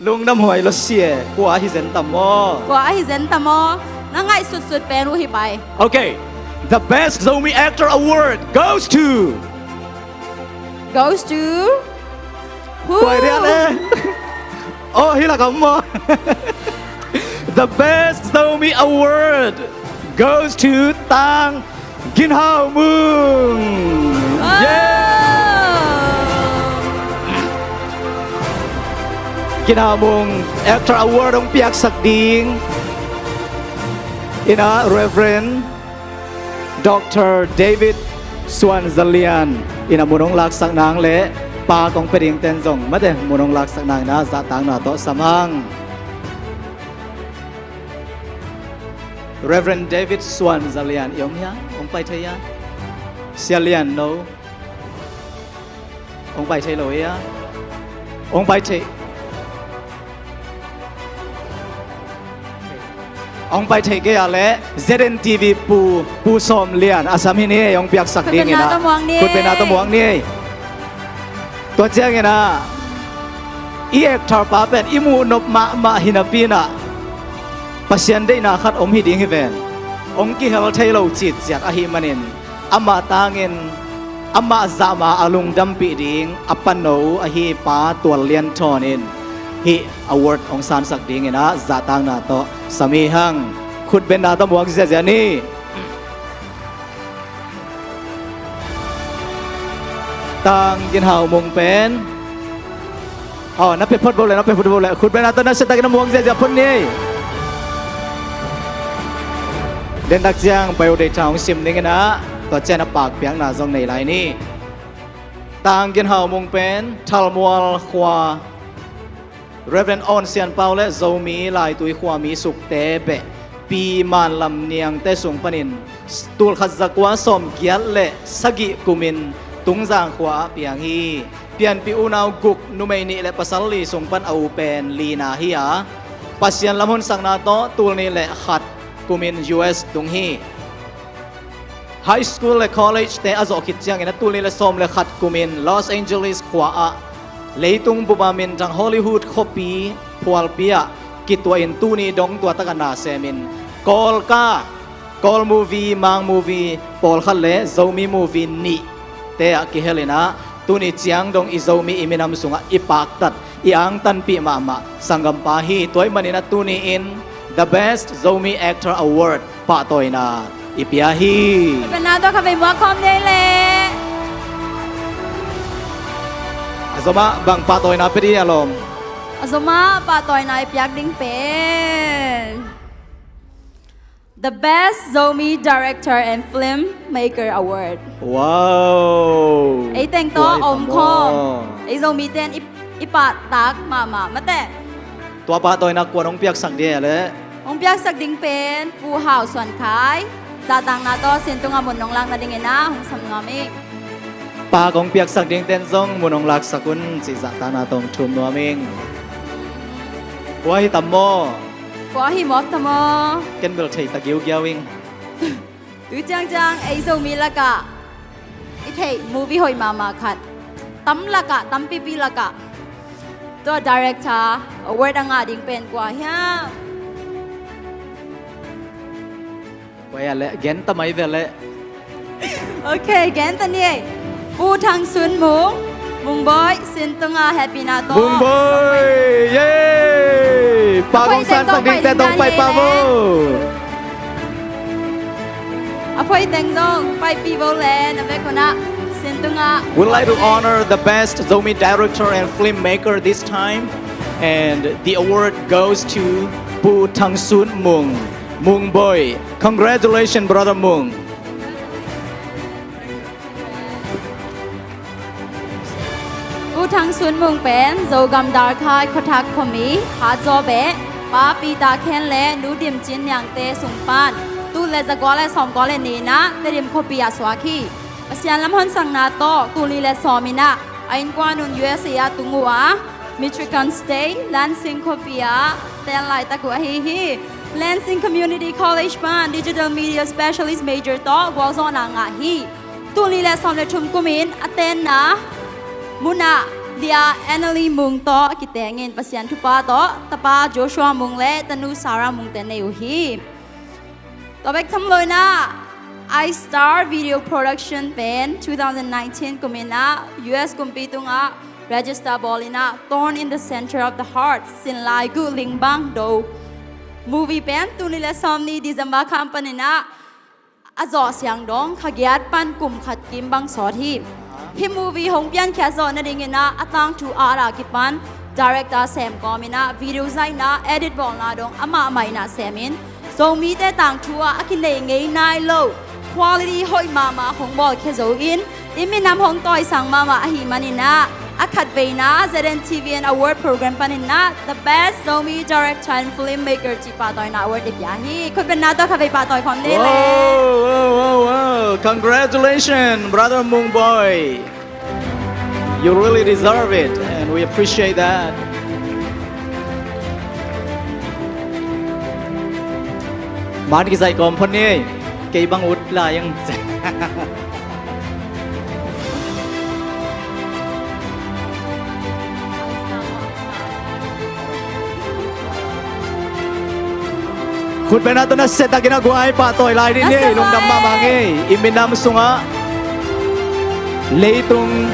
Lungdam huai lo sia. Kua ahi zen tam maw? Kua ahi zen tam maw? Na ngaihsutsut pen uh hi pai. Okay. The best Zomi actor award goes to, goes to who? Kua dia le? Oh, hi lak ah maw? The best Zomi award goes to Tang Ginhau Mung. Wow. Yeah! Ginhau Mung Actor Award hong piaksak ding in ah Reverend Doctor David Suan Za Lian in ah mun hong laksak nang le pa kong pia ding ten zong mate mun hong laksak nang in ah zahtakna tawh sam hang. Reverend David Suan Za Lian i om hia? Hong pai thei hia? Sia Lian no. Hong pai thei lo hia? Hong pai thei. Hong pai thei kei a leh Z N T V Pu, Pu Sawm Lian a sam hi ni, hong piaksak ding in ah. Khutbetna tawh muang ni. Khutbetna tawh muang ni. Tua ciangin ah i actor pa pen i muh nop mahmah hi napi in ah Pasian deihna khat om hi ding hi ven. Hong kihel thei lo citciat ahih manin amah tangin amah zahma a lungdampih ding a pano ahi Pa Tual Lian Thawn in hih award hong sansak ding in ah zahtakna tawh sam hi hang. Khutbetna tawh muang ziahziah ni. Tang Ginhau Mung pen. Aw, na pia phot bo le, na pia phot bo le. Khutbetna tawh na siatakin na muang ziahziah phot ni. Dentak ciang pai uh, dei tha hong sim ding in ah, tua ciang a pakpiakna zong nei lai ni. Tang Ginhau Mung pen Thalmual khua Reverend Awn Sian Pau le Zomi Laitui khuami sukte beh Pi Man Lam Niangte sung panin tulkhat zakua sawmgiat le sagih kumin Tungzang khua ah piang hi. Pianpih unau guk, numei nih le pasal li sung pan a u pen lina hi a, Pasian lamhonsakna tawh tul nih le khat kumin U S tung hi. High school le college te a zawh khit ciangin a tul nih le sawm le khat kumin Los Angeles khua ah leitung bupa minthang Hollywood khuapi phualpi ah kituahin tuni dong tua takah na semin Kawlka Kawl movie, Mang movie pawlkhat le Zomi movie nih te ah kihel in ah, tuni ciang dong i Zomi i minam sungah i paktat, i angtanpih mahmah sanggampa hi. Tua ahih manin ah tuni-in The Best Zomi Actor Award pahtawina i pia hi. Bena tawh kha vei muak khawm dei leh. A zomah bang pahtawina pia ding a lawm? A zomah pahtawina i piak ding pen The Best Zomi Director and Filmmaker Award. Wow. Ei teng tawh om khawm. Ei Zomi ten i, i pahtak mahmah mate. Tua pahtawina kua hong piaksak ding a leh? Hong piaksak ding pen Pu Hau Suan Khai. Zahtakna tawh sin tungah mun hong lakna dingin ah hong sam nuam ing. Pa kong piaksak ding ten zong mun hong laksak un cih zahtakna tawh hong thum nuam ing. Kua hi tam maw? Kua hi mawk tam maw? Ken bel thei ta giugiau ing. Tu ciangciang ei Zomi lakah i theih movie hoih mahmah khat, tam lakah, tampipi lakah tua director award a ngah ding pen kua hiam? Kua hiam leh, gen ta mai ve leh. Ok, gen ta ni ei. Pu Thang Sun Mung, Mung Boih, sin tungah hehpihna tawh. Mung Boih, yay! Pa kong sansak dingte tawh pai pa vo. A phoih teng zong paipih vo le, na vek un ah sin tungah. We'd like to honor the best Zomi director and filmmaker this time, and the award goes to Pu Thang Sun Mung, Mung Boih. Congratulations, brother Mung. U Thang Sun Mung pen Zogam Darkhai khuathak khuami Hatzaw beh Pa Peter Khen le Nu Dim Cin Niangte sung pan tul le zakua le sawmkua le ni-in ah Tedim khuapi ah suak hi. Pasian lam honsakna tawh tul nih le sawm in ah a innkuan un U S A ah tung uh a, Michigan State Lansing khuapi ah teel laitak uh ahi hi. Lansing Community College pan Digital Media Specialist major tawh gualzawhna ngah hi. Tul nih le sawm le thum kumin a tenna munah Lia Annalie Mung tawh a kitengin Pasian thupha tawh tapa Joshua Mung le tanu Sarah Mung te nei uh hi. Tua bek tham lo in ah, iStar Video Production pen two thousand nineteen kum in ah U S kumpi tungah register bawl in ah Thorn in the Center of the Heart, Sinlai Guh Lingbang Do movie pen tul nih le sawmnih December kha pan in ah a zawh siang dong kha giat pan kum khat kim bang sawt hi. Hih movie hong piankhiat zawh nadingin ah a tangthu at a kipan director sem kawm in ah video zaihna, edit bawlna dong amah mah in ah sem in, Zomite tangthu ah a kinei ngei nai lo quality hoih mahmah hong bawlkhia zo in, i minam hong tawisang mahmah ahih manin ah a khatveina Z N T V N Award Program panin ah The Best Zomi Director and Filmmaker cih pahtawina award i pia hi. Khutbetna tawh kha vei pahtawi khawm ni le. Wow, wow, wow, wow. Congratulations, brother Mung Boih. You really deserve it, and we appreciate that. Man kizaih kawm phot ni, kei bang ut lai ang. Khutbetna tawh na siatakin a guai pahtawi lai dih ni, lungdam mahmah ngei. I minam sungah leitung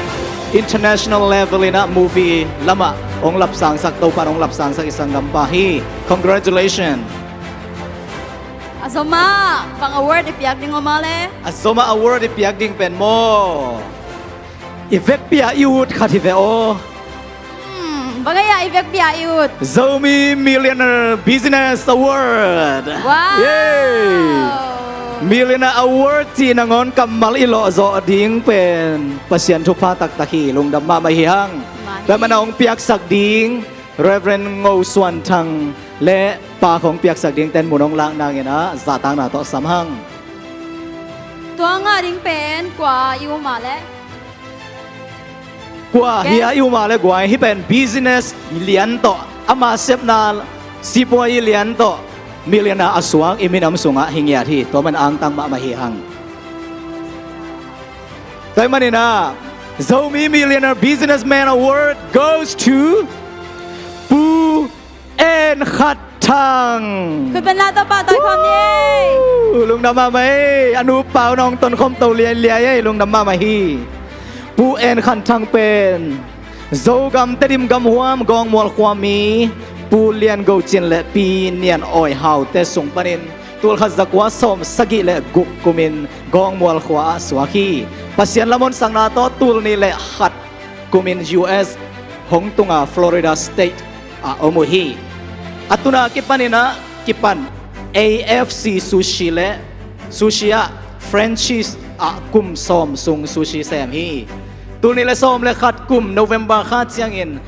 international level in ah movie lamah hong lapsangsak, Topa in hong lapsangsak i sanggampa hi. Congratulations. A zomah bang award i piak ding om a le? A zomah award i piak ding pen maw, i vekpi-a i ut khat hi ve aw. Hmm, bang a i vekpi-a i ut? Zomi Millionaire Business Award. Wow. Yay. Millionaire Award cih nangawn kammal i lawhzawh ding pen Pasian thupha taktak hi, lungdam mahmah hi hang. Tua manin a hong piaksak ding Reverend Ngo Suan Thang le pa khawng piaksak ding ten mun hong lak nangin ah zahtakna tawh sam hang. Tua ngah ding pen kua i um a le? Kua hi a i um a le guai, hih pen business lian tawh, ama sepna sipuai lian tawh millionaire a suak i minam sungah hi ngiat hi. Tua man angtang mahmah hi hang. Tua manin ah Zomi Millionaire Businessman Award goes to Pu En Khat Thang. Khutbetna tawh pahtawi khawm ni ei. Lungdam mahmah ei. A nu pa un hong tonkhawm to lianlian ei. Lungdam mahmah hi. Pu En Khan Thang pen Zogam Tedim gamhuam Gawngmual khuami Pu Lian Go Cin le Pi Nian Awi Hau te sung panin tulkhat zakua sawm sagih le guk kumin Gawngmual khua ah suak hi. Pasian lamhonsakna tawh tulnih le khat kumin U S hong tunga Florida State ah om uh hi. A tuna kipanin ah kipan A F C Sushi le Sushi ah franchise ah kum sawm sung sushi sem hi. Tulnih le sawm le khat kum November kha ciangin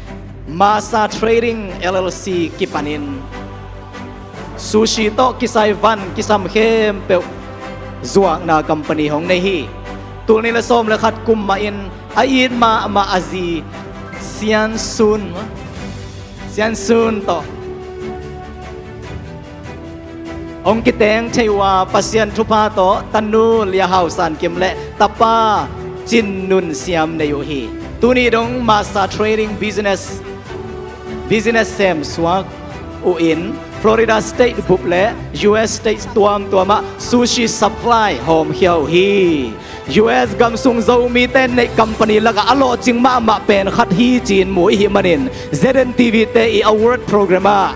Masa Trading L L C kipanin sushi tawh kisai van kisam khempeuh zuakna company hong nei hi. Tulnih le sawm le khat kum mahin a it mahmah a zi Sian Sun, Sian Sun tawh hong kiteng thei uh a, Pasian thupha tawh tanu Lia Hau San Kim le tapa Cin Nun Siam nei uh hi. Tuni dong Masa Trading Business business sem suak uh in Florida State bup le U S State tuamtuam ah sushi supply hawmkhia uh hi. U S gam sung Zomite neih company lakah a lawhcing mahmah pen khat hi ci-in mu i hih manin Z N T V te i award program ah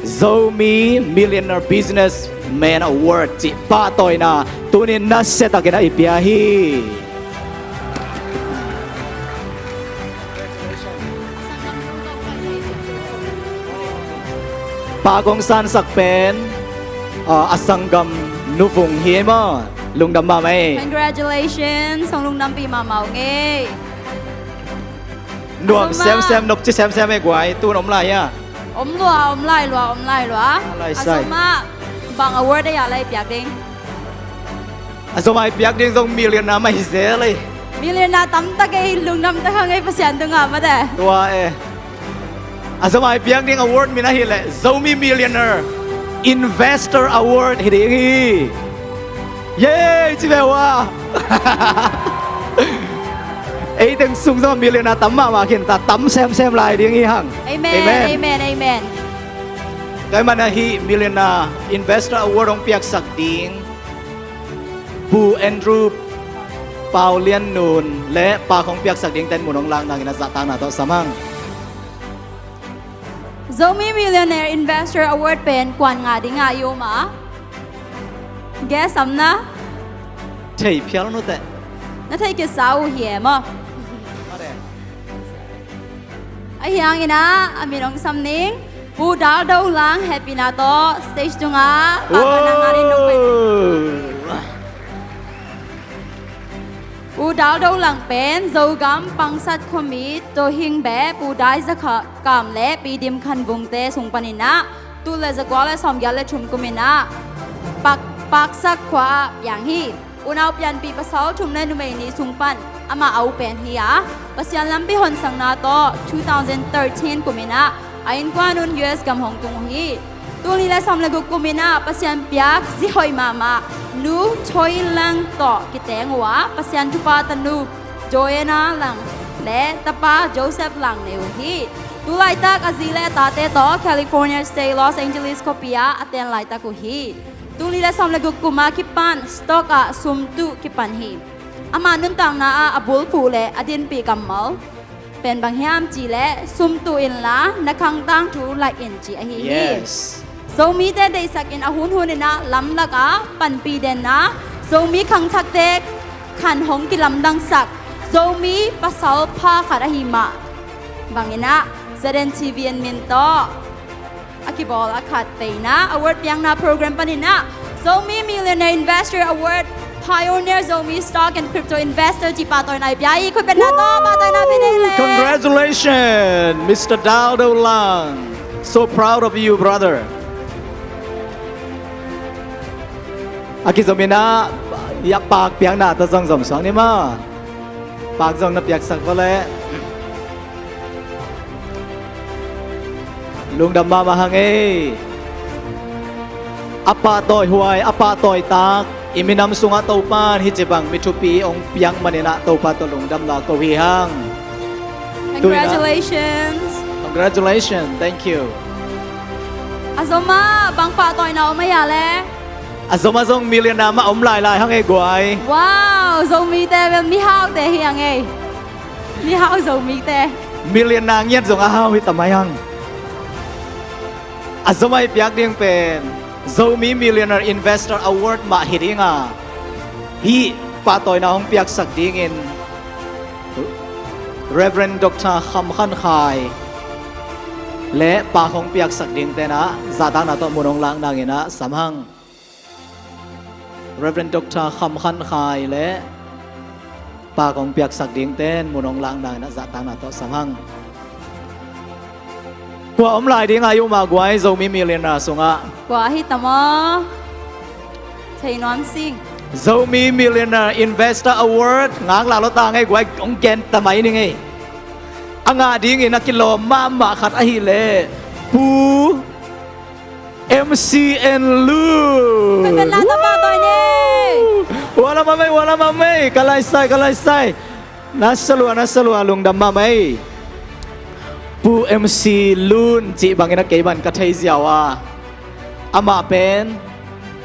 Zomi Millionaire Businessman Award cih pahtawina tunin nasiatakin a i pia hi. Pa kong sansak pen, ah, a sanggam nuvung hi maw? Lungdam mahmah ei. Congratulations. Hong lungdampih mahmah ung ei. Nuam semsem, nopci semsem ei guai. Tun om lai a? Om lua, om lai lua, om lai lua. A lai sai. A zom ah bang award ei a lai piak ding? A zom ah i piak ding zong millionaire mah hi zel ei. Millionaire tamtak ei, lungdam tak hang ei Pasian tungah mate. Tua e. A zom ah i piak ding award min ahih leh Zomi Millionaire Investor Award hi ding hi. Yay, ci ve ua. Ei teng sung zong millionaire tam mahmah khin ta, tam semsem lai ding hi hang. Amen, amen, amen. Tua ahih manin hih Millionaire Investor Award hong piaksak ding Pu Andrew Pau Lian Nun le pa kong piaksak ding ten mun hong lak nangin a zahtakna tawh sam hang. Zomi Millionaire Investor Award pen kuan ngah ding a i om a? Guess am na? Thei phial nuteh. Na thei kisa uh hi e maw? Ahi hangin ah a min hong sam ning. Pu Dal Do Lang, hehpihna tawh stage tungah pahtawi nang ngalin nong pai. Pu Dal Do Lang pen Zogam Pangsat khuami Tohing beh Pu Dai Za Kam le Pi Dim Khan Vung te sung panin ah tul le zakua le sawmgiat le thum kumin ah Pak, Paksak khua ah piang hi. Unau pianpih pasal thum le numei nih sung pan amah a u pen hi a, Pasian lampi honsakna tawh two thousand thirteen kumin ah a innkuan un U S gam hong tung uh hi. Tul nih le sawm le guk kumin ah Pasian piak zi hoih mahmah Nu Choi Lang tawh kiteng uh a, Pasian thupha tanu Joanna Lang le tapa Joseph Lang nei uh hi. Tu laitak a zi le a tate tawh California State Los Angeles khuapi ah a ten laitak uh hi. Tul nih le sawm le guk kum a kipan stock ah sum tuh kipan hi. Ama nuntakna ah a bulphuh le a dinpih kammal pen bang hiam cih leh sum tuh inla na khang tangthu laih in cih ahi hi. Yes. Zomite deihsak in a hunhun in ah lamlak ah panpih den a, Zomi khangthakte khan hong kilamdangsak Zomi pasal pha khat ahi mah bangin ah Z N T V in min tawh a kibawl a khat veina award piakna program panin ah Zomi Millionaire Investor Award Pioneer Zomi Stock and Crypto Investor cih pahtawina i pia hi. Khutbetna tawh pahtawina pia nei le. Congratulations, Mister Dal Do Lang. So proud of you, brother. A kizomin ah, ya pak piakna tawh zong zom suak ni maw. Pak zong na piaksak va leh. Lungdam mahmah hang ei. A pahtawi huai, a pahtawi tak i minam sungah Topan hih ci bang mi thupi hong piak manin ah Topa tawh lungdam la ko hi hang. Congratulations. Congratulations. Thank you. A zom ah bang pahtawina om a hia le? A zom ah zong millionaire mah om lailai hang ei guai. Wow, Zomite bel mihaute hi hang ei. Mihau Zomite. Millionaire ngiat zong a hau hi ta mai hang. A zom ah i piak ding pen Zomi Millionaire Investor Award mah hi ding a, hih pahtawina hong piaksak dingin Reverend Doctor Kham Khan Khai le pak hong piaksak dingte in ah zahtakna tawh mun hong lak nangin ah sam hang. Reverend Doctor Kham Khan Khai le pak hong piaksak dingte in mun hong lak nangin ah zahtakna tawh sam hang. Kua om lai ding a i um a guai Zomi Millionaire sungah? Kua hi ta maw? Thei nuam sing. Zomi Millionaire Investor Award ngak la lo ta ngei guai, hong gen ta mai ning ei. A ngah dingin a kilawm mahmah khat ahih leh Pu M C N Lun. Khut beng la tawh pahtawi ni. Ua lam ah mei, ua lam ah mei. Ka laisai, ka laisai. Na salua, na salua, lungdam mahmah ei. Pu M C Lun cih bangin a kei bang ka thei ziau a. Amah pen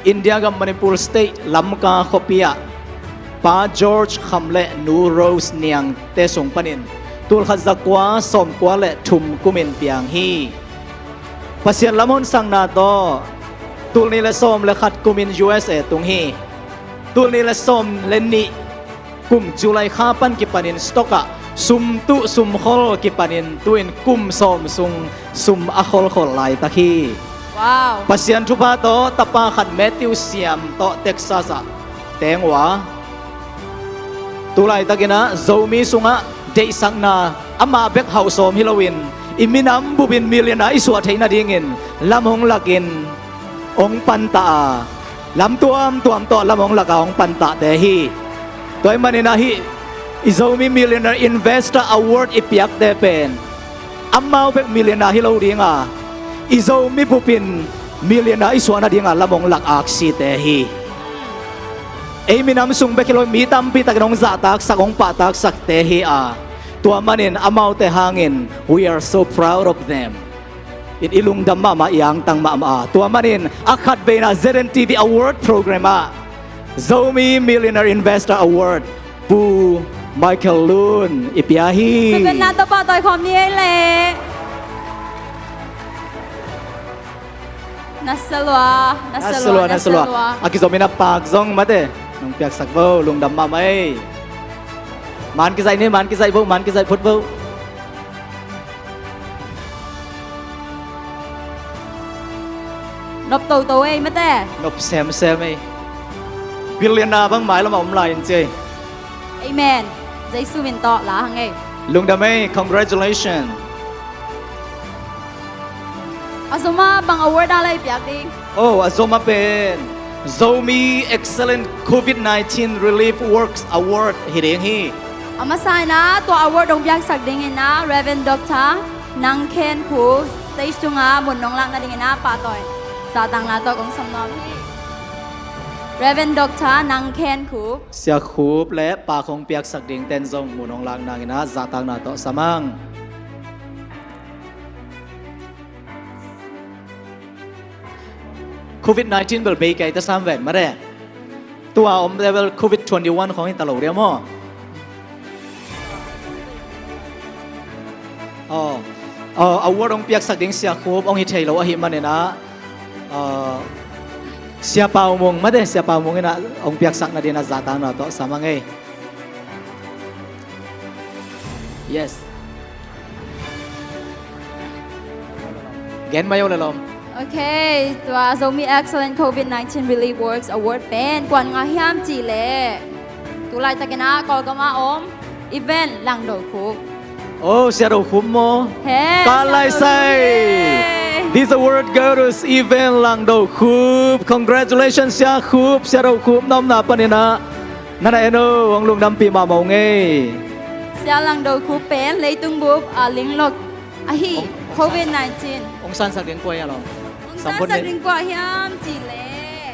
India gam Manipur State, Lamka khuapi ah Pa George Kham le Nu Rose Niangte sung panin tul khat za kua sawm kua le thum kumin piang hi. Pasian lamhon sakna tawh tul nih le sawm le khat kumin U S A tung hi. Tul nih le sawm le nih kum July kha pan kipanin stock ah sum tuh sum khol kipanin tu-in kum sawm sung sum a kholkhol laitak hi. Wow. Pasian thupha tawh tapa khat Matthew Siam tawh Texas ah teng uh a, tu laitakin ah Zomi sungah deihsakna amah bek hauh sawm hi loin i minam bupin millionaire i suah theih nadingin lam hong lakin hong pantah a, lam tuamtuam tawh lam hong lak a hong pantahte hi. Tua ahih manin ah hih i Zomi Millionaire Investor Award i piakte pen amau bek millionaire hi lo ding a, i Zomi bupin millionaire i suah nading a lam hong lak aksite hi. Ei minam sung bek hi lo, mi tampi takin hong zahtaksakte, hong pahtaksakte hi a, tua manin amaute hangin we are so proud of them. I lungdam mahmah, i angtang mahmah a, tua manin a khatveina Z N T V Award Program ah Zomi Millionaire Investor Award Pu Michael Lun i pia hi. Khut beng la tawh pahtawi khawm ni ei le. Na salua, na salua, na salua. A kizom in a pak zong mate nong piaksak vo, lungdam mahmah ei. Man kizaih ni, man kizaih vo, man kizaih phot vo. Nop toto ei mate. Nop semsem ei. Billionaire bang mailam ah om lai in ci ei. Amen. Jesu min tawh la hang ei. Lungdam ei, congratulations. A zom ah bang award a lei piak ding? Oh, a zom ah pen Zomi Excellent Covid nineteen Relief Works Award hi ding hi. A masa in ah tua award hong piaksak dingin ah Reverend Doctor Nang Khen Khup stage tungah mun nong lak nadingin ah pahtawi zahtakna tawh kong sam nuam hi. Reverend Doctor Nang Khen Khup. Sia Khup le pak hong piaksak dingte in zong mun hong lak nangin ah zahtakna tawh sam hang. Covid nineteen bel bei kei ta sam ven mare. Tua omte bel Covid twenty-one khawng hi ta lo dia maw? Aw, aw, award hong piaksak ding Sia Khup hong hi thei lo ahih manin ah, aw, Sia Pau Mung mate, Sia Pau Mung in ah hong piaksak nadingin ah zahtakna tawh sam hang ei. Yes. Gen mai o le lawm. Ok, tua Zomi Excellent Covid nineteen Relief Works Award pen kua ngah hiam cih leh tu laitakin ah Kawlgam ah om Event Lang Do Khup. Oh, Sia Do Khup maw? He, ka laisai. This award goes to Event Lang Do Khup. Congratulations Sia Khup, Sia Do Khup na omna panin ah. Na na en o, hong lungdampih mahmah ung ei. Sia Lang Do Khup pen leitung bup a linglok ahi. Covid nineteen. Hong sansak ding kua hiam lo? Hong sansak ding kua hiam cih leh?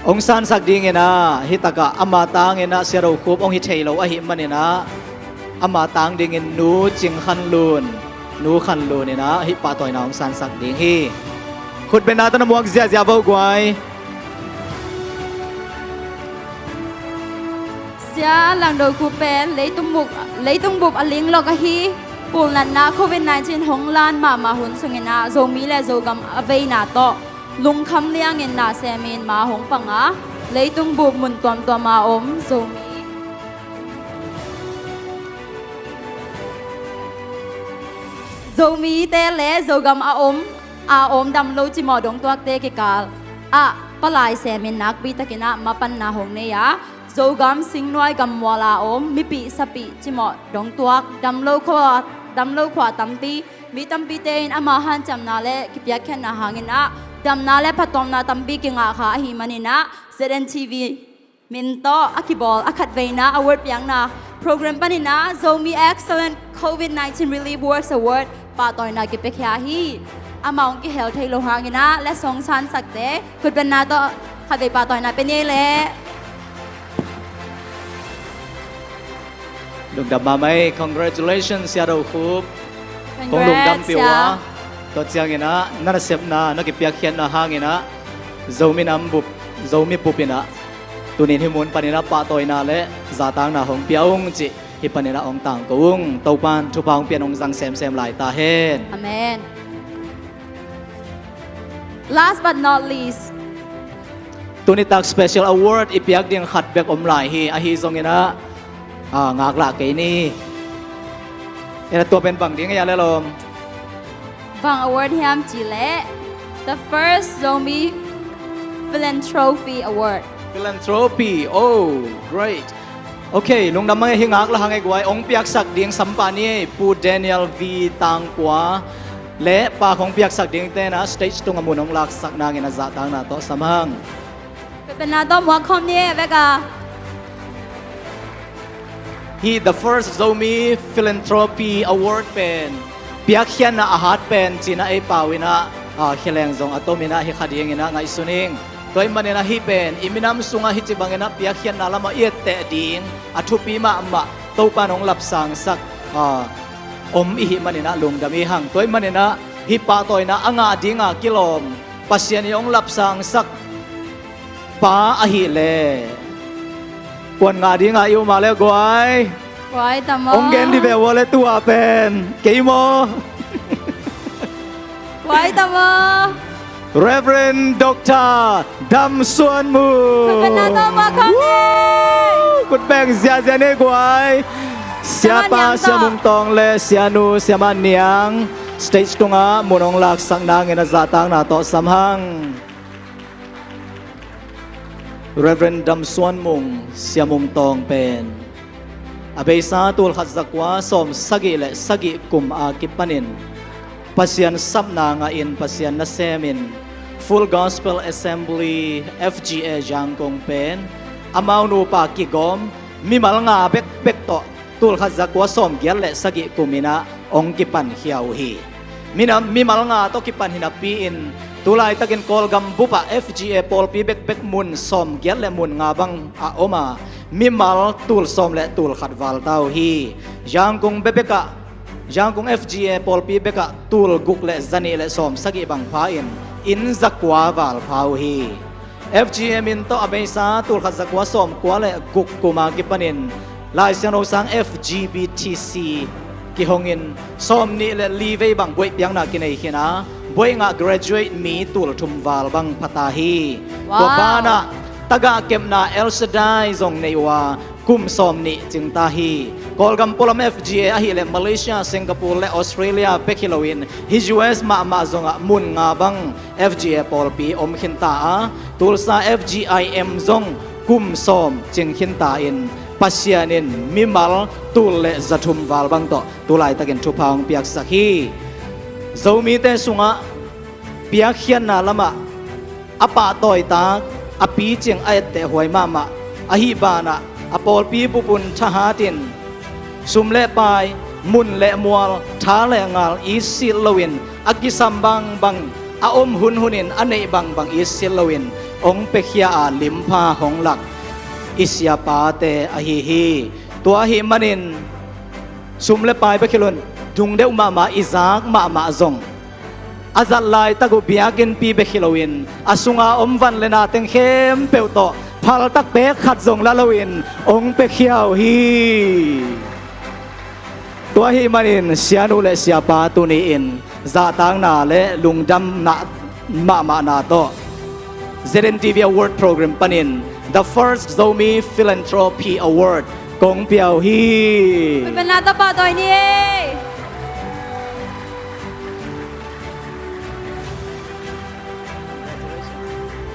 Hong sansak dingin ah, hi takah ama tangin ah Sia Do Khup hong hi thei lo ahih manin ah, ama tang dingin Nu Cing Khan Lun Nu Khan Lun in ah hih pahtawina hong sansak ding hi. Khutbetna tawh na muak ziahziah vo guai. Sia Lang Do Khup pen leitung bup, leitung bup a linglok ahi. Pulnatna covid nineteen hong lan mahmah hun sungin ah Zomi le Zogam a veina tawh lungkham liangin na semin ma hong pang a, leitung bup mun tuamtuam a om Zomi, Zomite le Zogam a om, a om dam lo cimawh dongtuakte kikal ah palai semin nakpi takin ah mapanna hong nei a, Zogam singnuai gammual a om mipih sapih cimawh dongtuak, dam lo khua, dam lo khua tampi, mi tampite in ama hanciamna le kipiakkhiatna hangin ah damna le phattuamna tampi kingah kha ahih manin ah Z N T V min tawh a kibawl a khatveina award piakna program panin ah Zomi Excellent covid nineteen Relief Works Award pahtawina kipiakhia hi. Amah hong kihel thei lo hangin ah letsong sansakte khutbetna tawh khatvei pahtawina pia ni ei leh. Lungdam mahmah ei, congratulations Sia Do Khup. Kong lungdam pih uh a, tua ciangin ah na nasepna, na kipiakkhiatna hangin ah Zomi nam bup, Zomi bup in ah tuni in hih mun panin ah pahtawina le zahtakna hong pia ung cih hih panin ah hong tangko ung. Topan thupha hong pia in hong zang semsem lai ta hen. Amen. Last but not least, tuni tak special award i piak ding khat bek om lai hi. Ahi zongin ah, ah, ngaklah kei ni. Ina tua pen bang ding a hia le lawm? Bang award hiam cih leh the first Zomi Philanthropy Award. Philanthropy, oh, great. Ok, lungdam mahmah ei, hih ngaklah hang ei guai, hong piaksak ding sampah ni ei, Pu Daniel V Tangkua le pa hong piaksak dingte in ah stage tungah mun hong laksak nangin a zahtakna tawh sam hang. Khutbetna tawh muak khawm ni ei, a vek a. Hih the first Zomi Philanthropy Award pen piakkhiatna a hat pen ci-in ah ei pau in ah, ah, khia leng zong a tom in ah hi kha dingin ah ngaihsun ing. Tua ahih manin ah hih pen i minam sungah hih ci bangin ah piakkhiatna lamah i etteh ding a thupi mahmah Topan hong lapsangsak, ah, om i hih manin ah lungdam i hi hang. Tua ahih manin ah hih pahtawina a ngah dinga kilawm Pasian in hong lapsangsak pa ahih leh kuan ngah dinga i um a le guai? Kuai ta maw? Hong gen dih ve ua le tua pen kei maw? Kuai ta maw? Reverend Doctor Dam Suan Mung. Khutbetna tawh muak khawm ni ei. Woo! Khut beng ziahziah ni ei guai. Siapa Sia Mung Tawng le Sianu Sia Man Niang stage tungah mun hong laksak nangin a zahtakna tawh sam hang. Reverend Dam Suan Mung, Sia Mung Tawng pen a beisa tul khat za kua sawm sagih le sagih kum a kipanin Pasian sapna ngahin, Pasian nasemin Full Gospel Assembly, F G A Yangon pen amau nupa kigawm mimal nga bekbek tawh tul khat za kua sawm giat le sagih kum in ah hong kipan khia uh hi. Minam, mimal nga tawh kipan hi napi-in tu laitakin Kawlgam bupah F G A pawlpi bekbek mun sawm giat le mun nga bang a om a, mimal tul sawm le tul khat val ta uh hi. Yangon bekbek ah, Yangon F G A pawlpi bekah tul guk le za nih le sawm sagih bang pha-in inn za kua val pha uh hi. F G M in tawh a beisa tul khat za kua sawm kua le guk kum a kipanin Lai Siangtho sang F G B T C kihongin sawm nih le li vei bang buaih piakna kinei khin a, buaih ngah graduate mi tul thum val bang pha ta hi. Wow. Tua banah tagah kepna El Shaddai zong nei uh a, kum sawm nih cing ta hi. Kawlgam pualam F G A ahih leh Malaysia, Singapore le Australia bek hi loin hih U S mahmah zongah mun nga bang F G A pawlpi om khin ta a, Tulsa F G I M zong kum sawm cing khin ta in Pasian in mimal tul le za thum val bang tawh tu laitakin thupha hong piaksak hi. Zomite sungah piakkhiatna lamah a pahtawitak, a picing, a ettehhuai mahmah, ahi banah a pawlpi bup un thahatin sum le pai, mun le mual, tha le ngal itsit loin a kisam bangbang, a om hunhunin a neih bangbang itsit loin hong piakhia a limpha hong lak i siapate ahi hi. Tua ahih manin sum le pai bek hi loin Tung deuh mahmah i zak mahmah zong a zat laitak uh biakinnpi bek hi loin a sunga om van le na teng khempeuh tawh phaltak pek khat zong la loin hong piakhia uh hi. Tua ahih manin sianu le siapa tuni-in zahtakna le lungdamna mahmahna tawh Z N T V Award Program panin The First Zomi Philanthropy Award kong pia uh hi. Khutbetna tapa tawi ni ei.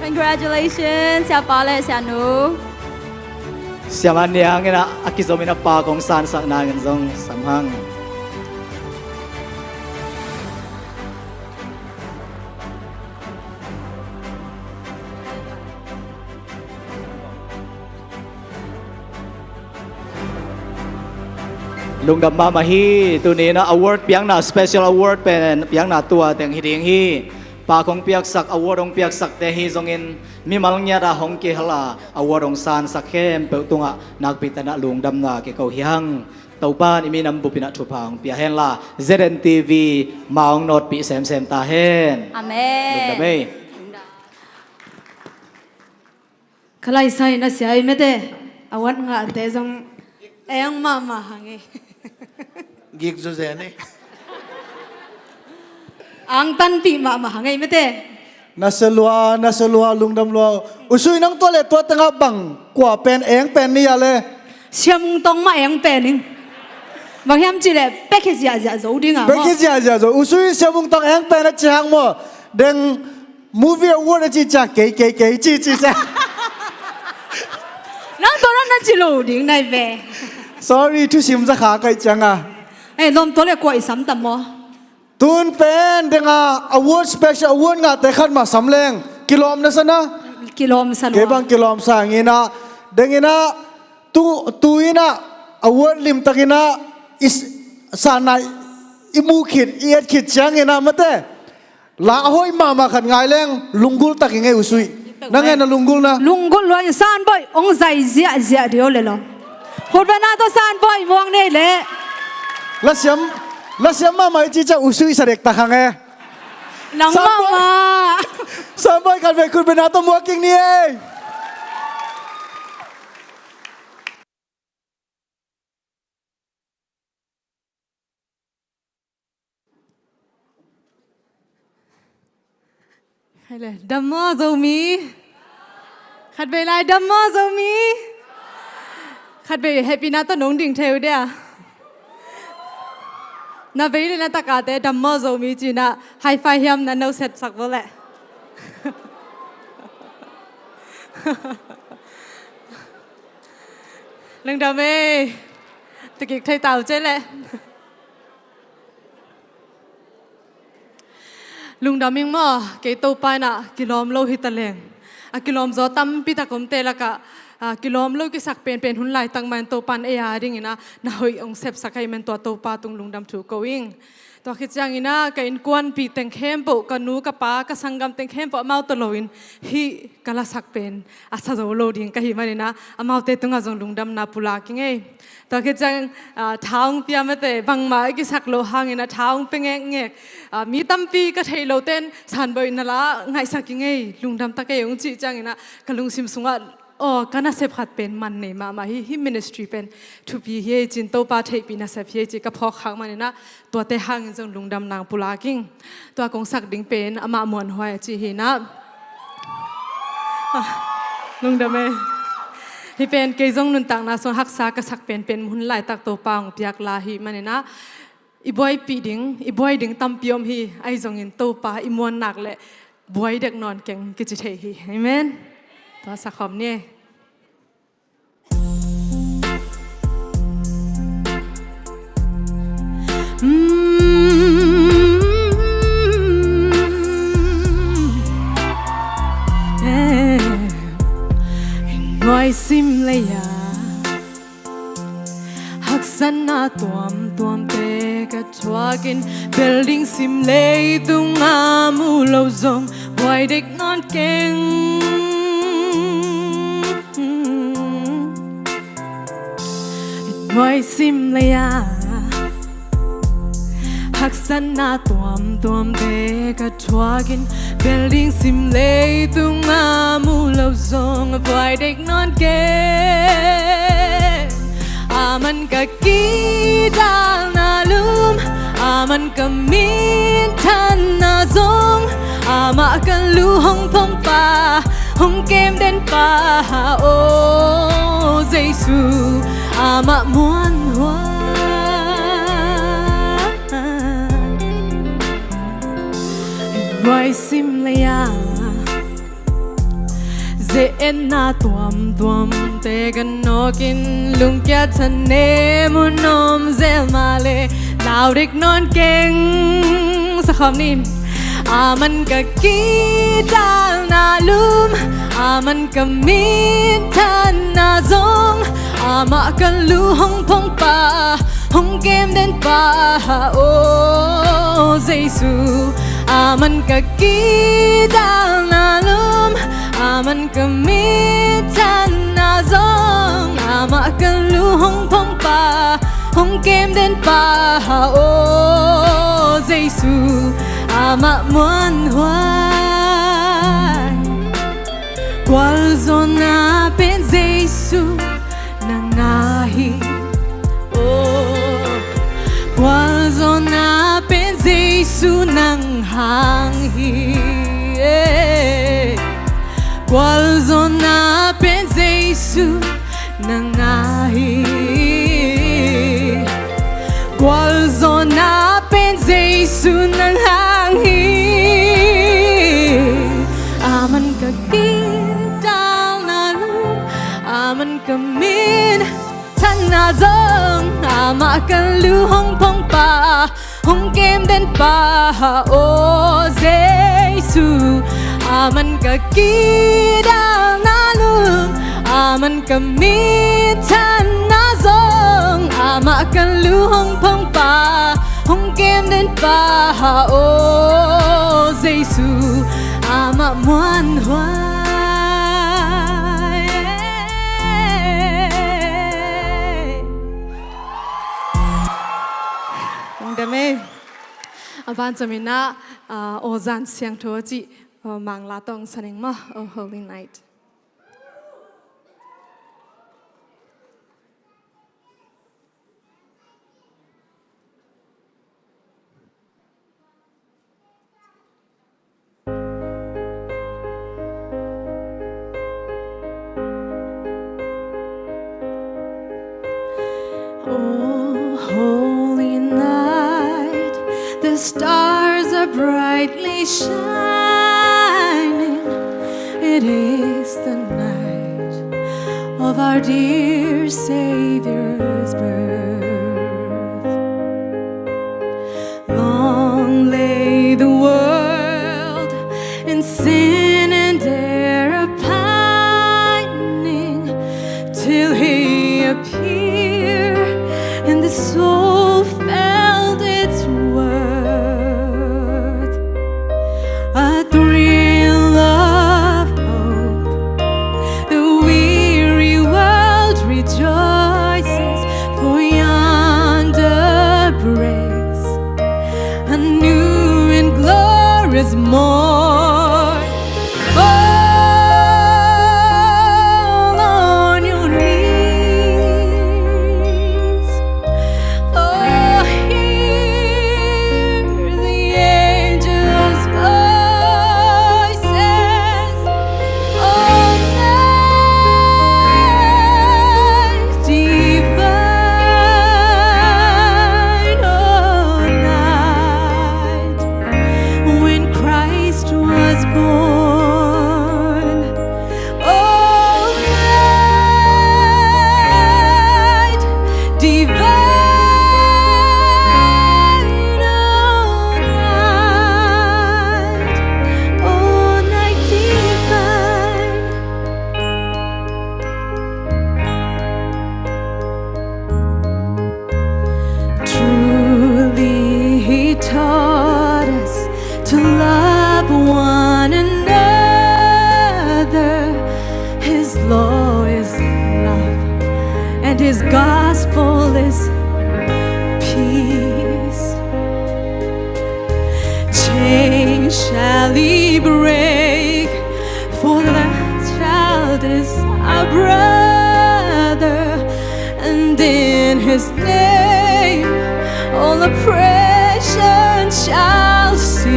Congratulations, siapa le sianu. Siamah niangin a kizomin a pa kong sansak nangin zong sam hang. Lungdam mahmah hi. Tuni-in a award piakna, special award pen piakna tua teng hi ding hi. Pa kong piaksak, award hong piaksakte hi zongin mimal ngiat a hong kihel a award hong sansak khempeuh tungah nakpi takin a lungdamna kiko hi hang. Topa in i minam bupin a thupha hong pia henla Z N T V ma hong nawtpih semsem ta hen. Amen. Lungdam ei. Ka laisai na sia ei mete. Award ngahte zong eng mahmah hang ei. Gik zuzen ei. Ang tanpih mahmah hang ei mete. Na sia lua, na sia lua, lungdam lua. U Sui, nang tua le tua tengah bang kua pen eng pen ni a le? Sia Mung Tong mah eng pen ing. Bang hiam cih leh pek hi ziahziah zo ding a maw? Pek hi ziahziah zo. U Sui, Sia Mung Tong eng pen a ci hang maw? Deng movie award a ci ciang kei, kei, kei ci, ci ciang. Nang tua na ci lo ding nai ve. Sorry, thusim za kha ka hih ciang a. Eh, lawm tua le kua i sam tam maw? Tun pen deng a award, special award ngahte khat mah sam leng kilawm na sa na? Kilawm sa lua. Kei bang kilawm sa ing in a, deng in a, tu, tu in a award limtak in a, i s-, sa na i mu khit, i et khit ciangin a mate. La a hoih mahmah khat ngai leng lunggulh tak ing ei, U Sui. Na ngen na lunggulh na. Lunggulh lua in Sanboi hong zai ziahziah ding aw le lo. Khutbetna tawh Sanboi muang nei leh. Lasiam, lasiam mahmah i ci ciang U Sui sa dektak hang e. Nang Sanboi mahmah. Sanboi khat vei khutbetna tawh muak kik ni ei. Khai le, dam maw Zomi? Khat vei lai, dam maw Zomi? Khat vei hehpihna tawh nong ding thei uh dia. Na vei le na takate dam maw Zomi ci-in a high five hiam na no set sak bo leh. Lungdam ei. Takik thei tau ce leh. Lungdam ing maw, kei Topa in a kilawm lo hi ta leng. A kilawm zaw tampi tak omte lakah, a, kilawm lo kisak penpen hun laitak mah in Topa in ei a dingin a na hoih hong sepsak ahih man tua Topa tung lungdam thu ko ing. Tua khit ciangin a ka innkuanpih teng khempeuh, ka nu, ka pa, ka sanggam teng khempeuh amau tawh loin hih ka lasak pen a sa zo lo ding ka hih manin a amaute tungah zong lungdamna pulak ing ei. Tua khit ciang, ah, tha hong pia mate, bangmah i kisak loh hangin a tha hong pia ngekngek. Ah, mi tampi ka theih loh ten Sanboi na la ngaihsak ing ei, lungdam ta kei hong cih ciangin a ka lungsim sungah, aw, ka nasep khat pen man nei mahmah hi, hih ministry pen thupi hi ei ci-in Topa theihpih nasep hi ei ci ka phawk khak manin a tuate hangin zong lungdam nang pulak ing. Tua kong sak ding pen amah muanhuai a ci hi in a. Ah, lungdam ei. Hih pen kei zong nuntakna sung haksa ka sak penpen hun laitak Topa hong piak la hi manin a, i buaipih ding, i buai ding tampi om hi, ahi zongin Topa i muan nak leh buai dek nawn keng kici thei hi. Amen. Tua sak khawm ni. Nuai sim lei-a haksatna tuamtuamte ka thuakin, building sim leitunga mu lo zong buai dek nawn keng. Nuai sim lei-a Haksatna tuamtuamte ka thuakin, bel ding sim leitungah mu lo zong a vuai dek nawn keng. Aman ka kidalna lum, aman ka minthanna zong, amah ka lu hong phongpa, hong kem den pa, aw Jesu, amah muanhuai. Nuai sim lei-a ze-etna tuamtuamte ka nawkin, lungkia thanem uh nuam zel mah leh lau dek nawn keng. Sakhawm ni. Aman ka kidalna lum, aman ka minthanna zong, amah ka lu hong phongpa, hong kem den pa, aw Jesu. Aman ka kidalna lum, aman ka minthanna zong, amah ka lu hong phongpa, hong kem den pa, aw Jesu, amah muanhuai. Gualzawhna pen Jesu nang a hi. Oh, gualzawhna pen Jesu nang hang hi. Eh, gualzawhna pen Jesu nang a hi. Gualzawhna pen Jesu nang hang hi. Aman ka kidalna lum, aman ka minthanna zong, amah ka lu hong phongpa, hong kem den pa, aw Jesu. Aman ka kidalna lum, aman ka minthanna zong, amah ka lu hong phongpa, hong kem den pa, aw Jesu, amah muanhuai. Lungdam ei. A ban ciangin ah, ah, Aw Zan Siangtho a cih, ah, Mangla tawh hong sa ning maw, Oh Holy Night. Oh, holy night, the stars are brightly shining. It is the night of our dear Savior's birth. Long lay the world in sin and error pining, till he appeared and the soul felt its worth. A thrill of hope, the weary world rejoices, for yonder breaks a new and glorious morn. Fall on your knees. Oh, hear the angels' voices. Oh, night divine, oh, night when Christ was born. Oh, night divine, oh, night, oh, night divine. Truly he taught us to love one another. His law is love, and his gospel is peace. Shall he break? For the child is our brother, and in his name all oppression shall cease.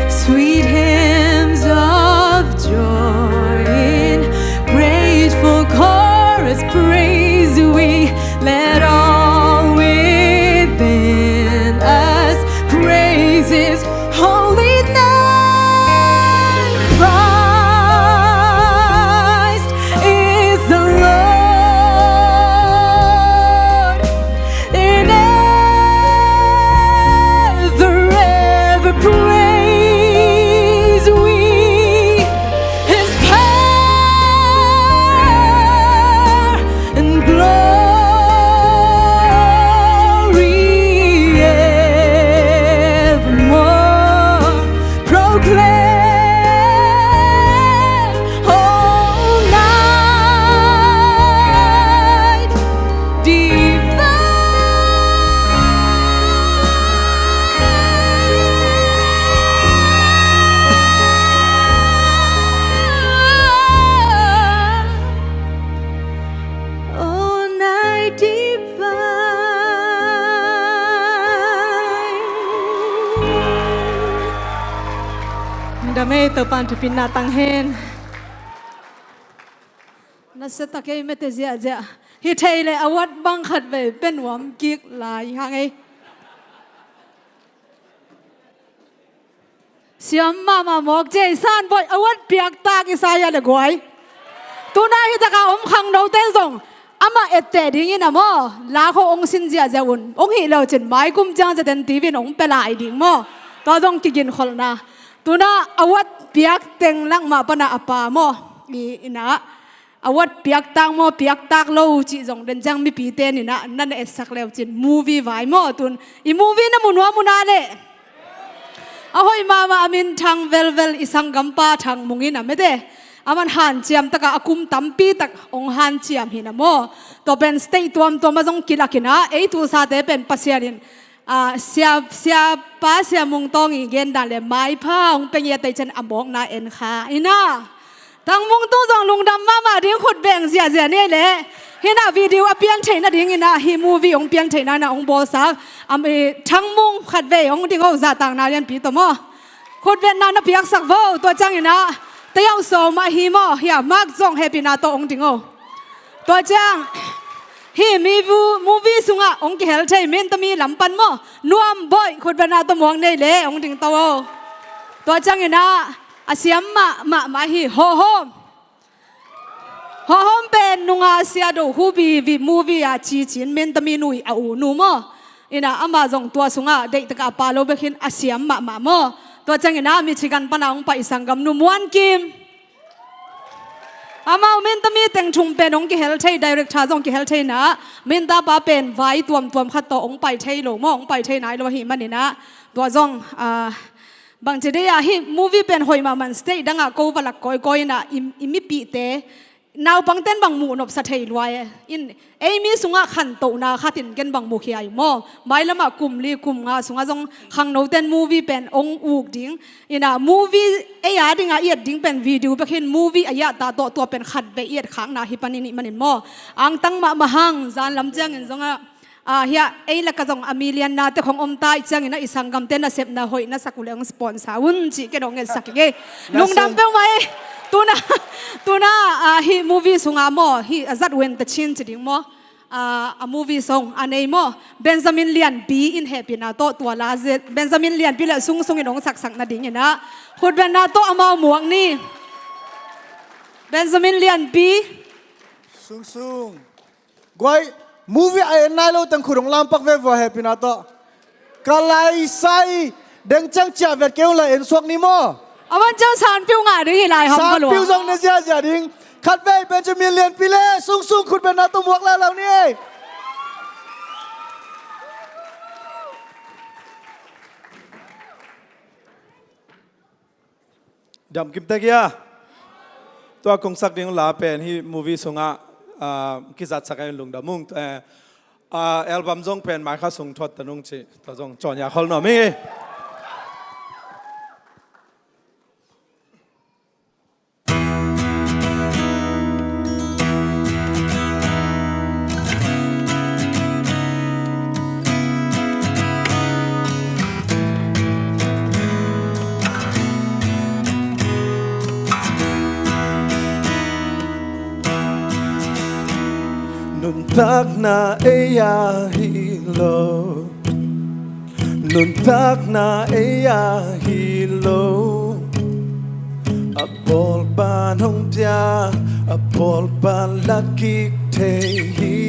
Sweet hymns of joy in grateful chorus praise we, let all within us praise his holy name. Christ is the Lord. In ever, ever praise we his power and glory evermore. Proclaim all night divine. All night divine. Dam ei, Topa'n thupina tang hen. Nasia tak ei, mete ziahziah. Hi thei leh award bang khat vei pe nuam kik lai hang ei. Siam mahmah mawk cia i san bawi, award piaktak i sa hia le guai. Tuna hi taka om khangnote zong amah etteh dingin a maw, la khawng hong sin ziahziah un. Hong hih leucin mai kum ciang zaten T V in hong pia lai ding maw. Tua zong kiginkholhna. Tuna award piak teng lak mah pana a pa maw, i ina award piaktak maw, piaktak lo cih zong den ciang mipite in ina na na etsak leucin movie vai maw. Tun i movie na mu nuam uh na leh, a hoih mahmah a minthang velvel i sanggampa Thang Mung in a mete, aman hanciam taka a kum tampi tak hong hanciam hi na maw. Tua pen state tuamtuam ah zong kilak ina, ei Tulsate pen Pasian in, ah, sia, siapa Sia Mung Tawng i gendan le maipha hong pia ngiat ei cian a mawkna en kha ina. Thang Mung tung zong lungdam mahmah ding, khut beng ziahziah ni ei leh. Hih na video a pian theihna dingin ah, hih movie hong pian theihna in ah hong bawlsak. Am, eh, Thang Mung khatvei hong ding o, zahtakna lianpi tawh maw. Khutbetna na piaksak vo, tua ciangin ah tayau sawm ah hi maw, hih a mak zong hehpihna tawh hong ding o. Tua ciang hih mi vu-, movie sungah hong kihel thei Mintami lam pan maw, Nuam Bawi, khutbetna tawh muak ni ei leh hong ding to o. Tua ciangin ah a siam mahmah mah hi Hawhawm. Hawhawm pen nunga sia Do Hu Bi movie a cicin Mintami nu i a u nu maw. Ina amah zong tua sungah deih taka a pa lo bek hin a siam mahmah maw. Tua ciangin ah Michigan pana hong pai i sanggamnu Muan Kim. Amau Mintami teng thum pen hong kihel thei, director zong kihel thei ina, Minta pa pen vai tuamtuam khat tawh hong pai thei lo maw, hong pai thei nai lo ahih manin ah. Tua zong, ah, bangci dei a hih movie pen hoih mahmah in state dangah ko va lak kawikawi ina, i, i mipihte, naupangten bang muh nopsa thei lua e. In, ei mi sungah khantohna khat in ken bang mukhia i maw. Mailamah kum li kum nga sungah zong khangnoten movie pen hong uk ding. Ina movie ei a dinga i et ding pen video bek hin, movie a iahta tawh tua pen khatvei i etkhakna hi panin i hih manin maw. Angtang mahmah hang, zan lam ciangin zongah, ah, hia, ei lakah zong a mi liannate khong om ta i ciangin ah i sanggamte nasepna hoih na sak uh leh hong sponsor un cih ken hong ngetsak hi ngei. Lungdam peuhmah ei. Tuna, tuna, ah, hih movie sungah maw, hih a zat wen ta chin ci ding maw. Ah, a movie song a nei maw, Benjamin Lianpi in hehpihna tawh tua la zet, Benjamin Lianpi le Sungsung in hong saksak nadingin ah khutbetna tawh amau muak ni. Benjamin Lianpi. Sungsung. Guai, movie a en nai lo teng khut hong lampak ve vua, hehpihna tawh. Ka laisai, deng ciang ciah vet kei ung, la en suak ni maw. A van ciang sanpiu ngah ding hi lai ham ka lua. Sanpiu zong ne ziahziah ding. Khatvei Benjamin Lianpi le Sungsung khutbetna tawh muak lai lo ni ei. Dam kim tek hia. Tua kong sak ding la pen hih movie sungah, ah, kizatsak a, lungdam ung. Eh, ah, album zong pen mai kha sung thuat ta nung ci. Tua zong cawnya khol nuam hi. Nuntakna ei a hi lo, nuntakna ei a hi lo. A bawlpa'n hong pia, a bawlpa'n la kik thei hi.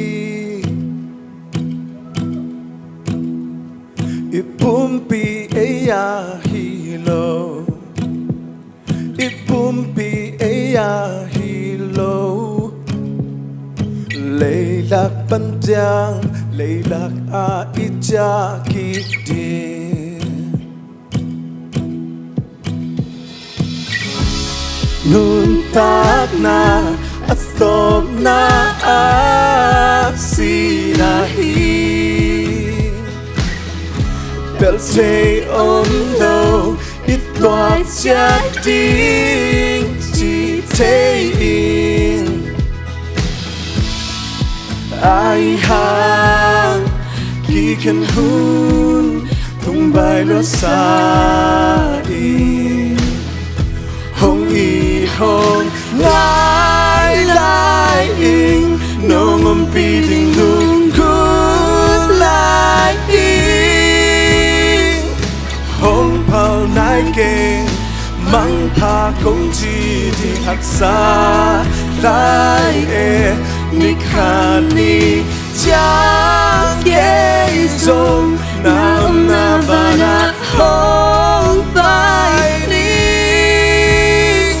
I pumpi ei a hi lo, i pumpi ei a hi lo. Leilak pan ciang, leilak ah i ciah kik ding. Nuntakna a tawpna a sihna hi. Bel thei om lo, i tuat ciat ding ci thei ing. Ahi hang kikhen hun tung bai lua sa ing. Hong it hong ngai lai ing, nong ompih ding lunggulh lai ing. Hong phal nai keng, mangpha kong ci ding haksa lai e. Nikhat ni ciang kei zong na omna vanah hong pai ning.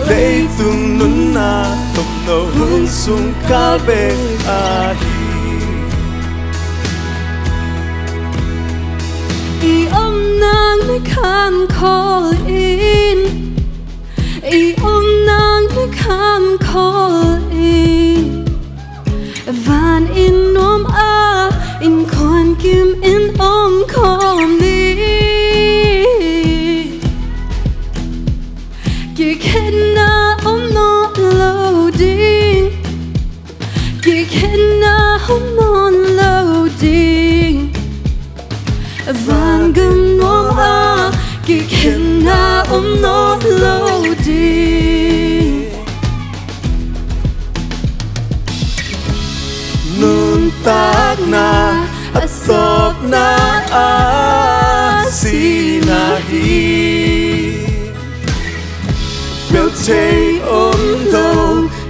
Leitung nunna tomno hun sung kal bek ahi. I om nang na khan khol in, i om nang na khan khol in. Van in nuam a, innkuan kim in om khawm ni. Kikhenna om nawn lo ding, kikhenna om nawn lo ding. Vangam nuam a, kikhenna om nawn lo ding. Nuntakna a sawpna a sihna hi. Bel thei om lo,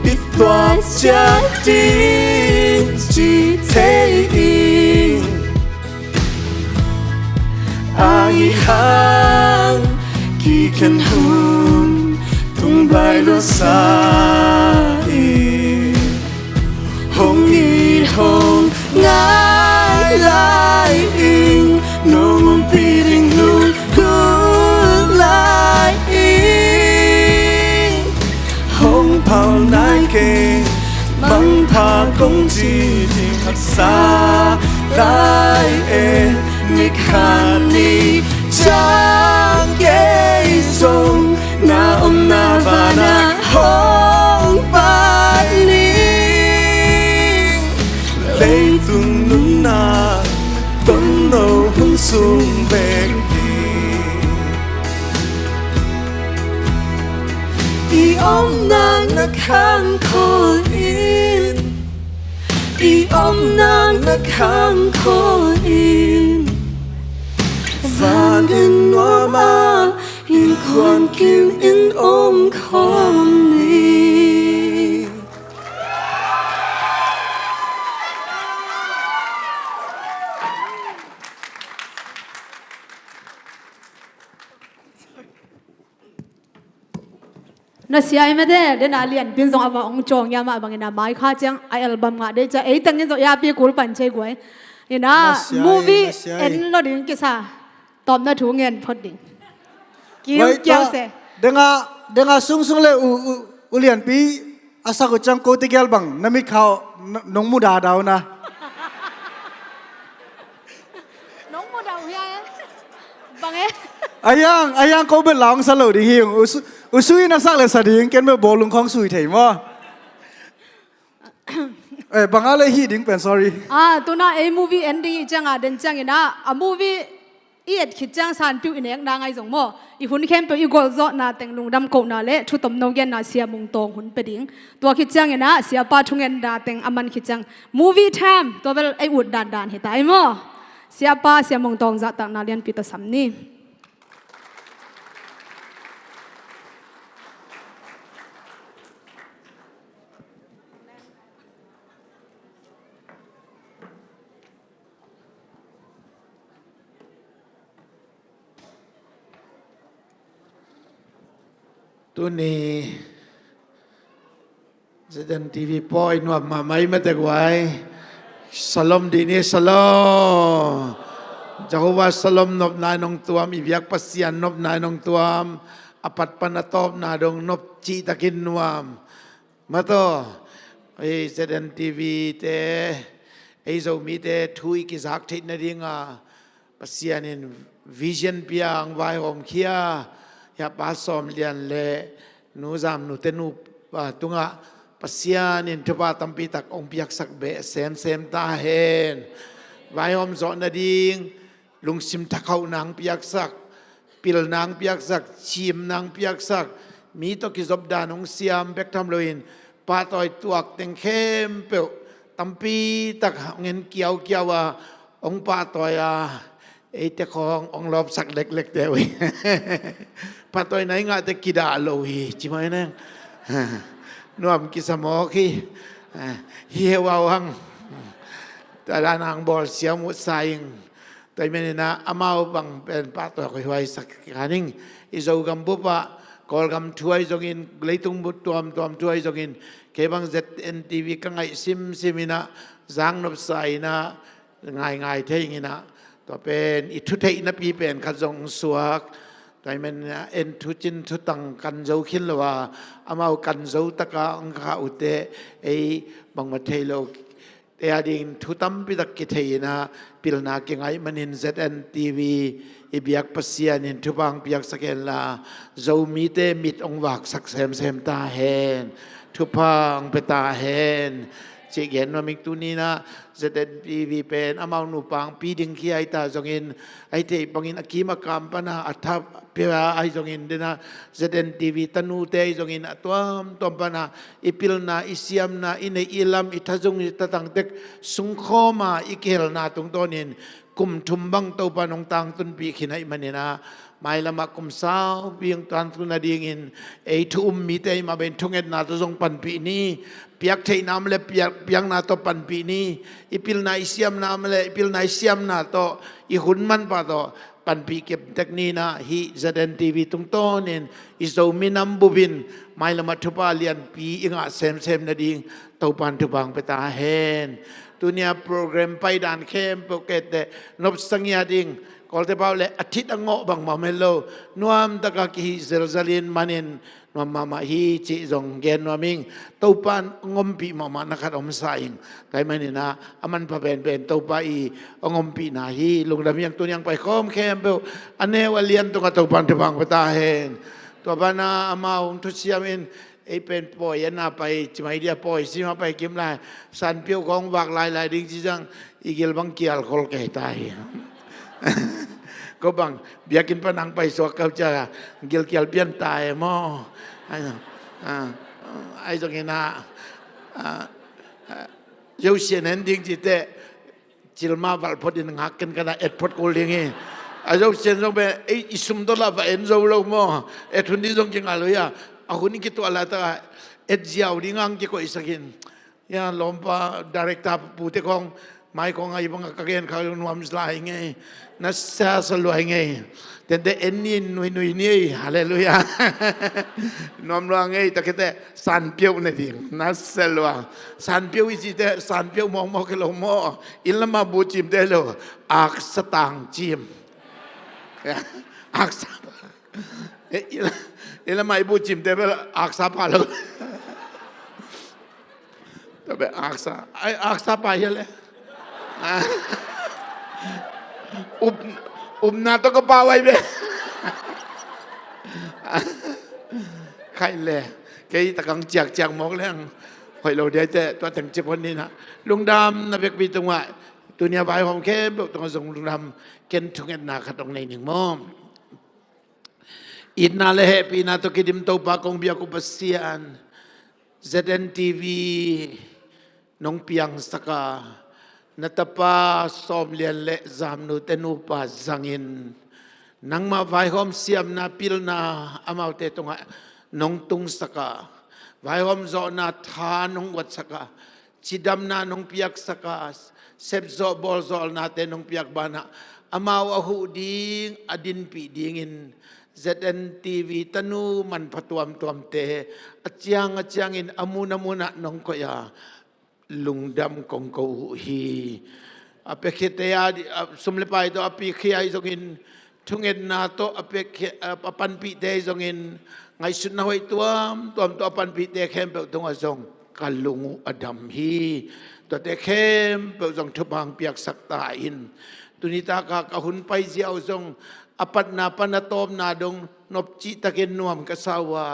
i tuat ciat ding ci thei ing. Ahi hang kikhen hun tung bai lua sa ing. Hong it hong ngai lai ing, nong ompih ding lunggulh lai ing. Hong phal nai keng, mangpha kong ci ding haksa lai e. Nikhat ni ciang kei zong na omna vanah hong pai ning. Leitung nunna tomno hun sung bek hi. I om nang na khan khol in, i om nang na khan khol in. Van in nuam a, innkuan kim in om khawm ni. Na sia i mete, den a lian pin zong a va ong cawng ia mah bangin a mai kha ciang a album ngah dei cia ei tengin zong ia pi kul pan cei guai. Ina movie en lo ding kisa. Tawpna thu ngen phot ding. Kiu kiau se. Denga, denga sungsung le u, u, u lianpi a sak uh ciang kote gial bang na mit khau nong mu dadau na. Nong mu dau hia e. Bang e. Ayang, ayang ko bel laung sa lo ding hi ung. U sui na sak le sa ding ken bel bawlung khawng sui thei maw. Eh, banga le hi ding pen, sorry. Ah, tuna ei movie en ding i cianga den ciangina a movie I et khit ciang sanpiuh i nekna ngai zong maw, i hun khempeuh i golzawhna teng lungdam kohna le thutomno genna Sia Mung Tawng hun pia ding. Tua khit ciangin ah Siapa thungetna teng a man khit ciang movie time tua bel ei ut dandan hi ta ei maw. Siapa Sia Mung Tawng zahtakna lianpi tawh sam ni. Tuni Z N T V pawi nuam mahmah i mate guai. Shalom dih ni, shalom. Jehovah shalom nopna in hong tuam, i biak Pasian nopna in hong tuam. A pat pan a tawpna dong nop cihtakin nuam. Mataw, ei Z N T V te, ei Zomite thu i kizak theih nadinga Pasian in vision pia, hong vaihawm khia, hia Pa Sawm Lian le Nu Zam Nu te nu, ah, tungah Pasian in thupha tampi tak hong piaksak beh semsem ta hen. Vaihawm zawh nading lungsim thakhauhna hong piaksak, pilna hong piaksak, cimna hong piaksak, mi tawh kizop dan hong siam bek tham loin pahtawi tuak teng khempeuh tampi tak hong en kiaukiau a, hong pahtawi a, eite khawng hong lawpsak leklekte uh hi. Pahtawina i ngahte kidah lo hi, ci mai neng. Nuam kisa mawk hi. Hi heu au hang. Tua dan hang bawl siam uh sa ing. Tua hi maninah amau bang pen pahtawi huaisak kha ning. I Zogam bupah Kawlgam thu ahi zongin, leitung bu tuamtuam thu ahi zongin, kei bang Z N T V ka ngaih simsim inah, zang nopsa inah, ngaingai thei inginah, tua pen i thutheihnapi pen khat zong suak. Tua hi maninah en thucin thutang kan zo khin lo a, amau kan zo taka ang kha uhte, ei bangmah thei lo. Te a dingin thu tampi tak kithei inah, pilna kingaih manin Z N T V i biak Pasian in thupha hong piaksak henla, Zomite mit hong vaksak semsem ta hen. Thupha hong pia ta hen. Cih gen nuam ing. Tuninah Z N T V pen amau nupa hong pi ding khia hi ta zongin, ahi theih bangin a kim a kam pana a thap pia ahi zongin, dena Z N T V tanute ahi zongin a tuamtuam pana i pilna, i siamna, i neih i lam, i thazung, i thatang tek sungkhawma i kihelna tungtawnin kum thum bang Topan hong tangtunpih khin ahih maninah, mailamah kum saupi hong tangtun nadingin ei thu um mite ahih mah bangin thungetna tawh zong panpih ni. Piaktheihna om le piak, piakna tawh panpih ni. I pilna i siamna om le i pilna i siamna tawh, i hun manpha tawh panpih kemtek ninah, hih Z N T V tungtawnin i Zomi nam bupin mailamah thupha lianpi i ngah semsem nading Topan thupha hong pia ta hen. Tunia program paidan khempeuh kette nopsa ngiat ing. Kawlte pau le a thit a ngawh bangmah om het lo. Nuamtaka kihih zelzelin manin nuam mahmah hi cih zong gen nuam ing. Topan hong ompih mahmah na khat om sa ing. Tua hi maninah a manpha penpen Topa i hong ompihna hi. Lungdam hi ang. Tuni ang paikhawm khempeuh a neu a lian tungah Topan thupha hong pia ta hen. Tua pana amau hong thusiamin, ei pen pawi a na pai, ci mai dia, pawi sima pai kim lai. Sanpiuh khawng vak lailai ding ci zang, i gil bang kial khol kei ta hi. Ko bang biakinn pan ang pai suak kau cia, gil kial pian ta e maw. Ai zong, ah, ai zong inah, ah, ah, Zosian en ding cite, cilma valh phot in ngak ken kana et phot kul ding hi. A Zosian zong pen, ei, i sum tawh lah va en zo lo maw. Et hun ding zong kingah lo hi a. A hun in kituah laitaka et ziau ding ang kikoihsak in. Ya, lawmpa director pute khawng, mai khawng ahi banga ka gen kha nuam lai ngei. Na sa sa luai ngei. Tente en ni, nuinui ni ei. Halleluiah. Nuam lua ngei, ta khete sanpiuh ne ding. Na sa lua. Sanpiuh i cite, sanpiuh mawkmawk hi lo maw. Inn lama bu cimte lo. Aksa tang cim. Ya, aksa. Eh, inn la, inn lama i bu cimte bel aksa pha lo. Tua bel aksa. Ai, aksa pha hi le. Up, upna tawh ka pau ai bel. Khai le. Kei takang ciakciak mawk leng hoih lo diaite, tua teng cip hon ninah. Lungdamna bekpi tungah Tuni a vaihawm khempeuh tungah zong lungdam, ken thungetna khat hong nei ning maw. Itna le hehpihna tawh kidim Topa kong biak uh Pasian, Z N T V nong piangsak a, na tapa Sawm Lian le Zamnu te nupa zangin nangmah vaihawm siamna pilna amaute tungah nong tungsak a, vaihawm zawhna tha nong uatsak a, cidamna nong piaksak a, sepzawh bawlzawlnate nong piak banah amau a huh ding, a dinpih dingin Z N T V tanu manpha tuamtuamte a ciang a ciangin a mun a munah nong koih a, lungdam kong ko uh hi. A piakkhiate a, a sum le pai tawh a piakkhiate ahi zongin, thungetna tawh a piakkhi-, a, a panpihte ahi zongin, ngaihsutna hoih tuamtuam tawh a panpihte khempeuh tungah zong ka lung uh a dam hi. Tuate khempeuh zong thupha hong piaksak ta in. Tuni taka ka hun paizia uh zong a patna pan a tawpna dong nopcih takin nuam ka sa uh a,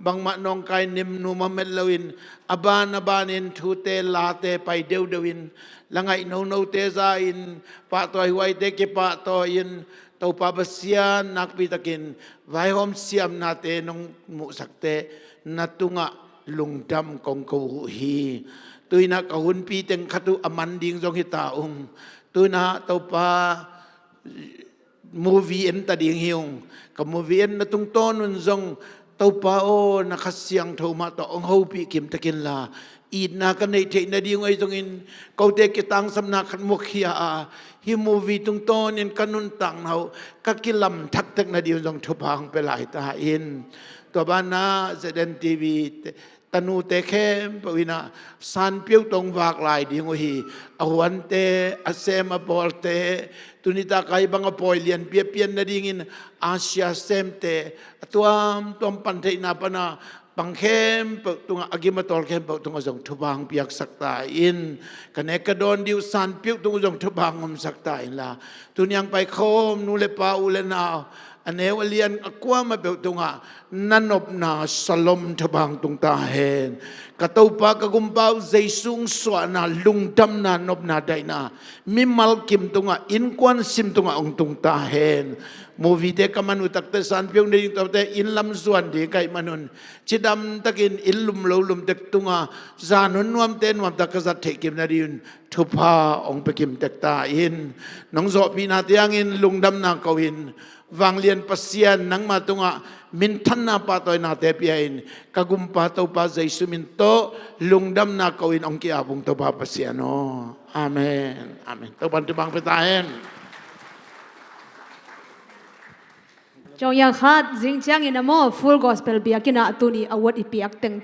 bangmah nawngkai nemnu mamet loin, a ban a banin thute late pai deudeuin, la ngaih nonote za-in, pahtawi huaite kipahtawi-in, Topa Pasian nakpi takin vaihawm siamnate nong muhsakte na tungah lungdam kong ko uh hi. Tuinah ka hunpi teng khat uh a man ding zong hi ta ung. Tuinah Topa movie en ta ding hi ung. Ka movie enna tungtawn un zong Topa aw, na Kha Siangtho mah tawh hong hopih kimtek inla, itna ka neih theih nading uh ahi zongin, kote kitangsapna khat mukhia a, hih movie tungtawnin ka nuntakna uh ka kilam thaktek nading uh zong thupha hong pia lai ta in. Tua banah Z N T V te, tanute khempeuh inah sanpiau tawh hong vak lai ding uh hi. A huante, a sem a bawlte, tuni taka hih bang a pawi lianpi a pian nadingin Asia semte, a tuamtuam pantheihna pana pang khempeuh tungah, a gim a tawl khempeuh tungah zong thupha hong piaksak ta in. Ka nek ka dawn ding uh sanpiau tungah zong thupha hong omsak ta inla, tuni hong paikhawm nu le pa, u le nau, a neu a lian a kuamah peuh tungah na nopna salom thupha hong tung ta hen. Ka Topa ka Gumpa uh Jesu hong suahna, lungdamna, nopna, daihna mimal kim tungah, innkuan sim tungah hong tung ta hen. Movie te ka man uh takte, sanpiau nei ding tawte inn lam zuan ding ka hih manun, cidam takin inn lum lo lumte tungah zan hun nuamte nuamtak ka zat theih kim nadingin thupha hong pia kimtek ta in. Nong zawhpihna ciangin lungdamna ko in, Vanglian Pasian, nangma tungah minthanna pahtawinate pia in, ka Gumpa Topa Jesu min tawh lungdamna ko in hong ki-ap ung, Topa Pasian aw. Amen. Amen. Topa'n thupha hong pia ta hen. Ciang khat, zing ciangin a maw, Full Gospel biakinn ah tuni award i piak teng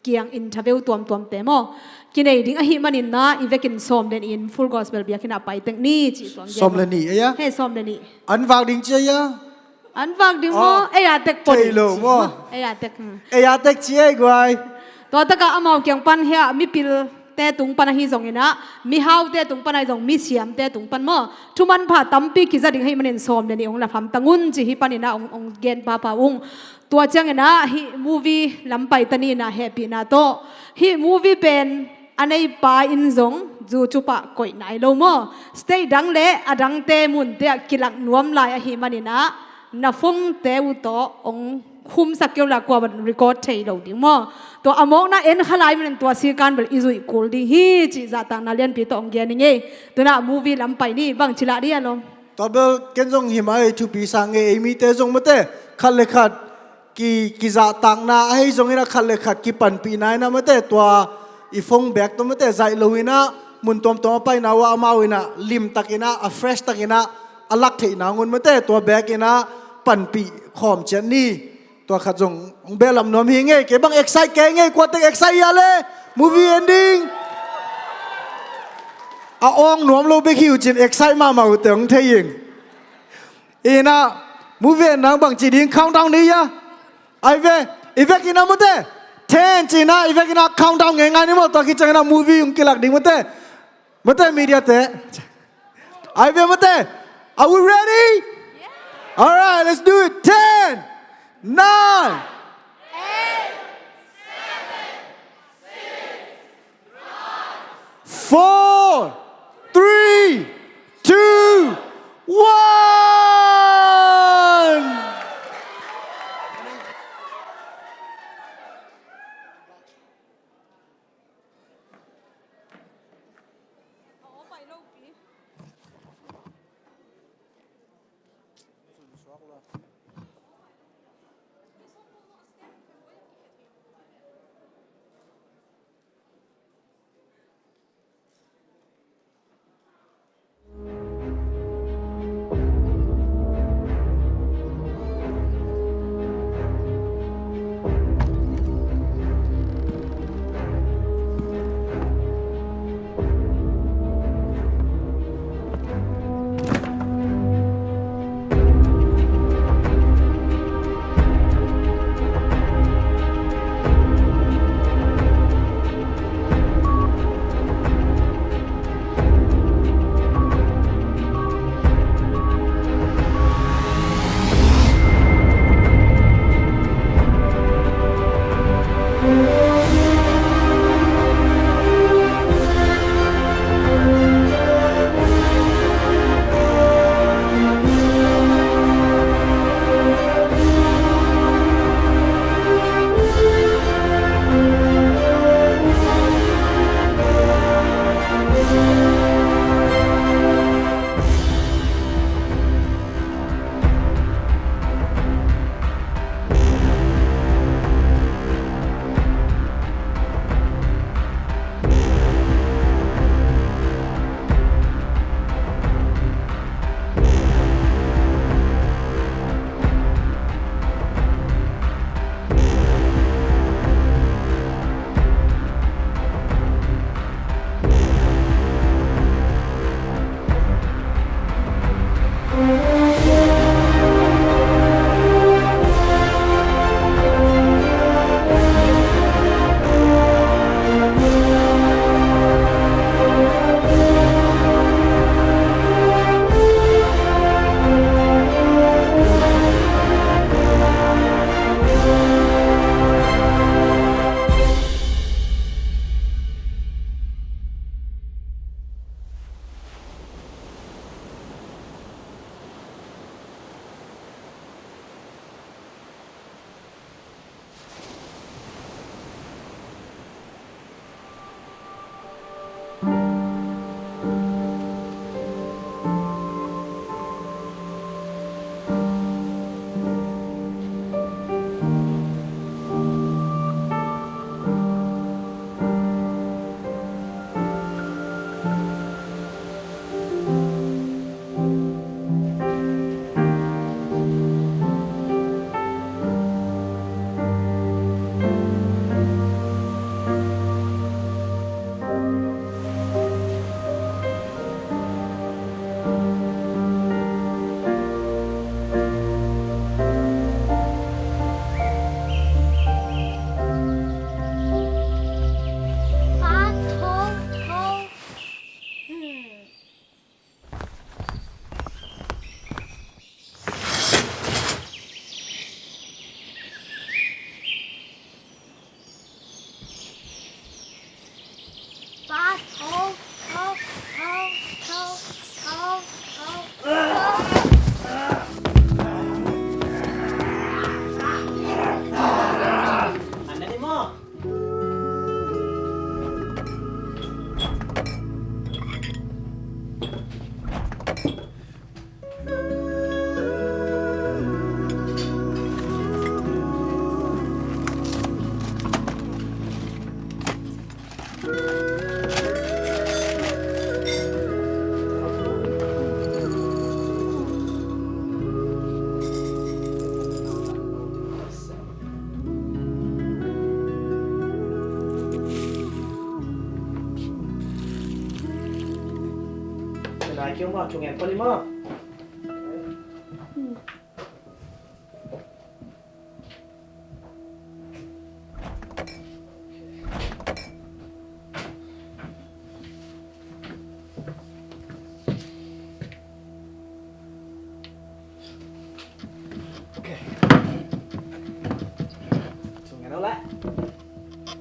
kiang in tha veu tuamtuamte maw, kinei ding ahih manin na, i vekin sawm le nih in Full Gospel biakinn ah pai teng ni cih tuang gen. Sawm le nih, ei a? He, sawm le nih. An vak ding ci ei a? An vak ding maw? Oh. Ei a tek pawh thei lo maw? Ei a tek, hmm. Ei a tek ci ei guai. Tua takah amau kiang pan hiah mipilte tung pan ahi zongin ah, mihaute tung pan ahi zong, misiamte tung pan maw, thumanpha tampi kiza ding ahih manin sawm le nih hong lak hamtang un ci hih panin ah hong, hong gen pahpah ung. Tua ciangin ah hih movie lam pai ta ni in ah, hehpihna tawh. Hih movie pen a neipa in zong YouTube ah koih nai lo maw. State dang le a dangte munte ah kilak nuam lai ahih manin ah, na phone te uh tawh hong khumsak kei un la, kua bang record thei lo ding maw. Tua a mawkna en kha lai manin tua sikan bel i zuih kul ding hi cih zahtakna lianpi tawh hong gen ing ei. Tuna movie lam pai ni, bangci lah ding a lo. Tua bel ken zong hi mah ei, thupi sa ngei ei, mite zong mate khat le khat ki, kizahtakna ahi zongin ah khat le khat kipanpihna in ah mate, tua i phone bag tawh mate zaih lo in ah, mun tuamtuam a paina uh ah amau in ah limtak in ah, a fresh tak in ah a lak theihna ngun mate, tua bag in ah panpih khawm ciat ni. Tua khat zong hong behlap nuam hi ngei. Kei bang excite kei ngei, kua tek excite hia le? Movie ending. A awng nuam lo bek hi uh cin, excite mahmah uh teh hong thei ing. Ina, movie en nang bangci ding, countdown ni hia? Ai ve, i vekin a mate. Ten ci-in ah, i vekin ah countdown ngeingai ni maw, tua khit ciangin ah movie hong kilak ding mate. Mate, media te. Ai ve mate. Are we ready? All right, let's do it. Ten, nine, four, three, One!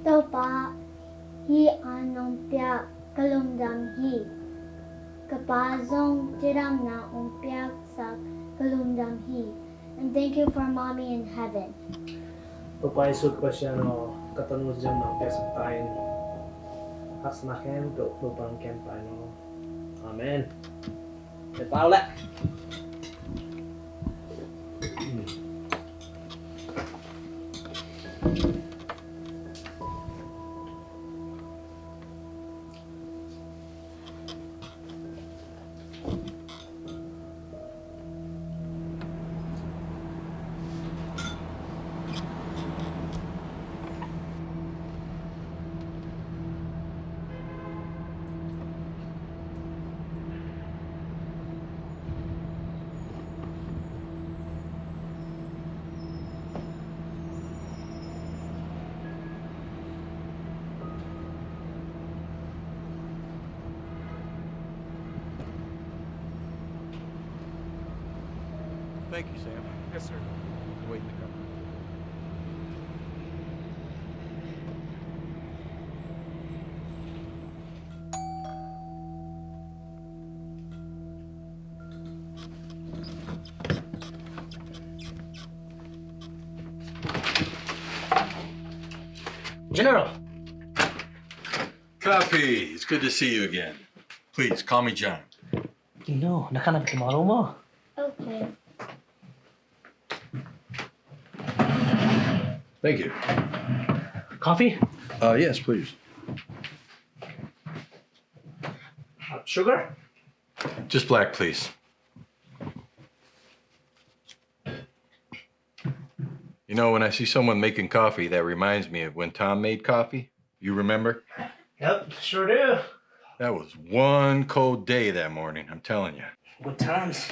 Topa, hih a nong piak ka lungdam hi. Ka Pa zong cidamna hong piaksak ka lungdam hi. And thank you for Mommy in heaven. Topa Jesuh Khristiano, ka tanu cidamna hong piaksak ta in. Haksatna khempeuh Topa hong kem ta in aw. Amen. Te pau le. Thank you, Sam. Yes, sir. Wait in the car. General! Kapi, it's good to see you again. Please, call me John. Gino, naka na ba tomorrow mo? Okay. Thank you. Coffee? Uh, yes, please. Uh, sugar? Just black, please. You know, when I see someone making coffee, that reminds me of when Tom made coffee. You remember? Yep, sure do. That was one cold day that morning, I'm telling you. Good times.